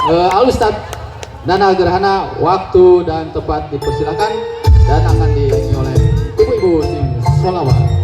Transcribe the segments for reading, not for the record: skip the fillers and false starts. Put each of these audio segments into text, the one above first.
Al Ustadz Nana Gerhana, waktu dan tempat dipersilakan dan akan diiringi oleh ibu-ibu tim sholawat.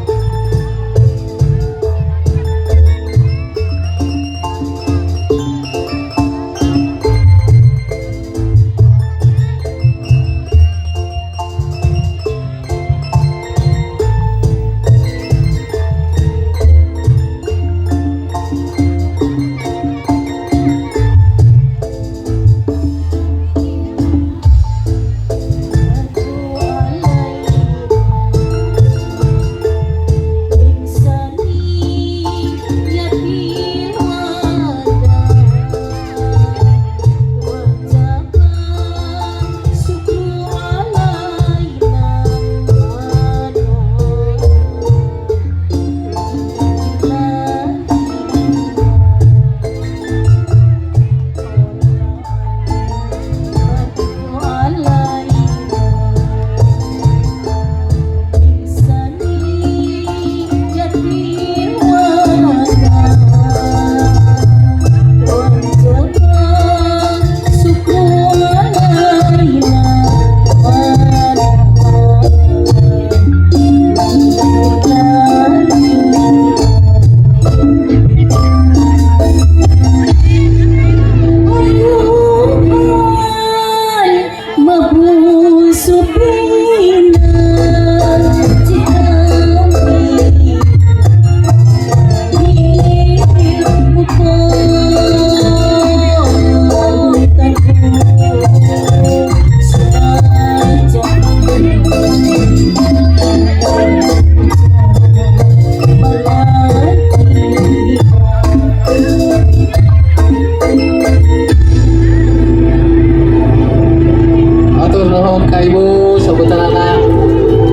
Atur nuhun ka Ibu sebutanana.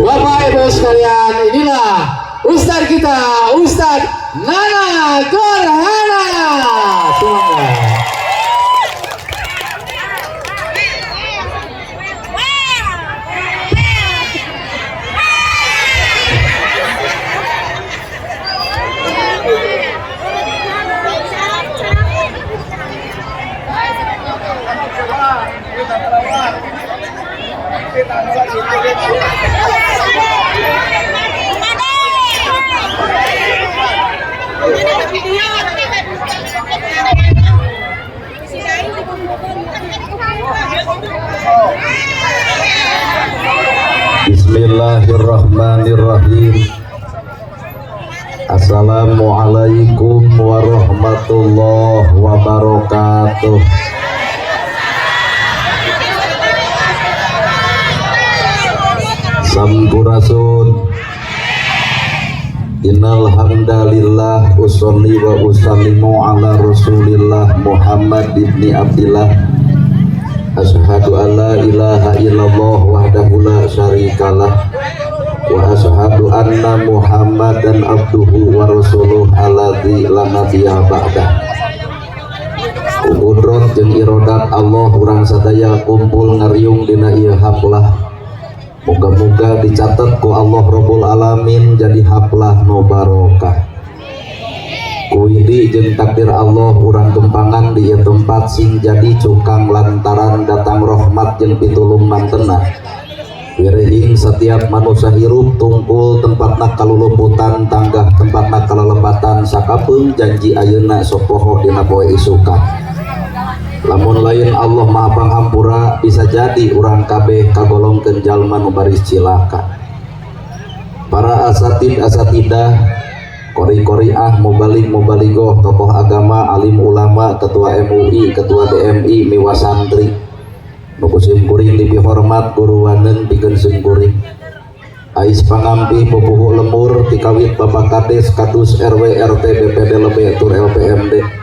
Bapak Ibu sekalian, inilah Ustadz kita, Ustadz Nana Gerhana. Semangat. Bismillahirrahmanirrahim. Assalamualaikum warahmatullahi wabarakatuh. Sampurasun. Innal hamdalillah usolli wa usallimu ala Rasulillah Muhammad ibni Abdillah. Asyhadu an la ilaha illallah wahdahu la syarikalah wa asyhadu anna Muhammadan abduhu wa rasuluh alladzi la nabiyya ba'dah. Kudrat jeung irodat Allah urang sadaya kumpul ngariung dina ieu haflah. Moga-moga dicatat ku Allah Rabbul Alamin jadi haflah nu barokah. Kuidi jeung takdir Allah urang tumpangan di ieu tempat sing jadi cukang lantaran datang rahmat jeung pitulung mantena. Wirehing setiap manusia hirup tungkul tempatna kaluluputan tanggah tempatna kalelepatan sakapeung janji ayeuna sok poho dina poe isukan. Lamun lain Allah Maha Panghampura bisa jadi urang kabeh kagolongkeun jalma nu baris cilaka. Para asatid asatidah, kori-koriah, mubalig mubaligoh, tokoh agama, alim ulama, ketua MUI, ketua DMI, miwa santri. Nu ku sim kuring dipihormat guru waneng pikeun sim kuring. Ais pangampi pupuhu lemur tikawit Bapak Kades, Kadus, RW, RT, BPD Lebe, tur LPMD.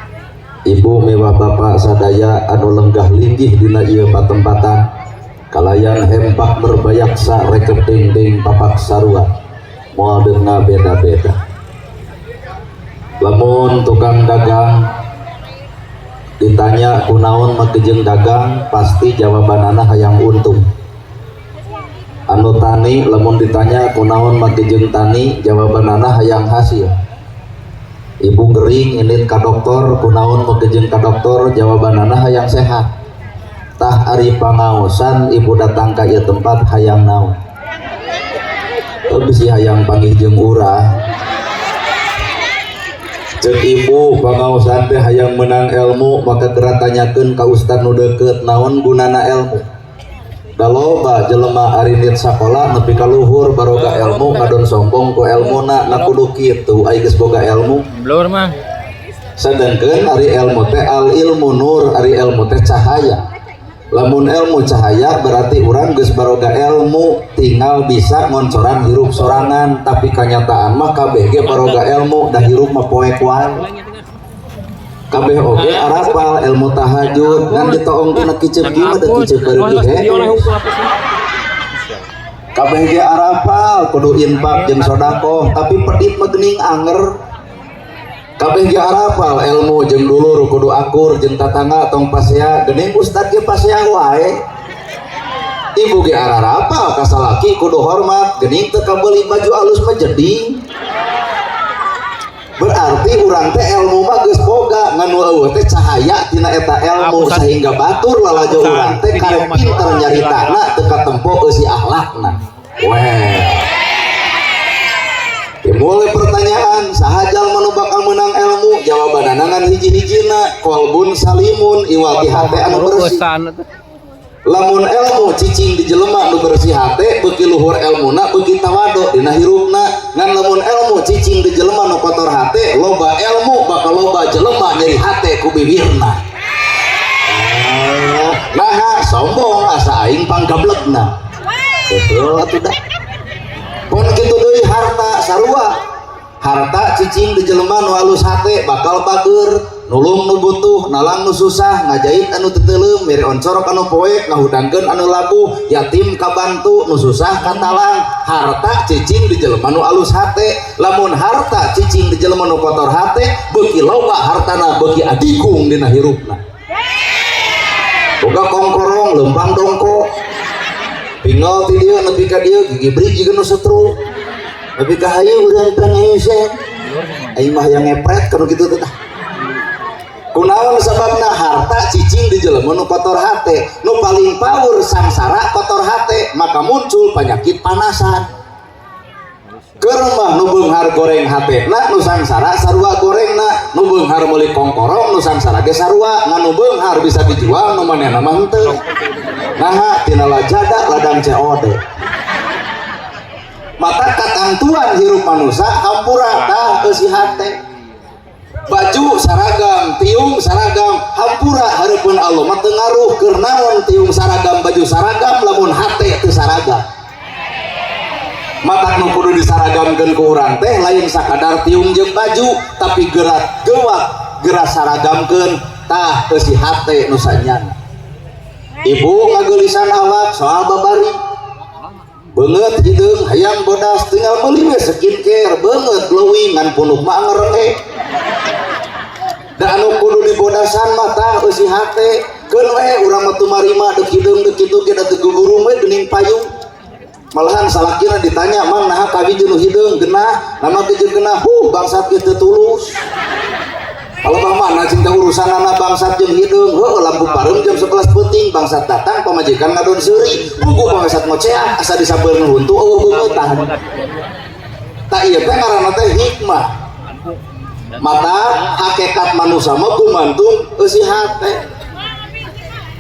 Ibu mewah bapak sadaya anu lenggah linggih dina ieu patempatan kalayan hempak berbayaksa rekep dingding papak sarua moal deuna beda-beda. Lamun tukang dagang ditanya kunaon make jeung dagang pasti jawabanana hayang untung. Anu tani lamun ditanya kunaon make jeung tani jawabanana hayang hasil. Ibu gering indit ka doktor, kunaon meuk ka doktor? Jawabanana hayang sehat. Tah, ari pangaosan ibu datang ka ieu tempat hayang naon? Oh, bisi hayang panggih jeung urang. Cek ibu pangaosan teh hayang menang ilmu, maka geura tanyakeun ka ustad nu deukeut naon gunana ilmu. Da loba jelema arindit sakola nepi ka luhur baroga ilmu, ngadon sombong ku elmuna. Na kudu kitu ai geus boga ilmu? Blur mah. Sedangkan ari ilmu teh al ilmu nur, ari ilmu teh cahaya. Lamun ilmu cahaya, berarti urang geus baroga ilmu tinggal bisa ngoncoran hirup sorangan. Tapi kenyataan mah kabeh ge baroga ilmu, dah hirup mah poek wae. Kabeh oge arapal ilmu tahajud, ngan ditoong tina kicep kieu mah da kicep beureum. Kabeh ge arapal kudu infak jeung sodakoh, tapi pedit mah geuning anger. Kabeh ge arapal ilmu jeung dulur kudu akur, jeung tatangga tong pasea, geuning ustad ge pasea wae. Ibu ge arapal ka salaki kudu hormat, geuning teu kabeuli baju alus mah jeding. Berarti urang teh ilmu mah geus boga, ngan nu eueuh teh cahaya tina eta ilmu, sehingga batur lalajo urang teh karek pinter nyaritana teu katempo eusi akhlakna. Weh, timbul pertanyaan, saha jalma nu bakal menang ilmu? Jawabanana ngan hiji-hijina, qalbun salimun, iwal ti hate anu bersih. Lamun ilmu cicing di jelema nu bersih hate, beuki luhur elmuna, beuki tawadu dina hirupna. Ngan lamun ilmu cicing di jelema nu kotor hate, loba ilmu bakal loba jelema nyeri hate ku bibirna. Nah, sombong asa aing panggablegna. Betul atuh dah. Pon kitu deui harta sarua. Harta cicing di jelema nu alus hate, bakal bager, nulung nu butuh, nalang nu susah, ngajait anu teu teuleum, mere oncorok anu poek, ngahudangkeun anu labuh, yatim kabantu, nu susah katalang. Harta cicing di jelema nu alus hate. Lamun harta cicing di jelema nu kotor hate, beuki loba hartana beuki adigung dina hirupna. Boga kongkorong lempang dongko, pingol ti dieu nepi ka dieu, gigi brik jiga nu setru, nepi ka hayu urang pangeuse aing mah hayang ngepret kanu kitu teh. Kunaon sababna? Harta cicing di jelema nu kotor hate. Nu paling power sangsara kotor hate, maka muncul penyakit panasan. Keur mah nu beunghar goreng hatena, nu sangsara sarua gorengna. Nu beunghar meuli kongkorong, nu sangsara ge sarua. Ngan nu beunghar bisa dijual, nu manehna mah henteu. Naha? Tina lajada ladang COD. Mata katangtuan hirup manusia hampura tah eusi hate. Baju saragam, tiung saragam, hampura hareupeun Allah mah teu ngaruh. Keur naon tiung saragam, baju saragam, lamun hate teu saragam? Matak nu kudu disaragamkeun ku urang teh lain sakadar tiung jeung baju, tapi gerak gewak gerak saragamkeun tah eusi hate nu sanyana. Ibu ngageulisan awak soal babari, beungeut hideung hayang bodas, tinggal meuli we skincare, beungeut glowing, ngan punuk mah ngerenge. Da anu kudu dibodasan mah tah eusi hate. Keun we urang mah tumarima, deuk hideung deuk kitu ge da teu gugurung we geuning payung. Malahan salakina ditanya, "Mang, naha kawin jeung nu hideung genah nama ge jeung genah?" "Huh, bangsat ge teu tulus." Kalau bang mana cinta urusan anak bangsat jeung hideung. Heuh, lampu pareum jam 11 peuting, bangsat datang, pamajikan ngadon seuri, buku bangsat ngoceak asa disampeurkeun huntu eueuh beungeutan. Tak, ieu teh ngaranna teh hikmah. Mata hakikat manusia mah gumantung eusi hate.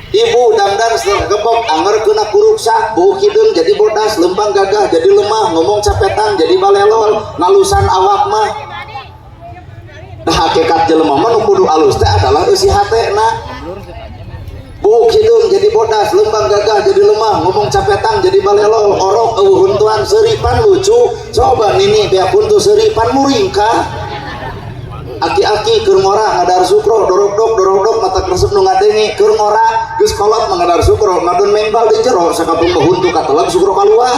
Ibu dandan gebok anger kena kuruksak, buuk hideung jadi bodas, lempang gagah jadi lemah, ngomong capetan jadi balelol, ngalusan awak mah. Nah, hakikat jelema mah nu kudu alus teh adalah eusi hatena. Buuk hideung jadi bodas, lempang gagah jadi lemah, ngomong capetan jadi balelol, orok eueuh huntuan, seuripan lucu. Coba nini beak huntu seuripan muringkah. Aki-aki keur ngora ngadar sukro, dorokdok dorokdok, mata resep nu ngadenge. Keur ngora geus kolot mah ngadar sukro, ngadon mengbal di jero, sakapeung mah huntu katelep, sukro kaluar.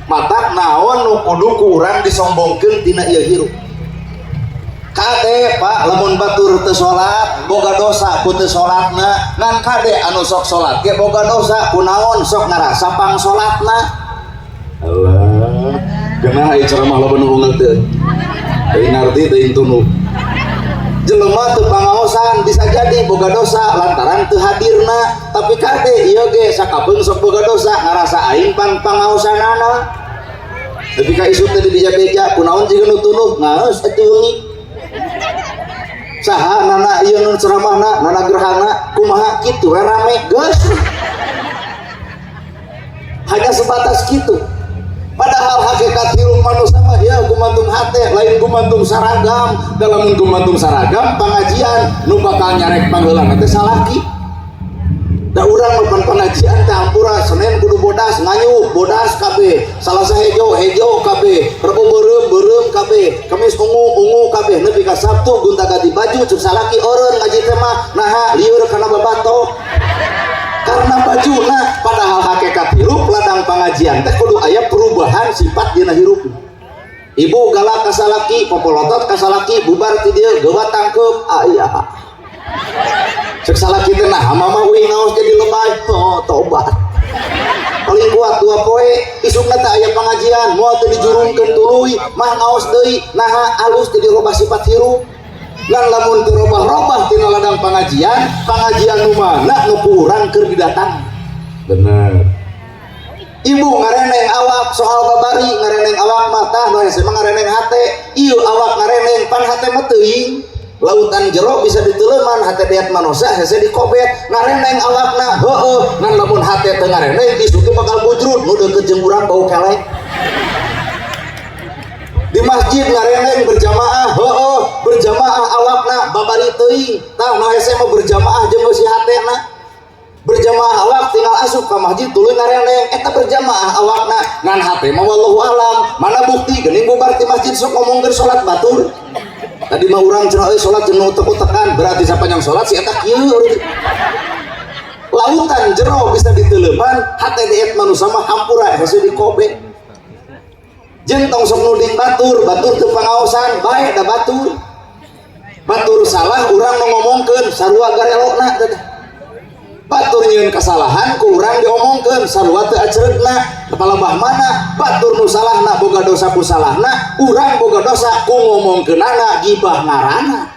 Matak naon nu kudu ku urang disombongkeun tina ieu hirup? Kade Pak, lamun batur teu salat boga dosa ku teu salatna, ngan kade anu sok salat ge boga dosa kunaon sok ngarasa pang salatna. Allah, geunah ieu ceramah, loba nu ungeul teu. Teuing ngarti teuing tunduh. Jelema teu pangaosan bisa jadi boga dosa lantaran teu hadirna, tapi kade ieu ge sakapeung sok boga dosa, ngarasa aing pan pangaosanana. Tapi ka isuk teh dibeja-beja, kunaon jiga nu tunduh, ngaeus atuh wengi. Saha nana ieu nu ceramahna, Nana Gerhana, kumaha kitu we rame geus. Hanya sebatas gitu. Padahal hakikat hirup manusia mah ya gumantung hate, lain gumantung saragam. Dalam gumantung saragam pengajian nu bakal nyarek pangheulana teh salaki. Da urang mah pan pengajian teh hampura Senin kudu bodas, nganyuk bodas kabeh, Salasa hejo, hejo kabeh, Rebo beureum, beureum kabeh, Kamis ungu, ungu kabeh, nepi ka Sabtu gonta-ganti baju. Cek salaki, "Eureun ngaji teh mah, naha lieur kana babato?" Karena baju. Nah, padahal hakikat hirup ladang pengajian teh kudu aya perubahan sifat dina hirup. Ibu galak ka salaki, popolotot ka salaki, bubar ti dieu geuwat tangkeup aya. Cek salaki teh, "Nah, mama uing ngaos jadi lebay." Oh, tobat. Paling kuat 2 poe, isukna teh aya pengajian, moal teu dijurungkeun tuluy mah ngaos deui. Naha? Alus, jadi robah sifat hirup. Ngan lamun teu robah-robah tina ladang pengajian, pengajian nu mana nu ku urang keur didatang? Bener. Ibu ngareneng awak soal babari, ngareneng awak mata nu hese mah ngareneng hate. Ieu awak ngareneng, pan hate mah teuing. Lautan jero bisa diteuleman, hate deat manusia hese dikobet. Ngareneng awakna heueuh, ngan lamun hate teu ngareneng, isuk ge bakal bujrut nu deukeut jeung urang bau kelek. Di masjid ngareneng berjamaah heueuh, berjamaah awakna, babari teuing. Tah, nu hese mah berjamaah jeung si hatena. Berjamaah awak, tinggal asup ke masjid tuluy ngareneng, eta berjamaah awakna, ngan hate mah wallahu alam. Mana bukti? Geuning bubar ti masjid sok ngomongkeun salat batur. Tadi mah urang cenah euy salat jeung nu utek-utekan, berarti sapanjang salat si eta kieu. Lautan jero bisa diteuleman, hate diet manusia mah hampura hese dikobe. Jeung tong sok nuding batur, batur teu pangaosan bae, da batur batur salah urang nu ngomongkeun sarua garelona teh. Batur nyieun kesalahan ku urang diomongkeun sarua teu acreugna. Palebah mana batur nu salahna boga dosa ku salahna, urang boga dosa ku ngomongkeunana, gibah ngaranna.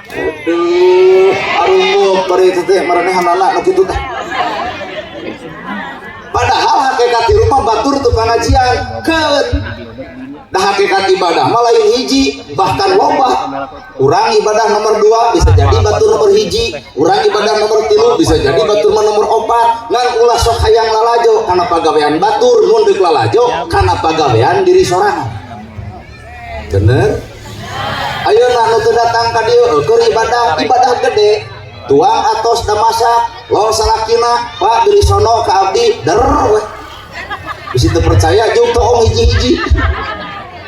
Aduh, arumuk bari itu teh maranehanana nu kitu teh. Padahal hakikat di rumah batur tuh pengajian keun. Dah hakikat ibadah mah lain hiji, bahkan loba. Urang ibadah nomor 2 bisa jadi batur nomor 1, urang ibadah nomor 3 bisa jadi batur mah nomor 4. Ngan ulah sok hayang lalajo kana pagawean batur, mun deuk lalajo kana pagawean diri sorangan. Bener? Ayeuna nu teu datang ka dieu keur ibadah, ibadah gede. Tuang atos da masak, lol salakina, "Pak, beri sono ka abdi," der weh. Bisi teu percaya jeung toong hiji-hiji.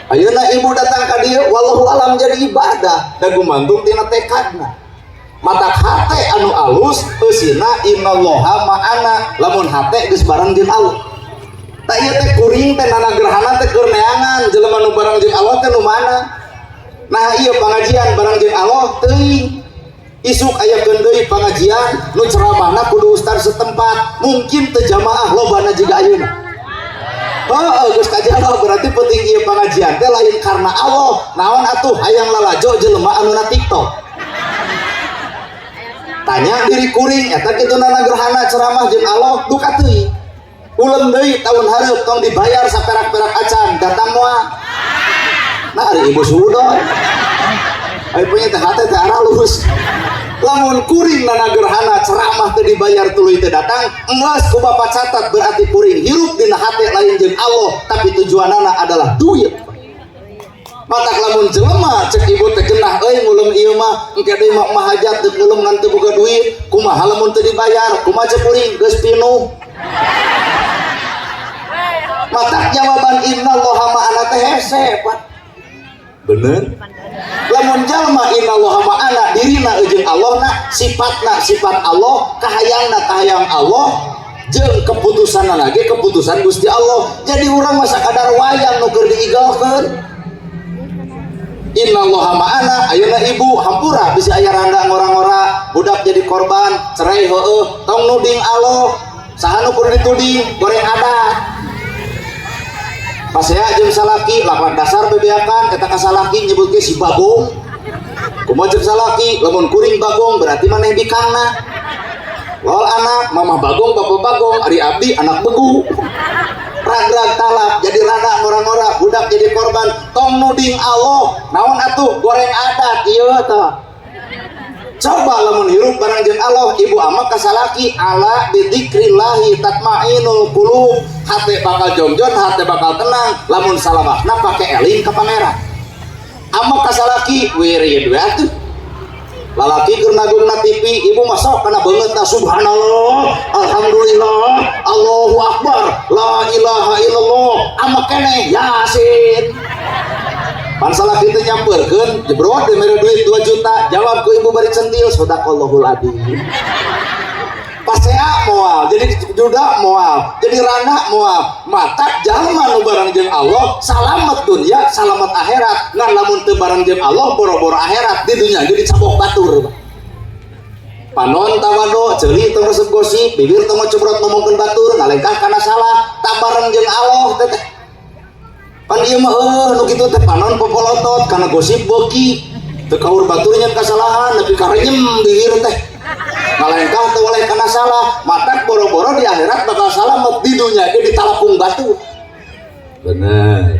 Ayeuna ibu datang ka dieu wallahu alam jadi ibadah, da gumantung tina tekadna. Matak hate anu alus eusina innallaha ma'ana, lamun hate geus bareng jeung Allah. Tak ieu teh kuring teh Nana Gerhana teh keur neangan jelema nu bareng jeung Allah teh nu mana? Nah, ieu pengajian bareng jeung Allah teuing. Isuk aya deui pengajian nu ceramahna kudu ustad setempat, mungkin teu jamaah lobana jiga ayeuna. Heeh, geus kajawab. Berarti penting ieu pengajian teh lain karena Allah. Naon atuh? Hayang lalajo jelema anu na TikTok. Tanya diri kuring, eta kitu Nana Gerhana ceramah jeung Allah duka teuing. Ulem deui tahun hareup, tong dibayar saperak-perak acan, datang moal. Nah, ari ibu suudon. Ari punya teh hate teh aralus. Lamun kuring Nana Gerhana ceramah teu dibayar tuluy teu datang, enggeus ku bapak catat, berarti kuring hirup dina hate lain jeung Allah, tapi tujuanana adalah duit. Matak lamun jelema cek ibu teh genah euy ngulem ieu mah, engke deui mah mah hajat deuk ngulem ngan teu boga duit, kumaha lamun teu dibayar? Kumaha cek kuring? Geus pinuh. Matak jawaban innallaha ma'ana teh hese, Pak. Bener? Lamun jalma innallaha ma'ana, dirina jeung Allahna, sifatna sifat Allah, kahayangna kahayang Allah, jeung keputusanna lagi keputusan Gusti Allah. Jadi urang mah sakadar wayang nu keur diigalkeun. Innallaha ma'ana. Ayeuna ibu hampura bisa aya randa ngora-ngora, budak jadi korban cerai heueuh, tong nuding Allah. Saha nu kudu dituding? Goreng adat. Pasea jeung salaki lakwat dasar bebeakan eta ka salaki nyebutke si Bagong. Kumaha jeung salaki, lamun kuring Bagong berarti maneh bikangna. Lol anak, mama Bagong, bapak Bagong, ari abdi anak begu. Ragrag talak, jadi rada ngora-ngora, budak jadi korban. Tong nuding Allah, naon atuh goreng adat ieu tah. Coba lamun hirup bareng jeung Allah, ibu ama ka salaki, ala bidzikrillahi tatmainul qulub. Hate bakal jongjon, hate bakal tenang lamun salawatna pake eling ka Pangeran. Ama ka salaki wirid we atuh. Lalaki keur nagungna TV, ibu masuk kana beungeutna subhanallah, alhamdulillah, Allahu akbar, la ilaha illallah, ama keneh Yasin. Pan salaki teh nyamperkeun, jebrot teh mere duit 2 juta, jawab ku ibu bari centil, sadaqallahul adzim. Pasea moal, jadi juda moal, jadi rana moal. Mata jalma nu bareng jeung Allah, salamet dunia, salamet akhirat. Ngan lamun teu bareng jeung Allah, boro-boro akhirat di dunia jadi cabok batur. Panon tawado, ceuli tong resep gosip, bibir tong ngocebrot ngomongkeun batur, ngalengkah kana salah, tak bareng jeung Allah teh teh. Pan ieu mah heuh nu kitu teh panon popolotot kana gosip beuki. Teu kaur batur nyen kasalahan, nepi ka renyem bibir teh. Ngalengkah teu oleh kana salah, matak boro-boro di akhirat bakal salamet, di dunya ge ditalapung batu. Bener.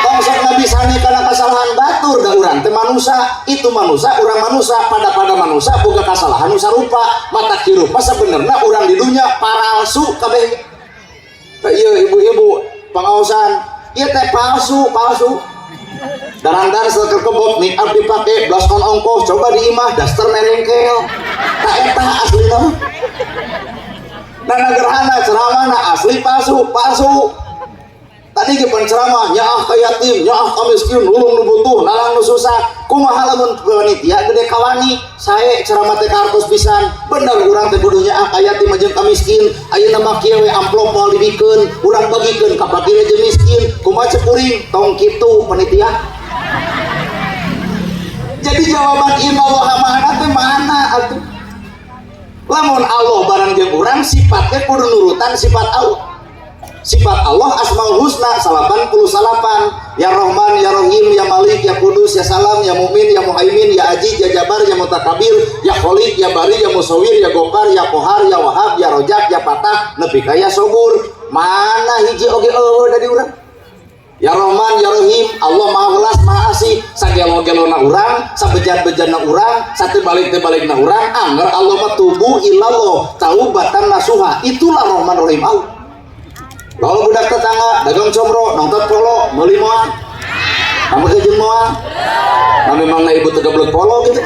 Tong sok nabi sane kana kasalahan batur, da urang teh manusa, itu manusa, urang manusa, pada-pada manusa boga kasalahan nu sarupa. Matak hirup mah sabenerna urang di dunya paralsu kabeh. Teh ieu ibu-ibu pangaosan, ieu teh palsu, palsu. Darandan sekekebok make up dipake, blush on ongkoh, coba di imah daster merengkel. Tak eta aslina mah. Nana gerhana ceramahna asli palsu, palsu. Tadi ge pan ceramah nyaah ka yatim, nyaah ka miskin, nulung nu butuh, nalang nu susah. Kumaha lamun panitia gede kawani, sae ceramah teh kartos pisan. Bener urang teh kudu nyaah ka yatim jeung ka miskin. Ayeuna mah kieu we amplop moal dibikeun, urang bagikeun ka fakir jeung miskin. Kumaha cek kuring? Tong kitu panitia. Jadi jawaban innallaha ma'ana teh mana atuh? Lamun Allah bareng jeung urang sifatnya kudu nurutan sifat Allah. Sifat Allah Asmaul Husna 89, Ya Rahman, Ya Rahim, Ya Malik, Ya Kudus, Ya Salam, Ya Mumin, Ya Muhaimin, Ya Aziz, Ya Jabar, Ya Mutakabir, Ya Khalik, Ya Bari, Ya Musawir, Ya Gopar, Ya Kohar, Ya Wahab, Ya Rojak, Ya Fatah, nepi ka Ya Sobur. Mana hiji oge eueuh dari urang? Ya Rahman, Ya Rahim, Allah Maha Welas, Maha Asih. Sagelo-gelona urang, sabejat-bejatna urang, satu balik teu balikna urang, angger Allah mah tubu ilallah, taubatan nasuha. Itulah Rahman Rahim Allah. Kalau budak tetangga dagang comro, nonton polo, meuli moal. Nama jeung moal. Nah memang ibu teu geblek polo gitu.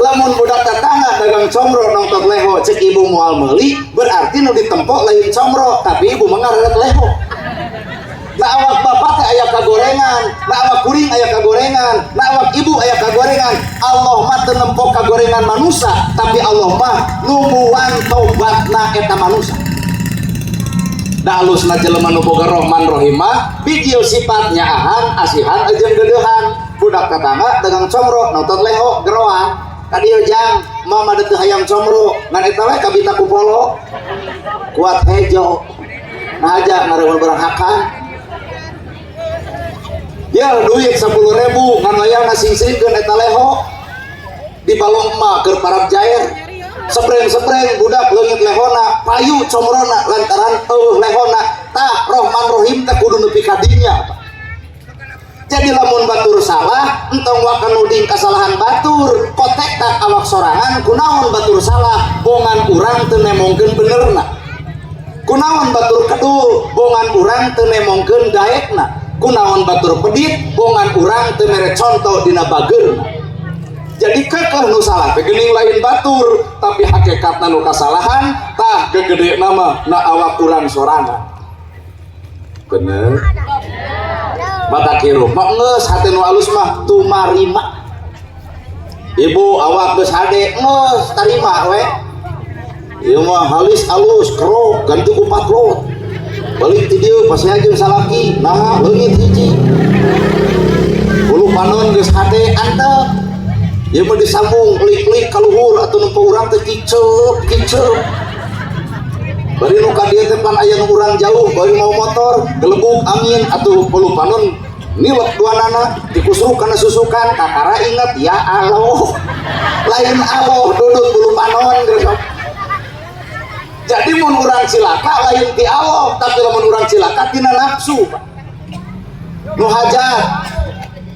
Lamun budak tetangga dagang comro nonton leho, cek ibu moal meuli, berarti nu ditempok lain comro, tapi ibu mengareret leho. Nah awak bapak teh aya kagorengan, nah awak kuring aya kagorengan, nah awak ibu aya kagorengan. Allah mah teu nempok kagorengan manusia, tapi Allah mah nungguan tobatna eta manusia. Da alusna jelema nu boga Rahman Rahim mah bijil sifat nyaahan, asihan jeung geudeuhan. Budak tetangga dagang comro nonton leho geroan. Ka dieu jang, mama teu hayang comro, ngan eta we kabita ku polo. Kuat hejo. Nah aja ngareun barang hakan. Ya duit 10.000 ngan wayahna sing-singkeun eta leho. Di balong emak keur parab jair. Sebreng-sebreng budak leungit lehona, payu comrona lantaran eueuh lehona. Tah Rahman Rahim teh kudu nepi ka dinya. Jadi lamun batur salah, entong waka nuding kasalahan batur, kotek tak awak sorangan kunaon batur salah, bongan urang teu nemongkeun benerna. Kunaon batur kedul, bongan urang teu nemongkeun daekna. Kunaon batur pedit, bongan urang teu mere contoh dina bageurna. Jadi kekeh nu salah teh geuning lain batur, tapi hakikatna nu kasalahan tah gegede nama na awak urang sorangan. Bener. Mata hirup mah geus hate nu alus mah tumarima. Ibu awak geus hade geus tarima we. Ieu mah halis alus kerok ganti ku patlot. Balik ti dieu pas jeung salaki naha leungit hiji. Bulu panon geus hade antep. Ieu mah disambung lik-lik ka luhur atuh nempo urang teh kiceup kiceup. Bari nu ka dieu teh pan aya nu urang jauh, bari mau motor, gelebug angin atuh bulu panon nilep duanana, dikusruk kana susukan, kakara inget ya Allah. Lain Allah dudut bulu panon geus. Jadi mun urang cilaka lain ti Allah, tapi lamun urang cilaka tina nafsu, Pak. Nu hajat,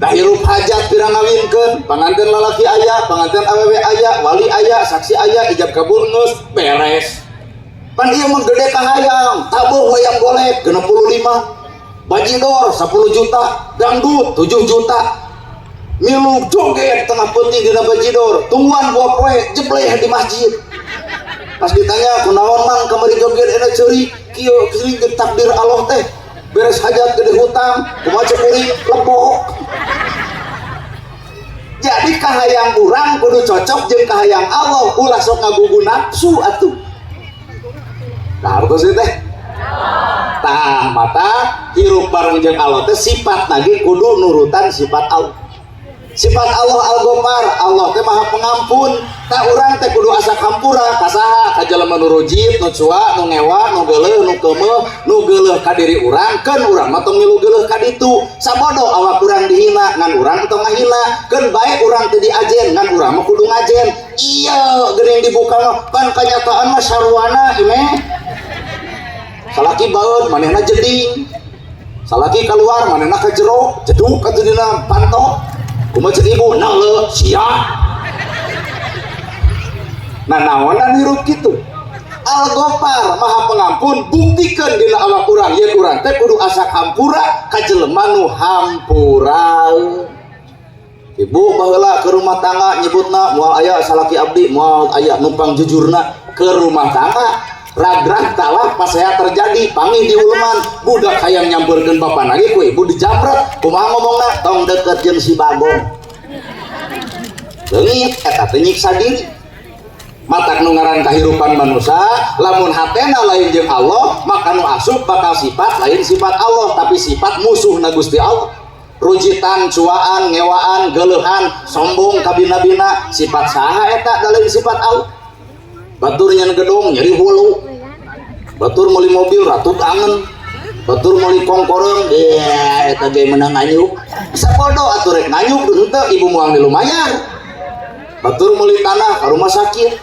dah hirup hajat pirang ngawinkeun, panganten lalaki aya, panganten awewe aya, wali aya, saksi aya, ijab kabul geus beres. Pan ieu mah gede kahayang, tabuh wayang golek 65, bajidor 10 juta, dangdut 7 juta, milu joget tengah peuting dina bajidor, tungguan dua poe jebleh di masjid. Pas ditanya kunaon mang kamari joget enak ceurik, kieu kieu takdir Allah teh. Beres hajat gede hutang, kumaha cek kuring lepok. Jadi kahayang urang kudu cocok jeung kahayang Allah, ulah sok ngagugu nafsu atuh. Nah, hartos teh. Tah mata hirup bareng jeung Allah teh sifat lagi kudu nurutan sifat Allah. Sifat Allah Al-Ghaffar, Allah teh Maha Pengampun. Tah urang teh kudu asa hampura ka saha? Ka jelema nu rujit, nu cua, nu ngewa, nu geuleuh, nu keumeuh, nu geuleuh ka diri urang, keun urang mah tong milu geuleuh ka ditu. Sabodo awak urang dihina, ngan urang tong ngahina. Keun bae urang teu diajen, ngan urang mah kudu ngajen. Iya, geuning dibuka mah pan kanyataan mah sarwana ime. Salaki baeud manehna jeding. Salaki keluar manehna ka jero, jeduk atuh dina panto. Kumaha cek ibu, nale sia. Nah naonan hirup kitu. Al-Ghaffar Maha Pengampun, buktikan dina awak urang yen urang teh kudu asa hampura ka jelema nu hampura. Ibu baheula ke rumah tangga nyebutna moal aya salaki abdi, moal aya numpang jujurna ke rumah tangga. Ragrag talak pasea terjadi panggih di uleman budak hayang nyamperkeun bapak lagi ku ibu dijamret, kumaha ngomongna? Tong deket jeung si Bagong, leungit. Eta teh nyiksa diri. Matak nu ngaran kahirupan manusia lamun hatena lain jeung Allah, maka nu asup bakal sifat lain sifat Allah, tapi sifat musuh na Gusti Allah. Rujitan, cuaan, ngewaan, geuleuhan, sombong kabina-bina, sifat saha eta da lain sifat Allah? Batur nyen gedong nyeri hulu, batur meuli mobil ratu angen, batur meuli kongkorong ya eta ge menang nganyuk. Sabodo atuh rek nganyuk henteu, ibu moal di lumayan. Batur meuli tanah ka rumah sakit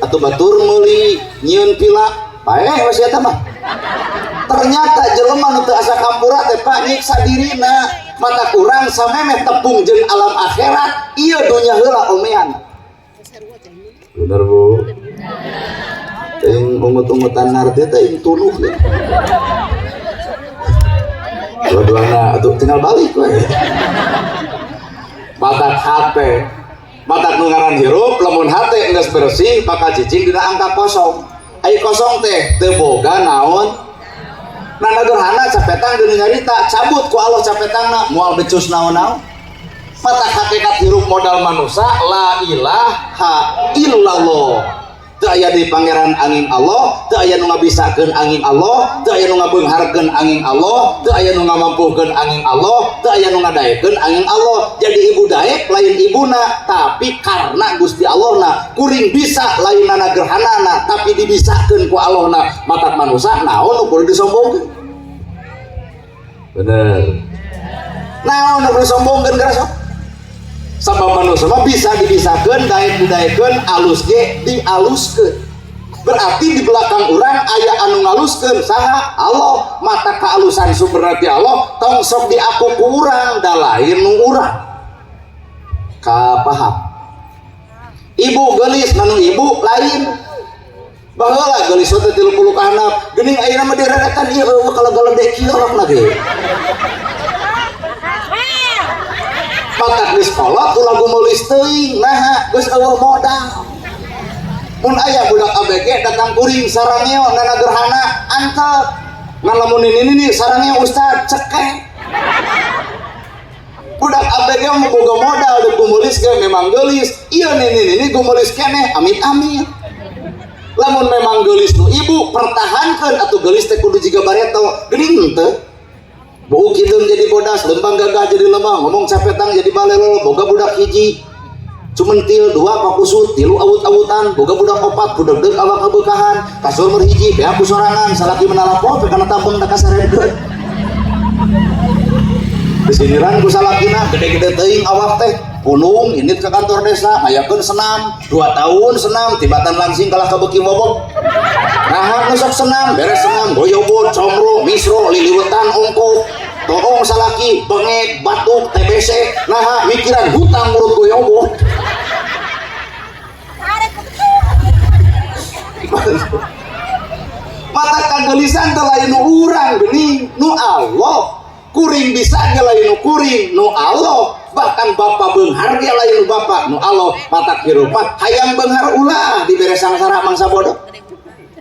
atau batur meuli nyieun pila paeh we sia eta mah. Ternyata jelema nu teu asa kampura teh, Pak, nyiksa dirina. Mata kurang samemeh tepung jeung alam akhirat, ieu dunya heula omean. Bener, Bu? Ting ungut-ungutan ngarti teh tunuh ya. Dua-duana atuh tinggal balik we. Matak hate. Matak nu ngaran hirup lamun hate geus bersih bakal cicing dina angka kosong. Ai kosong teh teu boga naon. Nah, gerhana capetang deui nyarita cabut ku Allah capetangna moal becus naon-naon. Matak hakikat hirup modal manusia la ilaha illallah. Teu aya di pangeran angin Allah, teu aya nu ngabisakeun angin Allah, teu aya nu ngabeungharkeun angin Allah, teu aya nu ngamampuhkeun angin Allah, teu aya nu ngadaekeun angin Allah. Jadi ibu daek lain ibuna, tapi karena Gusti Allahna. Kuring bisa lain nana gerhanana, tapi dibisakeun ku Allahna. Matak manusia naon nu kudu disombongkeun? Bener. Naon nu kudu disombongkeun geura sok? Sabab manusia mah bisa dibisakeun, daek didaekeun, alus ge dialuskeun. Berarti di belakang urang aya anu ngaluskeun, saha? Allah. Mata kealusan sumberna ti Allah, tong sok diaku ku urang da lain nu urang. Kapaham? Ibu geulis nanu ibu lain. Baheula geulis teh 30 ka handap, geuning ayeuna mah direretan ieu eueuh kalau galedek kieu orokna ge. Matak geus kolot ulah gumeulis teuing, naha geus eueuh modal. Mun aya budak ABG datang kuring sarangeo nana gerhana antep. Ngan lamun ini nih sarangeo ustad cekek. Budak ABG mah boga modal deuk gumeulis ge memang geulis. Ieu nini nini gumeulis keneh amit-amit. Lamun memang geulis nu ibu pertahankeun atuh geulis teh kudu jiga bareto. Geuning henteu? Buuk hideung jadi bodas, lempang gagah jadi lemah, ngomong capetang jadi balelo, boga budak hiji. Cumentil dua pakusut, tilu awut-awutan, boga budak opat, budegdeg awak kabeukahan, kasur mer hiji, beak ku sorangan, salaki menalapo, pe kana tampeng da kasaredkeun. Disindiran ku salakina, gede-gede teuing awak teh, punung indit ke kantor desa, ngayakeun senam, 2 tahun senam, tibatan langsing kalah kabeuki bobok. Nah, nu sok senam, beres senam, goyobot, comro, misro, liliwetan ongkoh. Toong salaki, bengek, batuk, TBC, nah mikiran hutang murut goyobot. Mata kagelisan teh lain nu urang geuning, nu Allah. Kuring bisa ge lain nu kuring, nu Allah. Bahkan bapa beunghar ge lain nu bapa, nu Allah. Mata hirup mah hayang beunghar ulah dibere sangsara mangsa bodoh.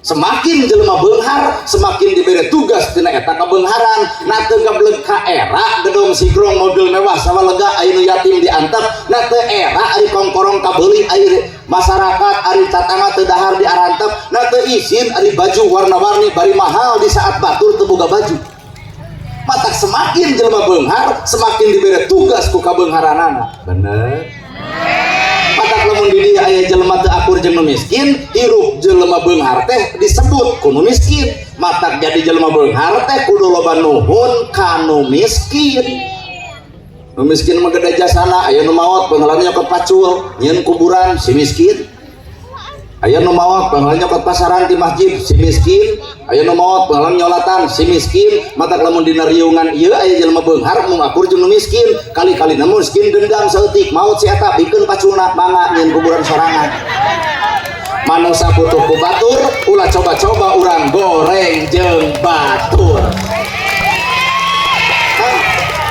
Semakin jelema beunghar, semakin dibere tugas tina eta kabeungharan. Na teu gableg ka era gedong sigrong mobil mewah sawa lega aya nu yatim diantep, na teu era ari kongkorong kabeuli ari masyarakat ari tatangga teu dahar diarantep, na teu izin ari baju warna-warni bari mahal di saat batur teu boga baju. Matak semakin jelema beunghar, semakin dibere tugas ku kabeungharanana. Bener. Matak lamun di dieu aya jelema teu akur jeung nu miskin, hirup jelema beunghar teh disebut ku nu miskin. Matak jadi jelema beunghar teh kudu loba nuhun ka nu miskin. Nu miskin mah gede jasana, aya nu maot pangheulana nyokot pacul, nyieun kuburan si miskin. Aya nu maot pangheulana nyokot pasaran di masjid si miskin. Aya nu maot pangheulana nyolatan si miskin. Matak lamun dina riungan ieu aya jelema beunghar mung akur jeung nu miskin, kali-kali nu miskin dendam saeutik maot si eta bikeun paculna mangga nyieun kuburan sorangan. Manusa butuh ku batur, ulah coba-coba urang goreng jeung batur.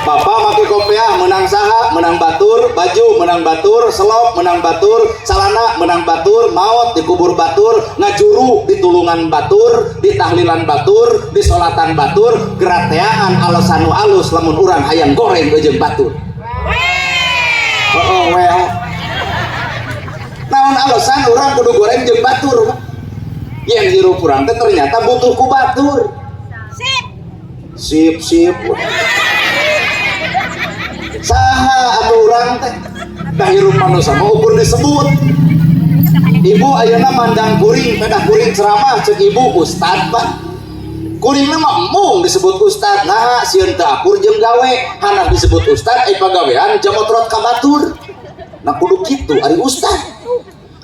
Bapak make kopiah menang saha, menang batur, baju menang batur, selop menang batur, celana menang batur, maot dikubur batur, ngajuru ditulungan batur, ditahlilan batur, disolatan batur, gerateaan alasan nu alus lamun urang hayang goreng jeung batur. Oh, well. Naon alasan urang kudu goreng jeung batur? Yang hirup urang teh ternyata butuh ku batur. Sip. Sip sip. Saha atuh urang teh? Kahirup manusia mah ukur disebut. Ibu ayeuna mandang kuring, pedah kuring ceramah cek ibu ustad pak. Kuringna mah embung disebut ustad. Nah, sieun teu akur jeung gawe, hanah disebut ustad ai pagawean jamotrot ka batur. Nah kudu kitu ari ustad.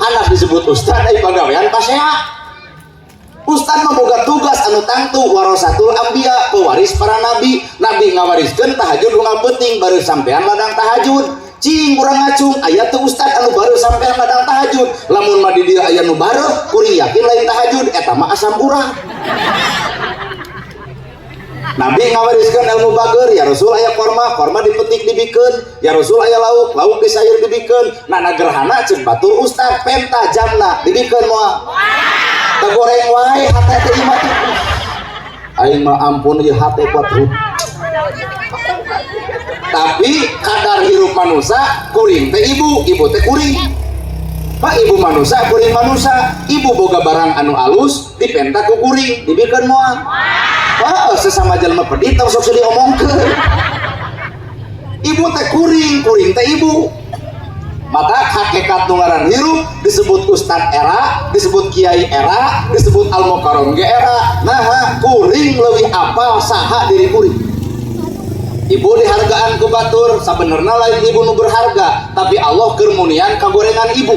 Hanah disebut ustad ai pagawean pasea. Ustad mah boga tugas anu tangtu warasatul anbiya, pewaris para nabi. Nabi ngawariskeun tahajud unggal peuting baru sampean ladang tahajud. Cing urang ngacung aya teu ustad anu baru sampean ladang tahajud. Lamun mah di dieu aya nu bareuh, kuring yakin lain tahajud eta mah asam urat. Nabi ngawariskeun ilmu bager, ya Rasul aya korma, korma dipetik dibikeun, ya Rasul aya lauk, lauk disayur dibikeun. Nah, gerhana ceuk batur ustad penta jamna dibikeun moal. Teu goreng wae hate teh ieu mah. Aing mah ampun ieu hate kuat rut. Tapi kadar hirup manusia kuring teh ibu, ibu teh kuring. Pak ibu manusia kuring manusia, ibu boga barang anu alus dipenta ku kuring, dibikeun moal. Wah, sesama jelema pedit tong sok diomongkeun. Ibu teh kuring, kuring teh ibu. Maka hakikat nu ngaran hirup disebut ustad era, disebut kiai era, disebut al mukarram ge era. Nah, kuring leuwih apal saha diri kuring. Ibu dihargaan ku batur, sabenerna lain ibu nu berharga, tapi Allah keur munian kagorengan ibu.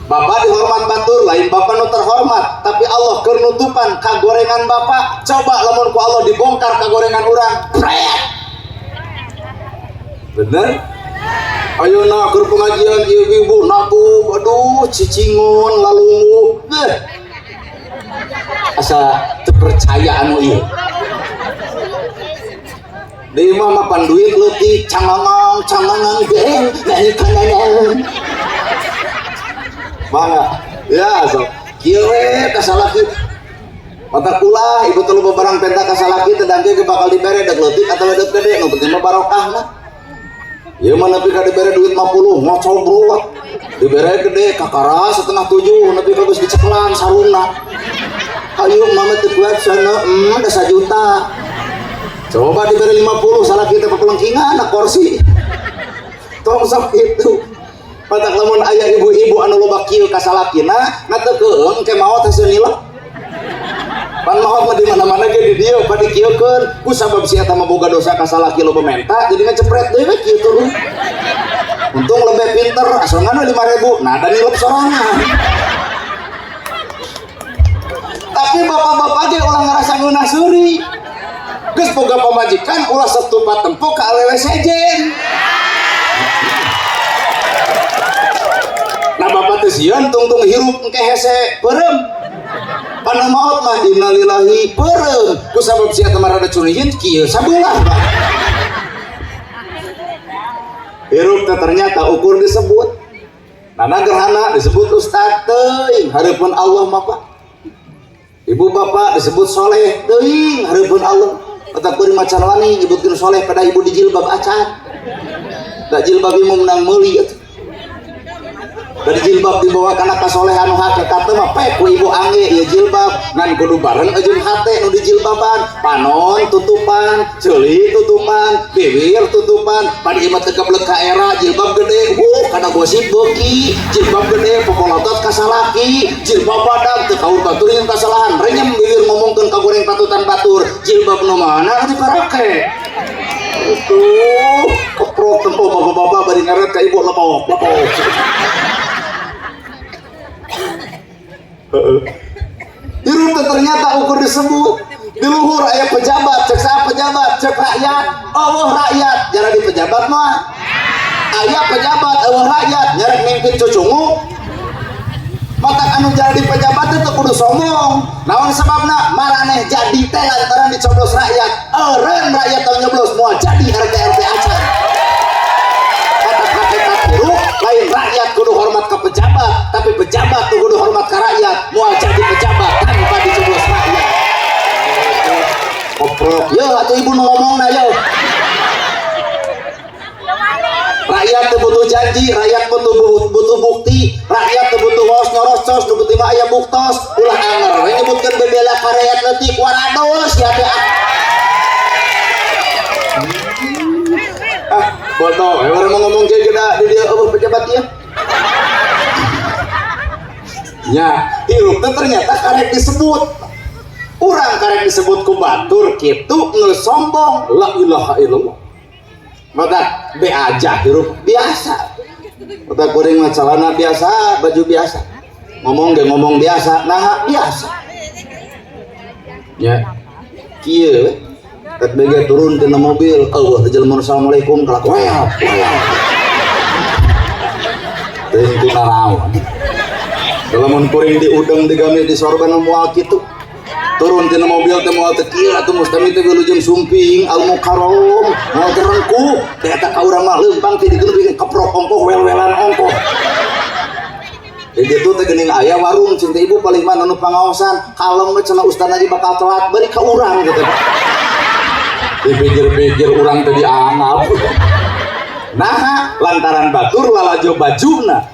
Bapak dihormat batur, lain bapak nu terhormat, tapi Allah keur nutupan kagorengan bapak. Coba lamun ku Allah dibongkar kagorengan urang, pret. Bener? Ayeuna keur pengajian ibu-ibu nabung, aduh cicingun lalungu. Beuh. Asa teu percaya anu ieu. Di imah mah pan duit leutik cangangang cangangang geng nyanyi kanangan. Mangga. Ya sok. Kieu we ka salaki. Mata ulah ibu teu loba barang penta ka salaki teu dangke ge bakal dibere deuk leutik atawa deuk gede, nu penting mah barokah mah. Ieu mah nepi ka dibere duit 50 ngocol bro. Dibere gede kakara 6:30 nepi ka geus dicekelan sarungna. Hayu mama teu kuat sana, da 1 juta. Coba dibere 50 salah kita pepelengkingan anak kursi. Tong sok itu. Matak lamun aya ibu-ibu anu loba kieu ka salakina, na teu keung ke maot hasil nilep. Pan maot mah di mana-mana ge di dieu pa dikieukeun. Ku sabab si eta mah boga dosa ka salaki loba menta, jadi ngecepret deui we kieu turun. Untung lebih pinter, asongan we 5.000, nah da nilep sorangan. Tapi bapak-bapak ge ulah ngarasa ngeunah seuri. Geus boga pamajikan ulah setupat tempo ka awewe sejen. Nah bapak teh sieun tungtung hirup engke hese peureum. Pan maot mah innalillahi peureum. Ku sabab sia teh rada curihin kieu sabelah Pak. Hirup teh ternyata ukur disebut. Nana gerhana disebut ustad teuing hareupeun Allah mah Pak. Ibu bapak disebut soleh teuing hareupeun Allah. Otak kuring macan wani nyebutkeun soleh pada ibu di jilbab acan. Da jilbab ieu menang meuli atuh. Dari jilbab dibawa kana kasolehan nu hakikat mah pek ku ibu angge ieu jilbab ngan kudu bareng jeung hate nu dijilbaban, panon tutupan, ceuli tutupan, bibir tutupan, pan ieu mah teu geblek ka era jilbab gede, kana gosip beuki, jilbab gede popolotot ka salaki, jilbab badag teu kaur batur jeung kasalahan, renyem bibir ngomongkeun ka goreng patutan batur, jilbab nu mana diparake. Tuh, keprok tempo bapak-bapak bari ngaret ka ibu lepok, lepok. Hirup teh ternyata ukur disebut. Di luhur aya pejabat, cek saha pejabat, cek rakyat, eueuh rakyat, jara di pejabat mah. Aya pejabat eueuh rakyat, nyarek mimpin cucungu. Matak anu jadi pejabat teh kudu sombong. Naon sebabna? Maraneh jadi teh lantaran dicoblos rakyat. Eureun rakyat teu nyoblos moal jadi RT RT acan. Matak hakikat hirup lain rakyat kudu hormat ke pejabat, tapi pejabat tuh kudu hormat ke rakyat. Moal jadi pejabat tanpa dicoblos rakyat. Koprok, yo atuh ibu nu ngomongna yo. Rakyat teu butuh janji, rakyat butuh bukti, rakyat teu butuh waos nyorocos, nu penting mah aya buktos, ulah anger we nyebutkeun bebela ka rakyat leutik warados ya teh. Ah, bodoh, we urang mau ngomong kieu geda di dieu eueuh pejabat ieu. Nya, hirup teh ternyata karek disebut. Urang karek disebut ku batur kitu geus sombong, la ilaha illallah. Maka be aja hirup biasa. Maka kuring mah celana biasa, baju biasa. Ngomong ge ngomong biasa, nah biasa. Ya. Kieu we. Rek bege turun tina mobil, eueuh teh jelema assalamualaikum kalak weal, weal. Teuing ku naraon. Lamun kuring diudeng digame di sorban moal kitu. Turun tina mobil teh moal teh kieu atuh mustami teh wilujeng sumping al mukarram, moal teh rengkuh, teh eta ka urang mah leumpang ti ditu bikin keprok ongkoh wel-welan ongkoh. Di ditu teh geuning aya warung cinta ibu paling mah anu pangaosan, kalem we cenah ustaz aja bakal telat bari ka urang gitu. Dipikir-pikir urang teh dianggap. Nah, lantaran batur lalajo bajuna.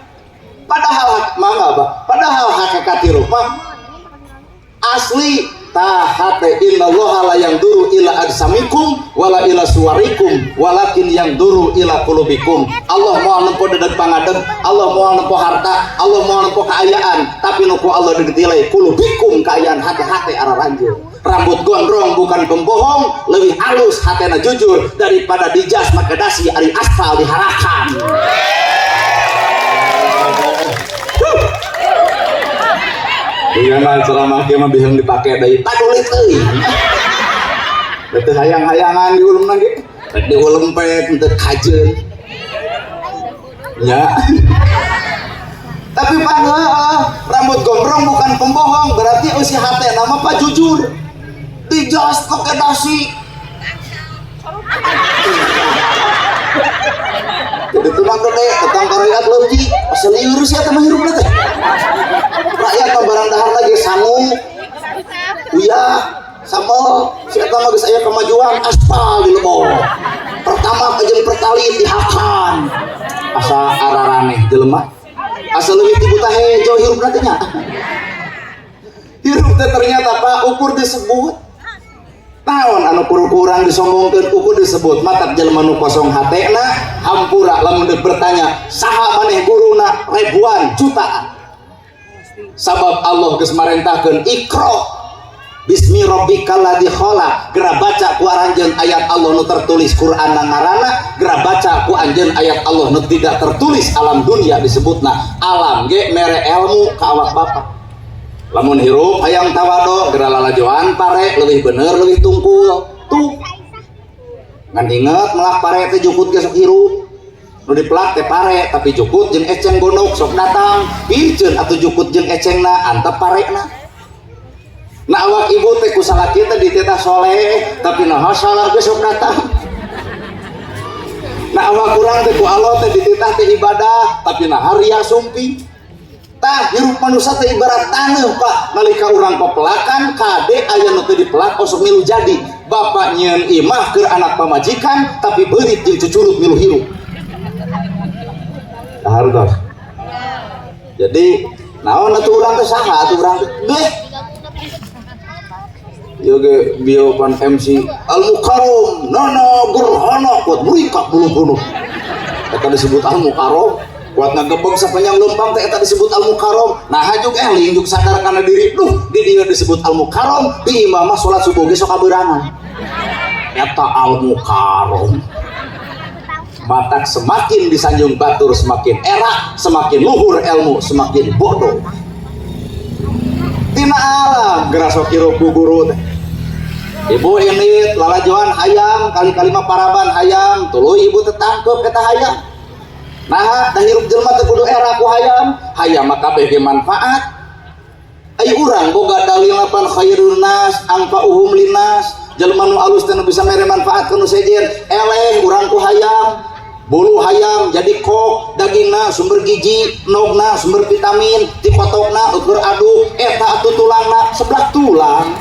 Padahal mangga Pak, padahal hakikat hirup mah asli tahate innallaha la yanzuru ila ajsamikum wala ila suwarikum walakin yanzuru ila qulubikum. Allah moal nempo dedeg pangadeg, Allah moal nempo harta, Allah moal nempo kaayaan, tapi nu ku Allah ditilai qulubikum kaayaan hate-hate araranjeun. Rambut gondrong bukan pembohong, lebih halus hatena jujur daripada dijas make dasi ari aspal diharakan. Dengan ceramah kieu mah biheung dipake deui paduli teuing. Teu hayang-hayangan diulem ge. Rek diulem pek teu kajeun. Nya. Tapi pangeuh rambut gondrong bukan pembohong, berarti eusi hate nama pak jujur. Dijas pakai dasi. Jadi tulang gede, tetang rakyat leutik, asal liur sia teh mah hirupna teh. Rakyat mah barang dahar lagi sangu, uyah, sambal, sia teh mah geus aya kemajuan aspal di lebong. Pertama jeung pertalit dihakan. Asa araraneh jelema. Asa leuwih ti buta hejo hirupna teh nya. Hirup teh ternyata Pak ukur disebut. Naon anu kurang disombongkeun ukur disebut matak jelema nu kosong hatena hampura lamun deuk bertanya saha maneh guruna ribuan jutaan. Sabab Allah geus marentahkeun Iqra bismi rabbikal ladzi khalaq, geura baca ku aranjeun ayat Allah nu tertulis Quran ngaranna, geura baca ku anjeun ayat Allah nu tidak tertulis alam dunia disebutna. Alam ge mere ilmu ka awak bapak. Lamun hirup hayang tawado geura lalajoan pare leuwih bener leuwih tungkul tuh. Ngan inget melak pare teh jukut ge sok hirup. Nu dipelak teh pare tapi jukut jeung eceng gondok sok datang. Piceun atuh jukut jeung ecengna antep parena. Nah awak ibu teh ku salaki teh dititah soleh tapi nah salah ge sok datang. Nah awak urang teh ku Allah teh dititah teh ibadah tapi nah ria sumping. Tah hirup manusia teh ibarat taneuh Pak, nalika urang pepelakan kade aya nu teu dipelak osok milu jadi. Bapak nyieun imah keur anak pamajikan tapi beurit jeung cucurut milu hirup. Hartos. Jadi naon atuh urang teh saha atuh urang teh? Beh. Ieu ge bio pan MC Al Mukarrom Nana Gerhana kuat merikak bulu-bulu. Eta disebut Al Mukarrom. Kuat ngagebeg sapanjang leumpang teh eta disebut Al Mukarrom. Nah hajuk eling juk sadar kana diri. Duh, di dieu disebut Al Mukarrom, di imah mah salat subuh ge sok kabeurangan. Eta Al Mukarrom. Matak semakin disanjung batur semakin era, semakin luhur ilmu, semakin bodoh. Tina alam geura sok hirup ku guru teh. Ibu ini lalajoan hayam kali-kali mah paraban hayam, tuluy ibu teh tangkep eta hayam. Nah, dah hirup jelema teh kudu era ku hayam, hayam mah kabeh ge manfaat. Ai urang boga dalil lapan khairun nas anfa'uhum linnas, jelema nu alus teh nu bisa mere manfaat ka nu sejen, eleh urang ku hayam. Bulu hayam jadi kok, dagingna sumber gizi, nogna sumber vitamin, dipotongna ukur aduk, eta atuh tulangna sebelah tulang.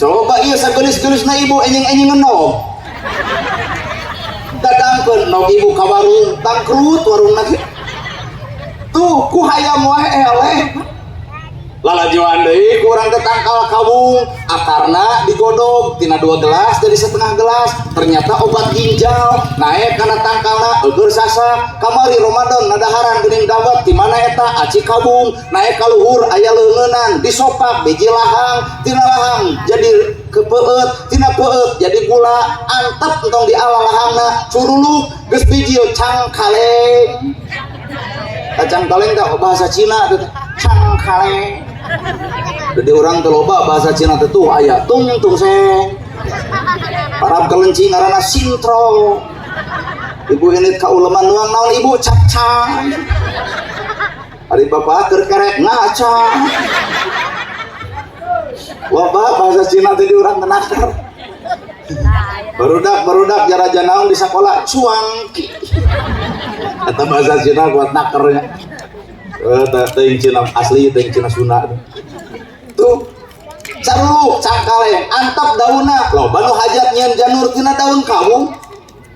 Coba ieu sageulis-geulisna ibu enjing-enjing nog. Dadangkeun nog ibu ka warung, bangkrut warungna ge. Tuh ku hayam wae eleh. Lalajoan deui ku urang teh tangkal kawung, akarna digodog tina 2 gelas jadi setengah gelas, ternyata obat ginjal, naek kana tangkalna eueur sasak. Kamari Ramadan nadaharan geuning dawet di mana eta aci kawung, naek ka luhur aya leungeunnan, disopak biji lahang, tina lahang jadi kepeut, tina peut jadi gula, antep entong di ala lahangna, curuluk geus bijil cangkaleng. Kacang kaleng teh bahasa Cina teh cangkaleng. Jadi orang teh loba bahasa Cina teh tuh aya tung tung seng. Parab kelenci ngaranna sintro. Ibu ini kauleman nuang naon ibu capcang. Ari bapak keur kerek ngaca. Loba bahasa Cina teh di urang teh nakar. Barudak jaraja naon di sakola cuangki. Eta bahasa Cina buat nakernya. Teuing Cina asli, teuing Cina Sunda. Tuh caruluk cangkaleng antep daunna loba nu hajat nyieun janur tina daun kawung.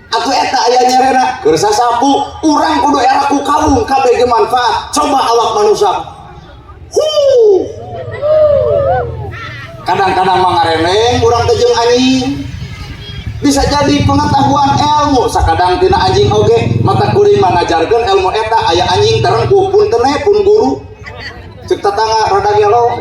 Atuh eta aya nyerena keur sasapu urang kudu era ku kawung kabeh ge manfaat. Coba awak manusia. Huh. Kadang-kadang mah ngaremeng urang teh jeung anjing. Bisa jadi pengetahuan ilmu sakadang tina anjing oge mata kuring mah ngajarkeun ilmu eta aya anjing terengkuh pun tene pun guru cek tetangga rada gelo.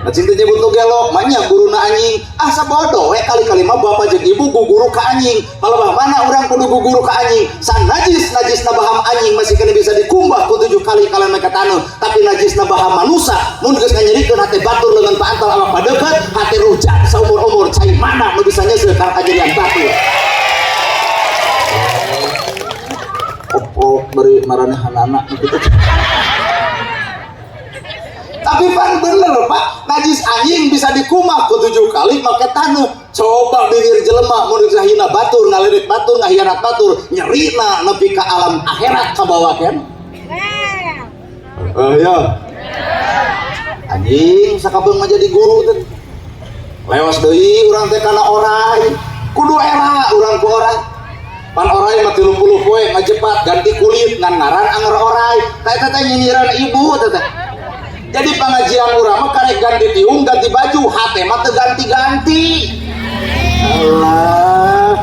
Nah, cinta nyebut nu gelo manya guruna anjing ah sabodo we kali-kali mah bapak jeung ibu guguru ka anjing palebah mana urang kudu guguru ka anjing san najis najisna baham anjing masih kena bisa dikumbah ku 7 kali kalian mereka taneuh tapi najisna baham manusa mun geus nganyerikeun hate batur leungeun paantal awak padeukeut hate rujak saumur-umur cai mana nu bisa nyeuseuh kana kajadian batur. Oprok bari maranehanana gitu. Tapi pan bener Pak, najis anjing bisa dikumah ku 7 kali make taneuh. Coba bibir jelema mun geus ngahina batur, ngalirik batur, ngahianat batur, nyerina nepi ka alam akhirat kabawa ken. Ya. Anjing sakabeung mah jadi guru teh. Lewas deui urang teh kana orai. Kudu era urang ku orai. Pan orai mah 30 poe ngajepat ganti kulit ngan ngaran anger orai. Tah eta teh nyinyiran ibu teh teh. Jadi pengajian urang mah karek ganti tiung, ganti baju, hate mah teu ganti-ganti. Allah.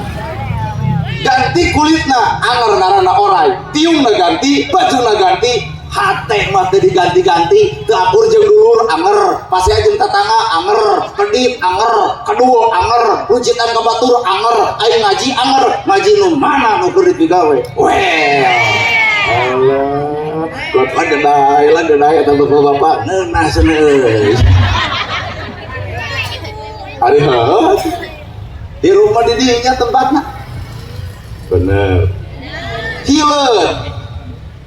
Ganti kulitna, anger ngaranna orai, tiungna ganti, bajuna ganti, hate mah teu diganti-ganti, teu akur jeung dulur anger, pasea jeung tatangga anger, kedip anger, kedua anger, rujitan ka batur anger, aing ngaji anger, ngaji nu mana nu keur dipigawe. Well. Allah, bapak gedai lah gedai atau bapak-bapak ngeunah cenah euy. Ari heuh. Di rumah di dinya tempatna. Bener. Hileud.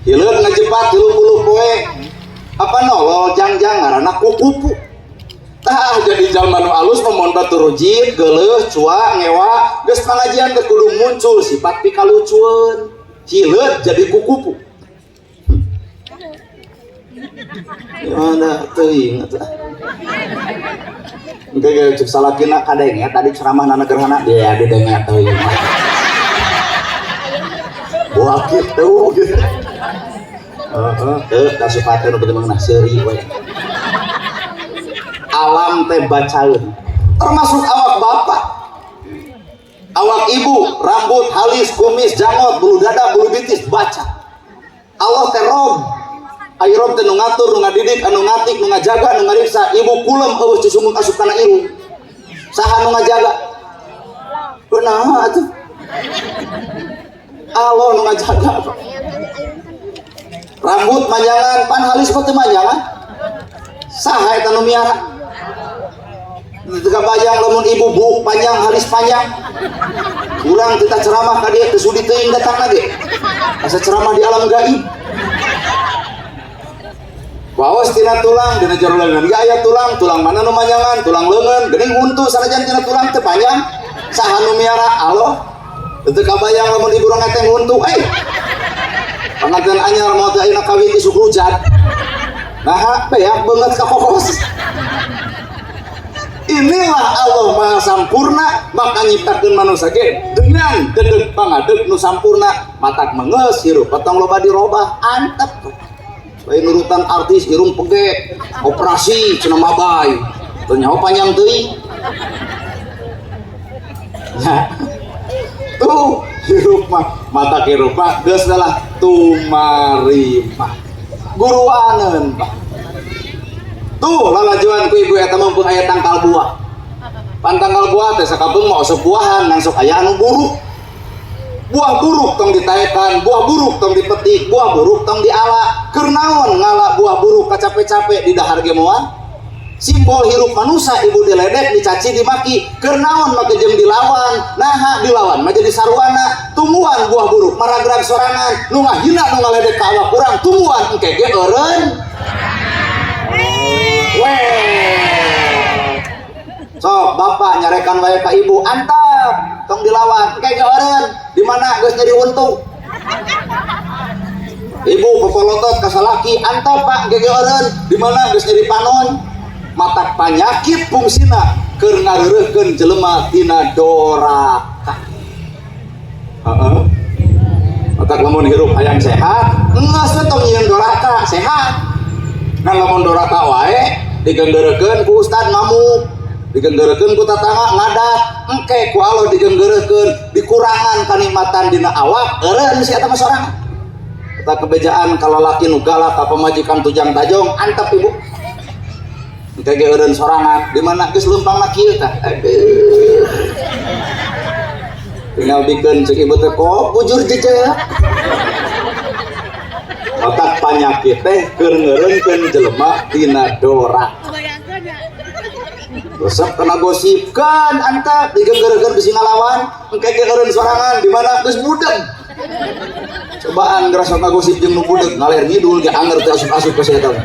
Hileud ngajebat 30 poe. Apa nolol jangjang ngaranna kukupu. Tah jadi jalma nu alus mah mun batur rujit, geuleuh, cua, ngewa, geus pangajian teh kudu muncul sifat pikalucueun. Hileud jadi kukupu. Gimana teuing atuh. Engke ge cek salakina kadenge tadi ceramah nana gerhana dia didenge teuing. Wah kitu gitu. Heeh, teu da sifatna nu penting mah seuri we. Alam teh bacaeun. Termasuk awak bapak. Awak ibu, rambut, halis, kumis, janggot, bulu dada, bulu betis, baca. Allah teh Rob. Ai Rob teh nu ngatur, nu ngadidik, anu ngatik, nu ngajaga, nu ngariksa. Ibu kulem eueuh cusumung asup kana irung. Saha nu ngajaga? Kunaha atuh? Allah nu ngajaga. Rambut manjangan, pan halis mah teu manjangan. Saha eta nu miara? Teu kabayang lamun ibu buuk panjang, halis panjang. Urang teu ceramah ka dieu teu sudi teuing datangna ge. Asa ceramah di alam gaib. Waos tina tulang, dina jero leungeun ge aya tulang, tulang mana nu manjangan, tulang leungeun, geuning huntu sanajan tina tulang teu panjang. Saha nu miara? Allah. Teu kabayang lamun ibu ngeteng huntu, eh. Panganten anyar mau teh ayeuna kawin isuk rujat. Nah, beak beungeut ka kokos. Inilah Allah Maha Sampurna, maka nyiptakeun manusia ge dengan dedeg pangadeg nu sampurna, matak mengeus hirup tong loba dirobah, antep. Lain nurutan artis irung pege, operasi cenah mabay. Teu nyaho panjang teuing. Ya. Tuh hirup mah mata hirup mah geus lah tumarima. Guruaneun Pak. Tuh lalajuan ku ibu eta mumpung aya tangkal buah. Pan tangkal buah teh sakabeung mah osok buahan ngan sok aya anu buruk. Buah buruk tong ditaekan, buah buruk tong dipetik, buah buruk tong diala. Keur naon ngala buah buruk kacape-cape di dahar ge moal? Simbol hirup manusia ibu diledek, dicaci, dimaki. Keur naon make jeung dilawan? Naha dilawan mah jadi sarwana. Tungguan buah buruk maragrag sorangan, nu ngahina nu ngaledek ka awak urang tungguan engke ge eureun. Weh. Sok bapak nyarekan wae ka ibu, antap tong dilawan, engke ge eureun. Di mana geus nyeri untu? Ibu popolotot ka salaki, antap pak engke ge eureun. Di mana geus nyeri panon? Matak panyakit fungsina keur ngareureuhkeun jelema tina doraka. Heeh. Matak lamun hirup hayang sehat, geus we tong nyieun doraka, sehat. Ngan lamun doraka wae digenggeurekeun ku ustad ngamuk, digenggeurekeun ku tatangga ngadat, engke ku Allah digenggeurekeun, dikurangan kanikmatan dina awak, eureun si eta mah sorangan. Eta kebejaan ka lalaki nu galak ka pamajikan tujang tajong, antep ibu. Engke ge eureun sorangan, di mana geus leumpangna kieu tah. Aduh. Tinggal bikeun cek ibu teh kok bujur jejak. Otak panyakit teh keur ngeureunkeun jelema tina doraka. Resep kena gosip kan antap digenggeurekeun bisi ngalawan, engke ge eureun sorangan di mana geus budeg. Cobaan ngerasa ngagosip jeung nu budeg ngaler ngidul ge anger teh asup-asup ka setan.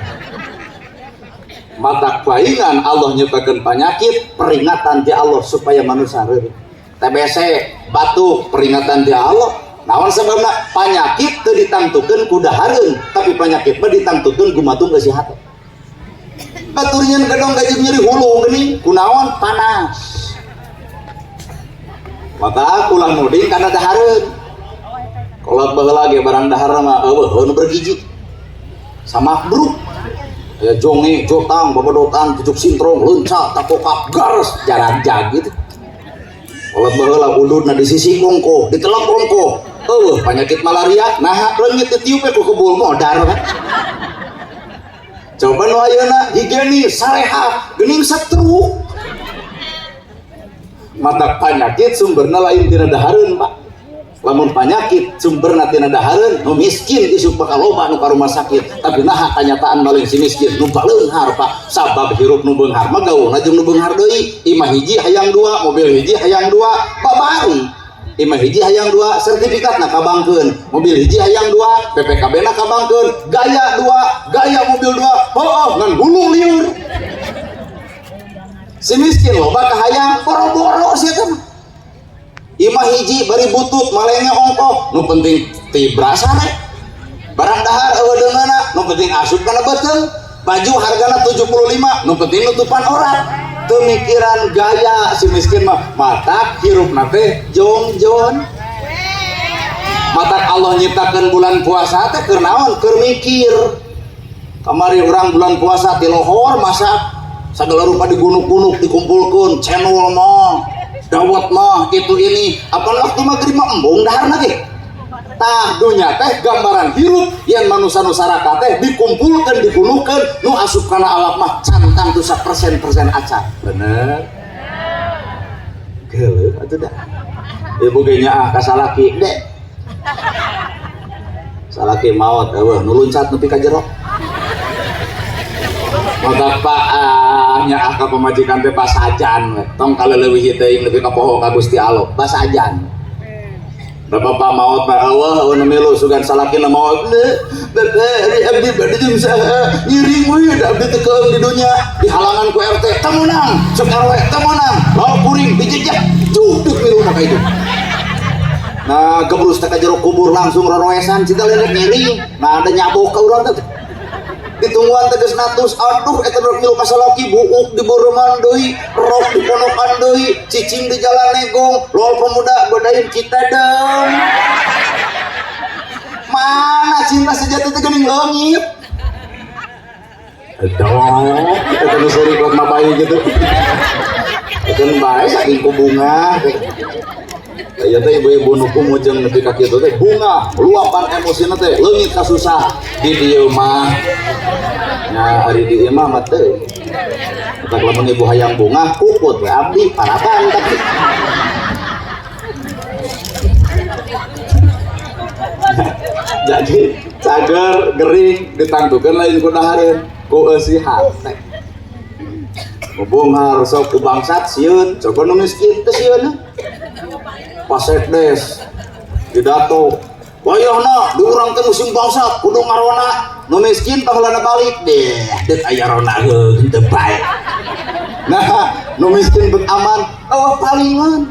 Matak paingan Allah nyiptakeun penyakit, peringatan ti Allah supaya manusia reureut. TBC, batuk, peringatan ti Allah. Naon sebabna? Penyakit teu ditangtukeun ku dahareun, tapi penyakit mah ditangtukeun gumatung eusi hate. Batur nyeun gedong gajib nyeri hulu geuning, kunaon? Panas. Maka ulah nuding kana dahareun. Kolot baheula ge barang dahar mah eueuh nu bergizi. Samak bruk. Ya jonge, jotang, babadotan, pucuk sintrong, leunca, takokap, gares, jarag-jag gitu. Kolot baheula ududna di sisi ongkoh, ditelok ongkoh. Eueuh penyakit malaria, nah leungit ditiup ku kebul modar kan. Coba nu ayeuna higienis, sarehat, geuning setruk. Mata penyakit sumberna lain tina dahareun, Pak. Lamun penyakit sumberna tina dahareun, nu miskin isuk bakal loba nu ka rumah sakit. Tapi naha kanyataan maling si miskin nu baleunghar, Pak. Sabab hirup nu beunghar mah gaulna jeung nu beunghar deui. Imah hiji hayang dua, mobil hiji hayang dua, babari. Imah hiji hayang dua, sertifikatna kabangkeun. Mobil hiji hayang dua, BPKB na kabangkeun. Gaya dua, gaya mobil dua, hooh ngan hulu liur. Si miskin loba kahayang boro-boro sia teh mah. Imah hiji bari butut malengnya ongkoh, nu penting tibra sare. Barang dahar eueuh deungeuna, nu penting asup kana beuteung. Baju hargana 75, nu penting nutupan aurat. Teu mikiran gaya si miskin mah, matak hirupna teh jongjon. Matak Allah nyiptakeun bulan puasa teh keur naon? Keur mikir. Kamari urang bulan puasa ti lohor masak segala rupa digunuk-gunuk dikumpulkeun, cendol mah, dawet mah, itu ini. Apa waktu maghrib mah embung daharna ge. Tah dunya teh gambaran hirup yang manusia nu saraka teh dikumpulkeun digunukeun nu asup kana awak mah cantang tu sapersen-persen acan. Bener? Geuleuh atuh da. Ibu ge nyaah ka salaki, "Dek." Salaki maot eueuh nu luncat nepi ka jero. Mata pak nyaah ka pamajikan teh basajan we. Tong kaleuleuyeuh teuing nepi ka poho ka Gusti Allah, basajan. Da bapak maot mah eueuh eueuh nu milu sugan salakina maot. Bapak ari abdi bade jeung saha ngiring we da abdi teu keung di dunya dihalangan ku RT teu meunang, cek RW teu meunang, lawa kuring dijejak juduk milu mah ka itu. Nah, gebrus teh ka jero kubur langsung roroesan cita leungeut ngiring. Nah, ada nyabok ka urang teh. Ditungguan tegas natus, aduh eta rek milu ka salaki buuk di beureman deui, rok di ponokan deui, cicing di jalan negong, lol pemuda godain kita dong. Mana cinta sejati teh geuning leungit. Aduh, eta nu seuri kuat mah bayi gitu. Keun bae saking ku bunga. Aya teh ibu-ibu nu kumujeng nepi ka kitu teh bunga, luapan emosina teh leungit ka susah di dieu mah. Nya ari di imah mah teu. Eta lamun ibu hayang bunga kukut we abdi paraban tapi. Jadi cager gering ditangtukeun lain ku dahareun ku eusi hate. Beunghar sok ku bangsat sieun, coba nu miskin teh sieun. Pasekdes pidato wayahna di urang teh musim bangsat kudu ngarona nu miskin paheulana balik deh deut aya rona heuh teu bae. Nah nu miskin bet aman eueuh palingan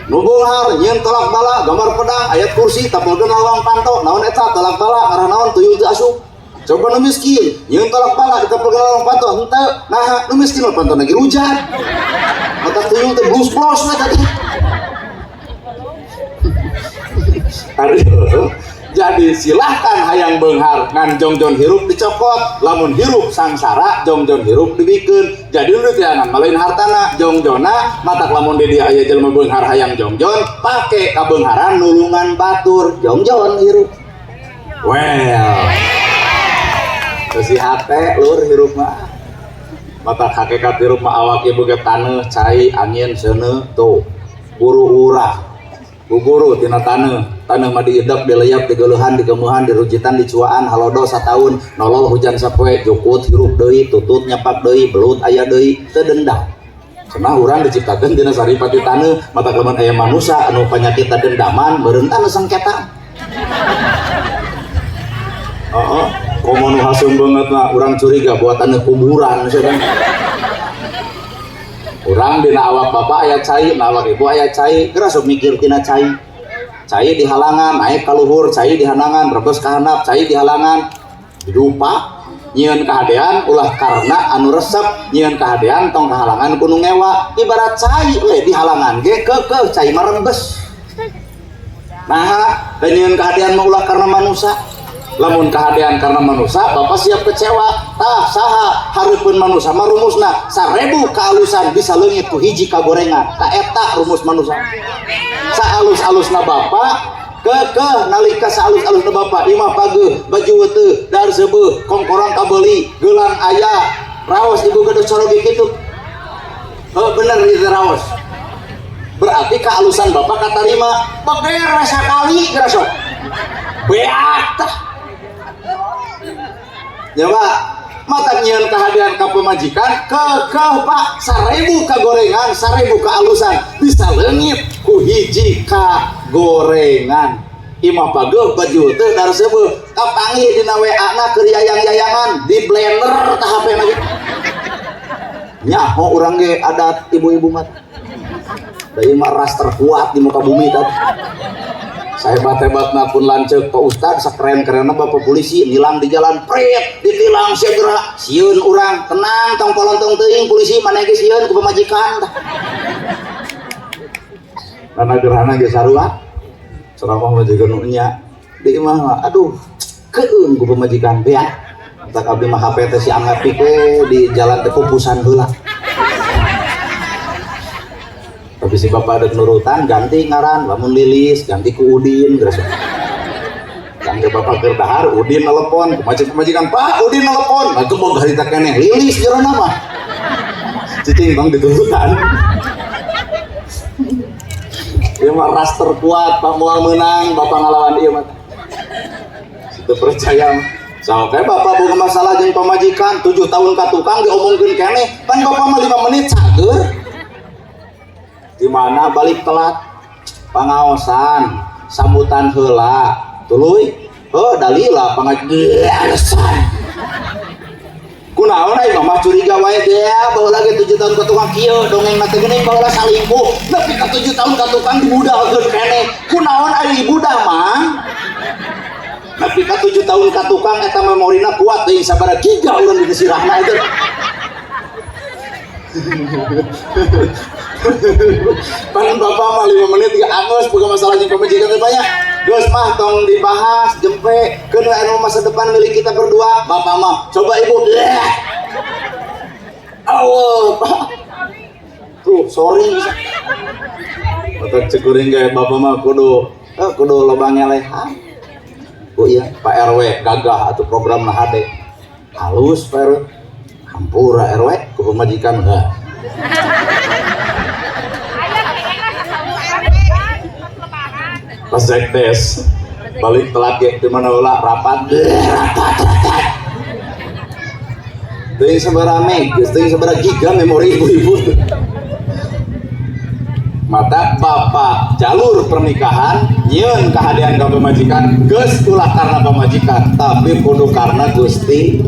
nu beunghar nyieun tolak bala gambar pedang ayat kursi tapelkeun lawang panto naon eta tolak bala ngarah naon tuyul teu asup. Coba nu miskin nyieun tolak bala ditempelkeun lawang panto henteu nah nu miskin mah panto lagi rujat mata tuyul teh blus-blus we tadi. Aduh. Jadi silahkan hayang beunghar ngan jongjon hirup dicokot, lamun hirup sangsara jongjon hirup dibikeun. Jadi nu tiangan malain hartana jongjonna matak lamun di dieu aya jelema beunghar hayang jongjon pake kabeungharan nulungan batur jongjon hirup. Well. Besi hate lur hirup mah. Matak hakikat hirup mah awak ieu boga taneuh, cai, angin, seuneu tuh. Guru urah. Guru tina taneuh, taneuh mah diidep, dileyep, digeuleuhan, digemuhan, dirujitan, dicuaan, halodo sataun, nolol hujan sapoe, jukut hirup deui, tutut nyapak deui, belut aya deui, teu dendam. Cenah urang diciptakeun tina saripati taneuh, matak lamun aya manusa anu panyakit dendaman, meureun taneuh sengketa. Heeh, komo nu haseum beungeut mah urang curiga buat taneuh kuburan cenah. Urang dina awak bapak aya cai, dina awak ibu aya cai, geura sok mikir tina cai. Cai di halangan, naik ka luhur, cai di halangan, rebes ka handap, cai di halangan. Didupa, nyieun kahadean ulah karena anu resep, nyieun kahadean tong kahalangan ku nu ngewa. Ibarat cai we di halangan ge keukeuh cai mah rembes. Nah, dan nyieun kahadean mah ulah karena manusia. Lamun kahadean karena manusia, bapak siap kecewa. Tah saha hareupeun manusia mah rumusna 1000 kaalusan bisa leungit ku hiji kagorengan. Tah eta rumus manusia. Saalus-alusna bapak kekeh nalika saalus-alusna bapak imah pageuh, baju weteu, dahar seubeuh, kongkorang kabeuli, gelang aya, raos ibu geus coroge kitu. Oh, bener itu raos. Berarti kealusan bapak katarima. Beger we sakali geura sok. Beak tah. Ya Pak, mata nyieun kahadean ka pemajikan kekeh Pak, 1000 kagorengan, 1000 kealusan bisa leungit ku hiji kagorengan. Imah pageuh, baju teu, dahar seubeuh, kapanggih dina WA na keur yayang-yayangan di blender tah HP na ge. Nyaho urang ge adat ibu-ibu mah. Da ieu mah ras terkuat di muka bumi tadi. Sahebat-hebatna pun lanceuk Pak Ustad, sakeren-kerenna bapak polisi nilang di jalan, pret ditilang segera sieun urang. Tenang, tong polontong teuing polisi, maneh ge sieun ku pamajikan tah. Karena gerhana ge sarua ceramah mah juga nu nya di imah mah aduh keung ku pamajikan beak. Tak abdi mah HP teh si angkat we di jalan teh pupusan heula. Tapi si bapak ada nurutan ganti ngaran, lamun Lilis ganti ku Udin geus. Kangge bapak keur dahar Udin nelpon, pamajikan Pak Udin nelpon, nah gebog harita keneh Lilis jerona mah. Cicing bang diturutan. Ieu mah ras terkuat Pak, moal meunang bapak ngalawan ieu mah. Situ percaya mah. Sampai bapak boga masalah jeung pamajikan 7 tahun ka tukang diomongkeun keneh, pan bapak mah 5 menit cager. Di mana balik telat, pangaosan, sambutan heula, tuluy, heuh dalila pangajian. Kunaon ai mama curiga wae dia baheula ge 7 tahun ka tukang kieu dongeng teh geuning baheula salingkuh nepi ka 7 tahun ka tukang dibudalkeun keneh. Kunaon ai dibudah mang? Nepi ka 7 tahun ka tukang eta memorina kuat teuing sabaraha giga urang di sirahna itu. Pan bapak mah 5 menit ge anggeus boga masalah jeung pamajikan teh banyak. Geus mah tong dibahas jempe keun anu masa depan milik kita berdua. Bapak mah coba ibu. Bleh. Allah, Pak. Tuh, sorry bisa. Otak cekuring ge bapak mah kudu loba ngelehan. Oh iya, Pak RW gagah atau program na HD. Halus Pak RW. Hampura RW ku pamajikan heuh. Pas sekdes balik telat ge di mana ulah rapat rapat rapat. Teuing sabaraha meg, geus teuing sabaraha giga memori ibu-ibu. Mata bapak jalur pernikahan nyieun kahadean ka pamajikan geus ulah karena pamajikan tapi kudu karena Gusti.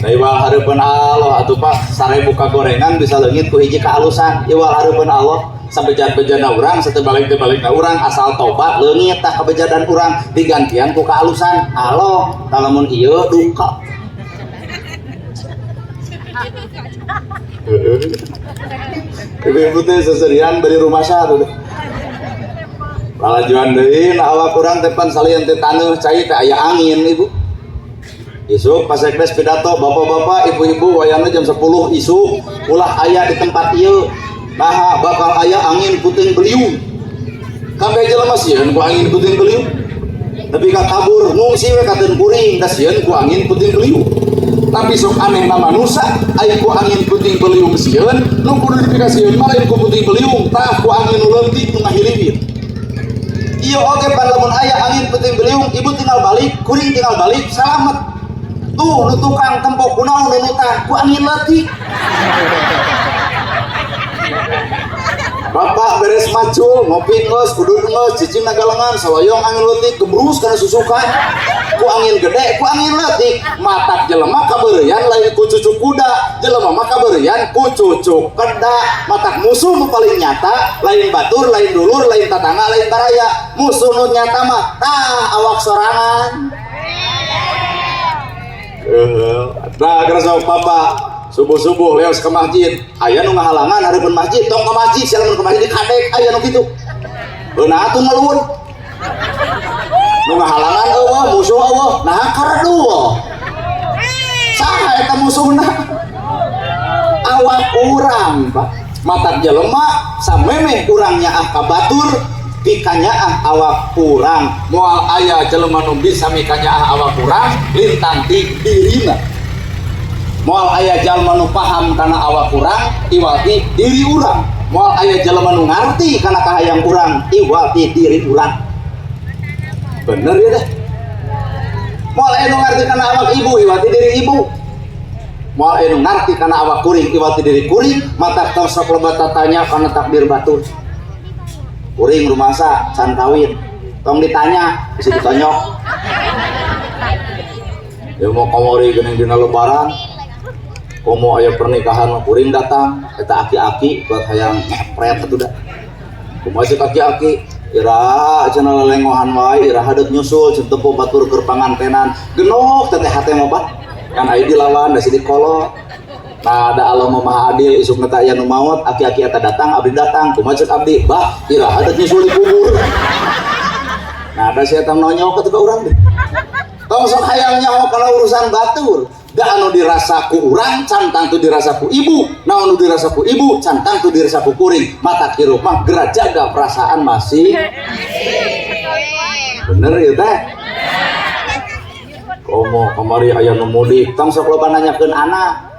Iwal hareupeun Allah atuh Pak, 1000 kagorengan bisa leungit ku hiji kaalusan. Iwal hareupeun Allah sabejat-bejana urang satebalik-tebalikna urang asal tobat leungit tah kabejadan urang digantian ku kaalusan. Allah tah lamun ieu duka. Ibu-ibu teh seserian bari rumasa tuh. Lalajuan deui na awak urang teh pan salian teh taneuh cai teh aya angin ibu. Isuk pas sekdes pidato bapak-bapak ibu-ibu wayana jam 10 isuk ulah aya di tempat ieu. Naha bakal aya angin puting beliung. Kabeh jelema sieun ku angin puting beliung. Tapi ka kabur ngungsi we ka kuring da sieun ku angin puting beliung. Tapi sok aneh na manusa aya ku angin puting beliung sieun nu kudu dipikasieun mah lain ku puting beliung tah ku angin nu leutik nu ngahiliwir. Ieu oge pan lamun aya angin puting beliung ibu tinggal balik kuring tinggal balik salamet. Tuh nu tukang tempo kunaon nunutan ku angin leutik. Bapak beres macul ngopi geus kudud geus cicing nagalengan saloyong angin leutik gebrus kana susukan ku angin gede ku angin leutik matak jelema kabeureuyan lain ku cucuk kuda jelema mah kabeureuyan ku cucuk keda matak musuh nu paling nyata lain batur lain dulur lain tatangga lain baraya musuh nu nyata mah tah awak sorangan. Nah, geus bapak subuh-subuh leos ke masjid aya nu ngahalangan hareupeun masjid tong ke masjid sia lamun ke masjid dikadek aya nu kitu. Heuh atuh ngeluhur. Nu ngahalangan euweuh, musuh euweuh, nah karedul. Saha eta musuhna? Awak urang, Pak. Matak jelema samemeh urang nyaah ka batur, pikanyaah awak urang. Moal aya jelema nu bisa mikanyaah awak urang lintang ti dirina. Moal aya jalma nu paham kana awak urang iwal ti diri urang. Moal aya jelema nu ngarti kana kahayang urang iwal ti diri urang. Bener ya teh? Moal aya nu ngarti kana awak ibu iwal ti diri ibu. Moal aya nu ngarti kana awak kuring iwal ti diri kuring. Matak tong sok loba tatanya kana takdir batur. Kuring rumasa can kawin, tong ditanya bisa ditonyok. Ya mau kamari geuning dina lebaran, komo aya pernikahan mah kuring datang, eta aki-aki buat hayang ngepret atuh da. Kumaha ceuk aki-aki? Ira cenah lelengohan wae, ira hadeut nyusul ceuk tempo batur keur pangantenan. Genok teh hate mah, Pak. Kan aya dilawan da sidik kolot. Nah, ada Allah mah maha adil, isuk teh aya nu maot, aki-aki eta datang, abdi datang, kumaha ceuk abdi? Bah, ira hadeut nyusul di kubur. Nah, ada si eta nonyok atuh ka urang deh. Tong sok hayang nyaho kana urusan batur. Da anu dirasa ku urang can tangtu dirasa ku ibu, nah anu dirasa ku ibu can tangtu dirasa ku kuring. Matak hirup mah geura jaga perasaan masing. Bener ya teh? Komo kamari aya nu mudik, tong sok loba nanyakeun anak.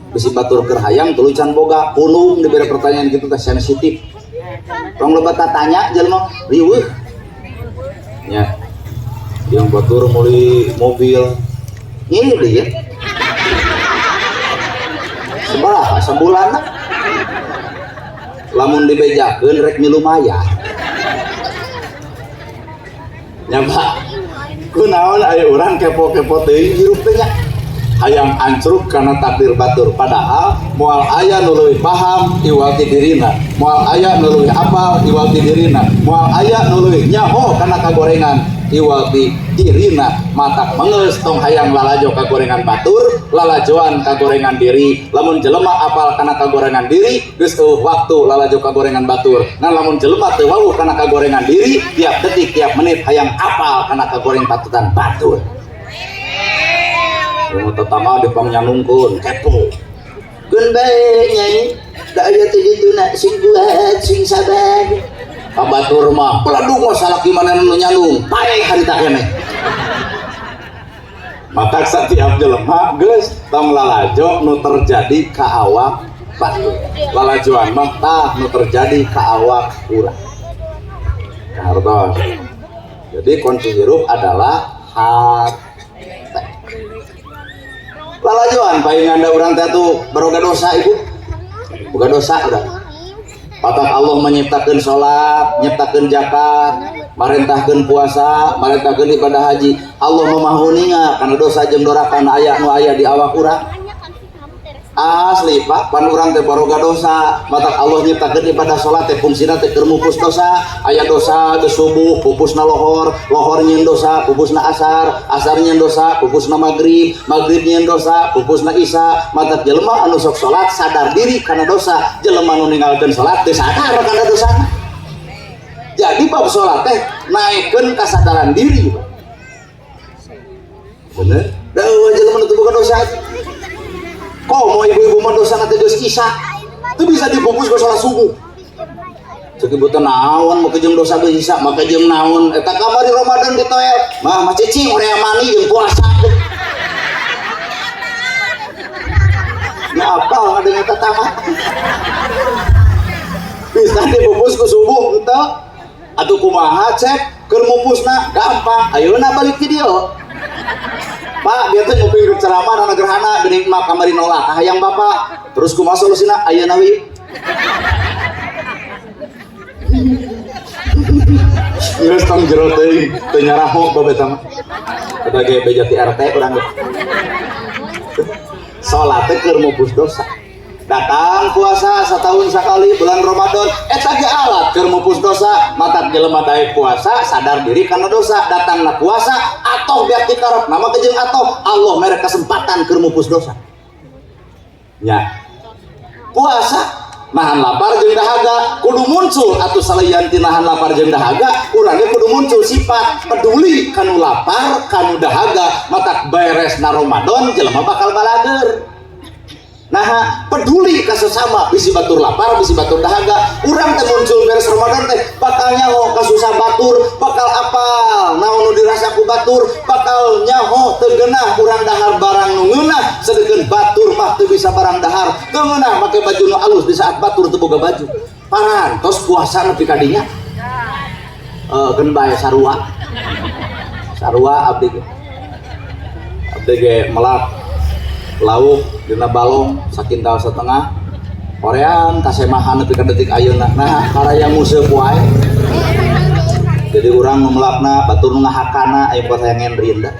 Bisi batur keur hayang tuluy can boga, pulung dibere pertanyaan gitu teh sensitif. Tong loba tatanya jelema riweuh. Nya. Yang batur meuli mobil ngiri ya. Sabaraha sabulan? Lamun dibejakeun rek milu lumayan. Nya Pak, kunaon aya urang kepo-kepo teuing hirup teh nya? Hayang ancruk kana takdir batur, padahal moal aya nu leuwih paham iwal ti dirina, moal aya nu leuwih apal iwal ti dirina, moal aya nu leuwih nyaho kana kagorengan iwal ti dirina. Matak mengeus tong hayang lalajo kagorengan batur, lalajoan kagorengan diri. Lamun jelema apal kana kagorengan diri, geus euweuh waktu lalajo kagorengan batur. Ngan lamun jelema teu wawuh kana kagorengan diri, tiap detik tiap menit hayang apal kana kagoreng patutan batur. Yang tetangga di pangnyanungkeun kepo. Keun bae nyai, da aya teh dituna sing kuat sing sabar. Ka batur mah peladung mah salaki manehna nu nyandung, paeh harita keneh. Matak setiap jelema geus tong lalajo nu terjadi ka awak batur. Lalajoan mah tah nu terjadi ka awak urang. Hartos. Jadi kunci hirup adalah hati. Lalajoan palingan da urang teh tuh baroga dosa ibu. Boga dosa urang. Patak Allah menyiptakeun salat, nyiptakeun zakat, marentahkeun puasa, marentahkeun ibadah haji. Allah mah maha uninga kana dosa jeung doraka aya nu aya di awak urang. Asli Pak, pan urang teh baroga dosa, matak Allah nyiptakeun ibadah salat teh fungsina teh keur mupus dosa. Aya dosa geus subuh, pupusna lohor, lohor nyieun dosa, pupusna asar, asar nyieun dosa, pupusna magrib, magrib nyieun dosa, pupusna isya. Matak jelema anu sok salat sadar diri kana dosa, jelema anu ninggalkeun salat teu sadar kana dosana. Jadi bab salat teh naekkeun kasadaran diri. Bener? Da eueuh jelema nu teu boga dosa. Komo ibu-ibu mah dosa teh geus isya. Teu bisa dipupus ku salat subuh. Cek ibu teh naon make jeung dosa geus isya, make jeung naon eta kamari Ramadan ditoel. Mah mah cicing hoream mani jeung puasa. Ya apa ada eta tama. Bisa dipupus ku subuh henteu. Atuh kumaha cek keur mupusna gampang. Ayeuna balik ti dieu. Pak, dia teh nguping keur ceramah na gerhana geuning mah kamari nolak kahayang bapak. Terus kumaha solusina ayeuna we? Geus tong jero teuing, teu nyaraho bab eta mah. Eta ge beja ti RT urang ge. Salat teh keur mupus dosa. Datang puasa setahun sekali bulan Ramadan, eta ge alat keur mupus dosa. Matak jelema daek puasa sadar diri kana dosa, datangna puasa atoh beak dikarep nama kejeung atoh, Allah mere kesempatan keur mupus dosa. Nya. Puasa Nahan lapar jeung dahaga kudu muncul atuh salian ti nahan lapar jeung dahaga urang ge kudu muncul sifat peduli kanu lapar kanu dahaga matak beres na Ramadan jelema bakal balageur. Nah, peduli ka sesama bisi batur lapar bisi batur dahaga urang teh muncul beres Ramadan teh bakal nyaho kasusah batur bakal apal naon nu dirasa ku batur bakal nyaho teu geunah urang dahar barang nu ngeunah sedengkeun batur mah teu bisa barang dahar teu ngeunah make baju nu alus di saat batur teu boga baju parantos puasa nepi ka dinya geun bae sarua sarua abdi ge abdi ge melak lauk dina balong sakintal setengah korean kasemahan nepi ka detik ayeuna nah karaya nguseup wae jadi urang nu melakna batur nu ngahakana aya buat hayang ngendrin da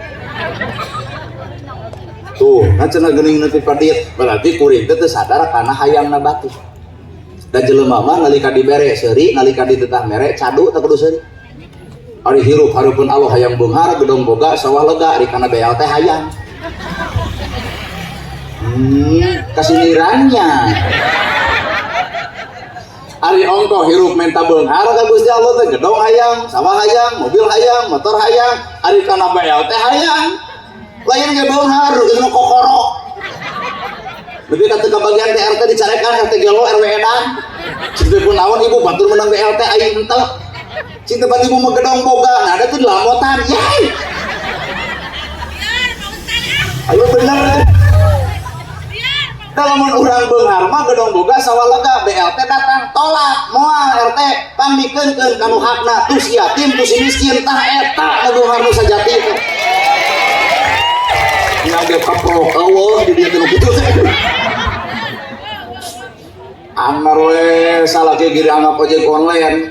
tuh kan cenah geuning nepi padit berarti kuring teh teu sadar kana hayangna batur da jelema mah nalika dibere seuri nalika ditetah mere cadu teh kudu seuri ari hirup hareupeun Allah hayang beunghar gedong boga sawah lega ari kana BLT hayang kasinirannya ari ongkoh hirup menta beunghar ka Gusti Allah teh gedong hayang sawah hayang mobil hayang motor hayang ari kana BLT hayang lain ge beunghar geus nu kokoro lebih ka teu kabagian teh RT dicarekan RT gelo RW edan cinta pun naon ibu batur menang BLT aing henteu cinta pan ibu mah gedong boga nah ada tuh dilamotan yai ayo bener kalau mun urang beunghar mah gedong boga sawah lega BLT datang tolak moal RT pangmikeunkeun kanu hakna tu si yatim tu si miskin tah eta nu beunghar nu sajati teh nya ge kaprok eueuh di dieu teh nu kitu teh anger we salaki giri anggap ojek online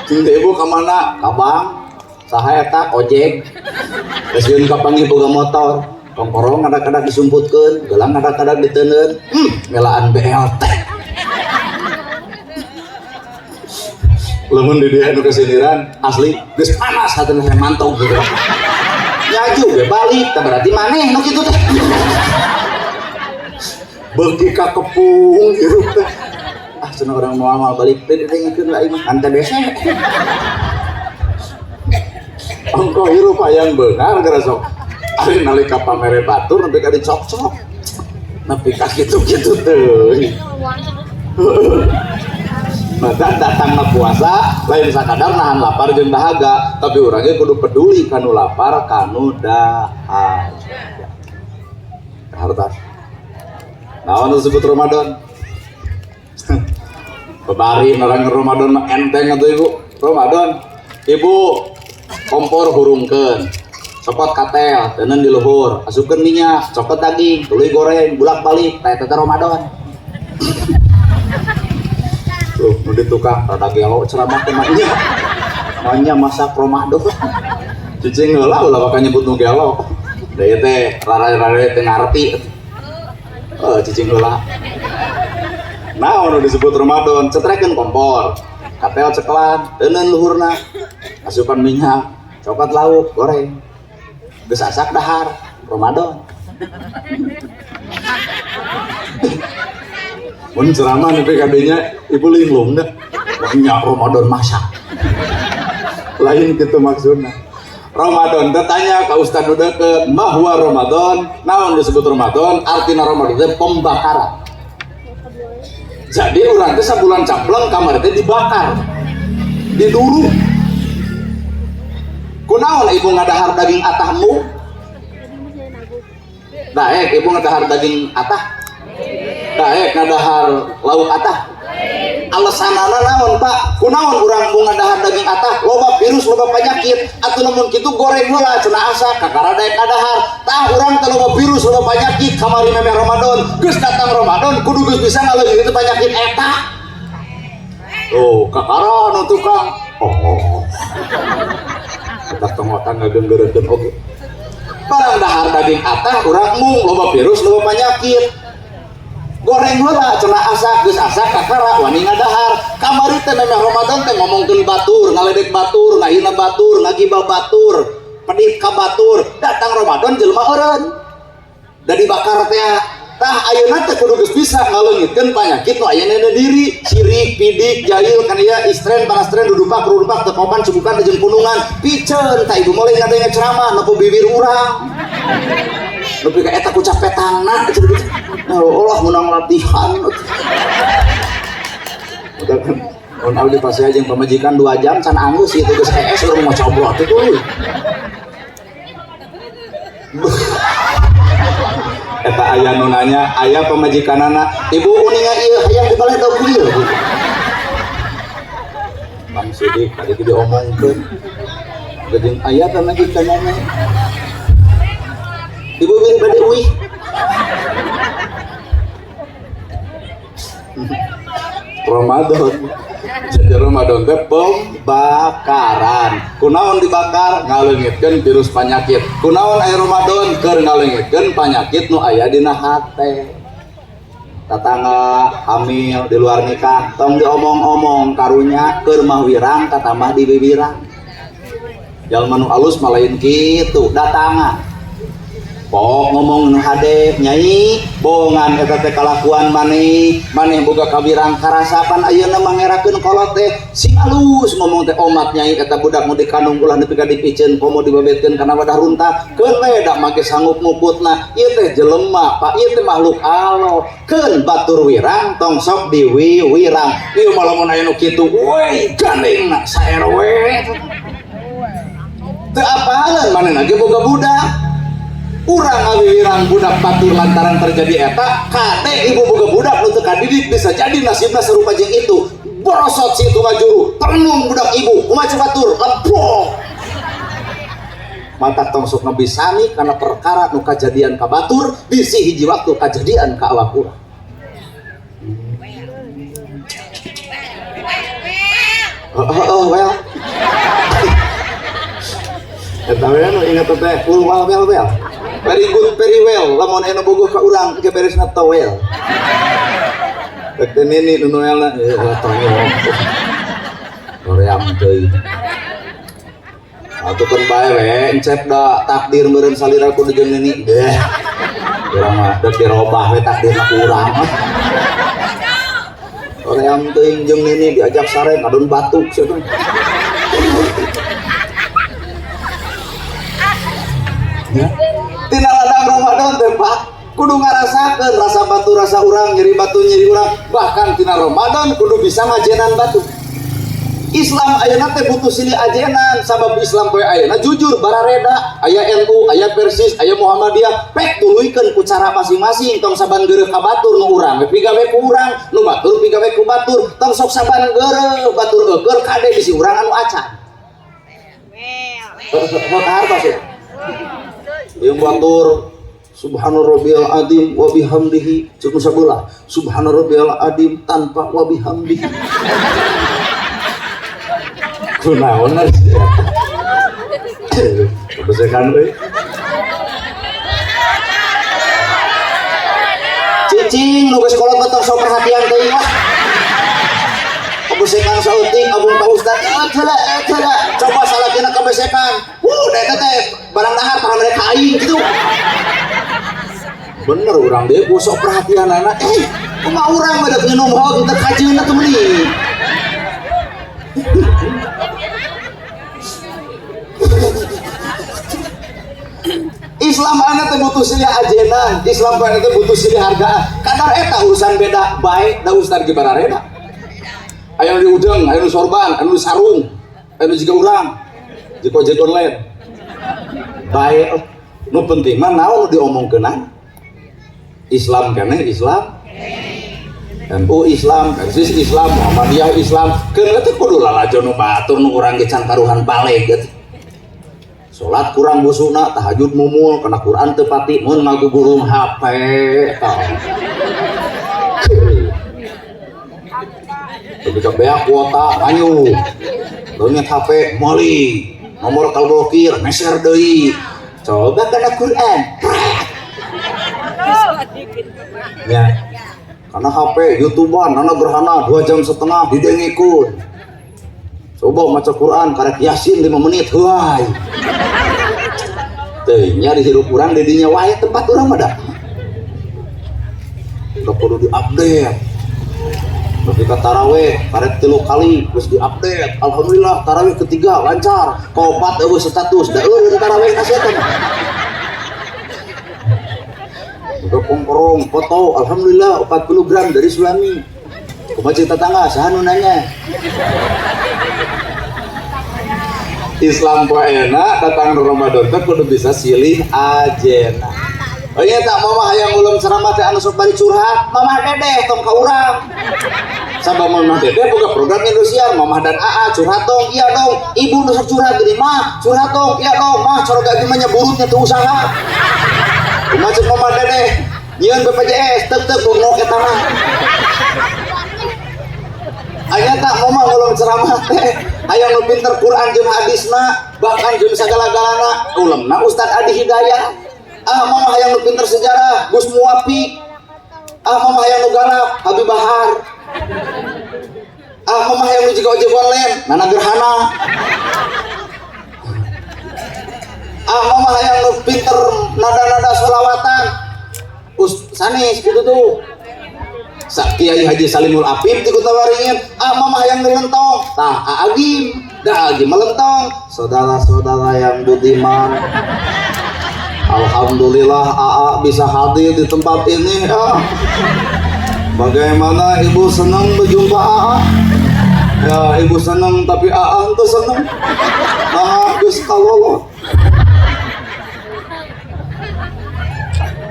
cing teh ibu ka mana ka bank saha eta ojek geus yeun kapanggih boga motor kongkorong ngadak-ngadak disumputkeun gelang ngadak-ngadak diteundeun melaan BLT lamun di dieu anu kesiniran asli geus panas hateuna saya mantog gitu nyaju ge balik tah berarti maneh nu kitu teh beuki ka kepung hirup teh ah cenah urang moal moal balik teh didengekeun lah aing mah kan TBC ongkoh hirup hayang beunghar geura sok ari nalika pamere batur nepi ka dicok-cok nepi ka kitu-kitu teuing maka datangna puasa lain sakadar nahan lapar jeung dahaga tapi urangnya kudu peduli kanu lapar kanu dahaga harta naon disebut Ramadan babari orang Ramadan mah enteng atuh ibu Ramadan ibu kompor hurungkeun cokot katel teuneun di luhur asupkeun minyak cokot daging tuluy goreng bulak-balik teh teh Ramadan tuh nu di tukang rada gelo ceramah teh mah nya mah masak Ramadan cicing heula ulah bakal nyebut nu gelo da ieu teh rara-rara teh ngarti cicing heula naon nu disebut Ramadan cetrekeun kompor katel cekelan teuneun luhurna asupan minyak cokot lauk goreng geus asak dahar Ramadan mun ceramah nepi ka dinya ibu linglung dah banyak Ramadan masak lain kitu maksudna Ramadan teh tanya ka ustad nu deukeut ma huwa Ramadan naon disebut Ramadan artina Ramadan teh pembakaran jadi urang teh sabulan campleng kamari teh dibakar diduruk kunaon ibu ngadahar daging atahmu daek ibu ngadahar daging atah daek ngadahar lauk atah alasanana naon pak kunaon urang mau ngadahar daging atah loba virus loba penyakit atuh lamun kitu goreng heula cenah asak kakara daek ngadahar tah urang teh loba virus loba penyakit kamari memeh Ramadan geus datang Ramadan kudu geus bisa ngaleungit itu penyakit eta tuh kakara nu tukang oh kita tongotan ngagenggerekeun oge barang dahar daging atah urang mung loba virus loba penyakit goreng heula cenah asak geus asak kakara wani ngadahar kamari teh memeh Ramadan teh ngomongkeun batur ngaledek batur ngahina batur ngagibah batur pedit ka batur datang Ramadan jelema eureun da dibakar teh Tah ayeuna teh kudu geus bisa ngaleungitkeun panyakit nu aya dina diri, sirik, pidik, jahil kan ieu istren, parastren, dudupak, rudupak, tekopan, subukan, jeung punungan. Piceun tah ibu mulai ngadenge ceramah nepu bibir urang. Nepi ka eta ku capetangna cenah. Allah menang latihan. Udah kan mun abdi pasti jeung pamajikan 2 jam can anggus ieu geus ES urang mau coblot itu. Eta aya nu nanya, aya pamajikanana, ibu uninga ieu hayang dibaledog ieu. Bang Sidik tadi diomongkeun. Geuning aya pamajikanana. Ibu beri bade uih. Ramadan. Jadi Ramadan teh pembakaran. Kunaon dibakar? Ngaleungitkeun virus panyakit. Kunaon aya Ramadan? Keur ngaleungitkeun panyakit nu aya dina hate. Tatangga hamil di luar nikah, tong diomong-omong karunya keur mah wirang katambah di bibirang. Jalma nu alus mah lain kitu, datangan. Pok ngomong nu hade nyai bohongan eta teh kalakuan maneh, maneh boga kabirang karasapan ayeuna mangerakeun kolot teh sing alus ngomong teh omat nyai eta budak nu dikandung ulah nepi ka dipiceun komo dibabetkeun kana wadah runtah keun we da make sanggup ngukutna ieu teh jelema pak ieu teh makhluk Allah keun batur wirang tong sok diwiwirang ieu mah lamun aya nu kitu we gandengna sa RW teu apalan manehna ge boga budak. Urang ngawiwirang budak batur lantaran terjadi eta kade ibu boga budak nu teu kadidik bisa jadi nasibna serupa jeung itu borosot si itu ngajuru terenung budak ibu kumaha batur lempok mantak tong sok ngebisani karena perkara nu kajadian ka batur bisi hiji waktu kajadian ka awak urang. Oh, well. Eta we nu inget teh full well well well. Very good, very well. Lamun anu bogoh ka urang ke beresna towel. Rek teh nini nu noelna towel. Hoream teuing. Atuh keun bae we encep da takdir meureun salira kudu jeung nini. Deh. Urang mah dek dirobah we takdirna ku urang. Hoream teuing jeung nini diajak sare ngadon batuk sia teh. Ya. Tina ladang Ramadan teh Pak kudu ngarasakeun rasa batu rasa urang nyeri batu nyeri urang bahkan tina Ramadan kudu bisa ngajenan batu. Islam ayeuna teh butuh silih ajenan sabab Islam poe ayeuna jujur barareda aya NU aya Persis aya Muhammadiyah pek tuluykeun ku cara masing-masing tong saban geureuh ka batur nu urang we pigawe ku urang nu batur pigawe ku batur tong sok saban geureuh batur eueur kade bisi urang anu acan. Heuh hartos ya. Yang batur subhana rabbiyal azim wa bihamdihi cukup sabelah subhana rabbiyal azim tanpa wa bihamdihi kunaon kebesekan euy cicing nu geus kolot mah tong sok perhatian teuing lah kebesekan saeutik abung ka ustad heula coba salakina kebesekan wuh da eta teh barang dahar para mereka aing gitu bener urang deui sok perhatianana kumaha urang mah deuk nginum hog teu kajeun atuh meuni Islam ayeuna teh butuh silih ajenan, Islam ayeuna teh butuh silih hargaan. Kadar eta urusan beda bae da ustad ge barareda. Aya nu diudeng, aya nu sorban, aya nu sarung, aya nu jiga urang, jiga ojek online. Bae nu penting mah naon nu diomongkeunana. Islam keneh Islam. NU Islam, Persis Islam, Muhammadiyah Islam. Keun teh kudu lalajo nu batur nu urang ge can karuhan baleg gitu. Salat kurang busuna, tahajud mumul, kana Quran teu pati, mun ngagugurung HP tah. Lebih ke beak kuota banyu. Leungit HP meuli, nomor kalblokir meser deui. Coba kana Quran. Ya. Karena HP YouTubean nana gerhana 2,5 jam didengikeun. Coba maca Quran karek Yasin 5 menit heuay. Teu nya dihirup urang di dinya wae tempat urang mah da. Udah kudu diupdate. Ketika taraweh karek 3 kali geus diupdate. Alhamdulillah taraweh ketiga lancar. Kaopat eueuh status. Da eueuh taraweh ka sia teh. Udah kongkorong foto, alhamdulillah 40 gram dari suami. Kumaha cek tetangga, saha nu nanya? Islam poe enak datang Ramadan teh kudu bisa silih ajena. Oh iya tak mama hayang ulum ceramah teh anu sok bari curhat, mamah dedeh tong ka urang. Sabab mamah dedeh boga program Indosiar, mamah dan AA curhat dong, iya dong. Ibu nu sok curhat geuning mah, curhat dong, iya dong. Mah coroga ge mah nya burutnya teu usaha. Kumaha cek mamah dedeh? Nyieun BPJS teuk teuk bongok eta mah. Aya tak mama ngulung ceramah teh, hayang nu pinter Quran jeung hadisna, bahkan jeung sagala-galana, ulemna Ustad Adi Hidayat. Ah mama hayang nu pinter sejarah, Gus Muwafi. Ah mama hayang nu galak, Habib Bahar. Ah mama hayang nu jiga ojek online, Nana Gerhana. Ah mama hayang nu pinter nada-nada sholawatan, Us sanes gitu tuh. Kiai Haji Salimul Afif di Kota Waringin. Ah mama hayang nu lentong, tah Agim, dah Agim melentong. Saudara-saudara yang budiman, alhamdulillah AA bisa hadir di tempat ini. Ya. Bagaimana ibu senang berjumpa AA? Ya ibu senang tapi AA itu senang. Nah, geus kalolot.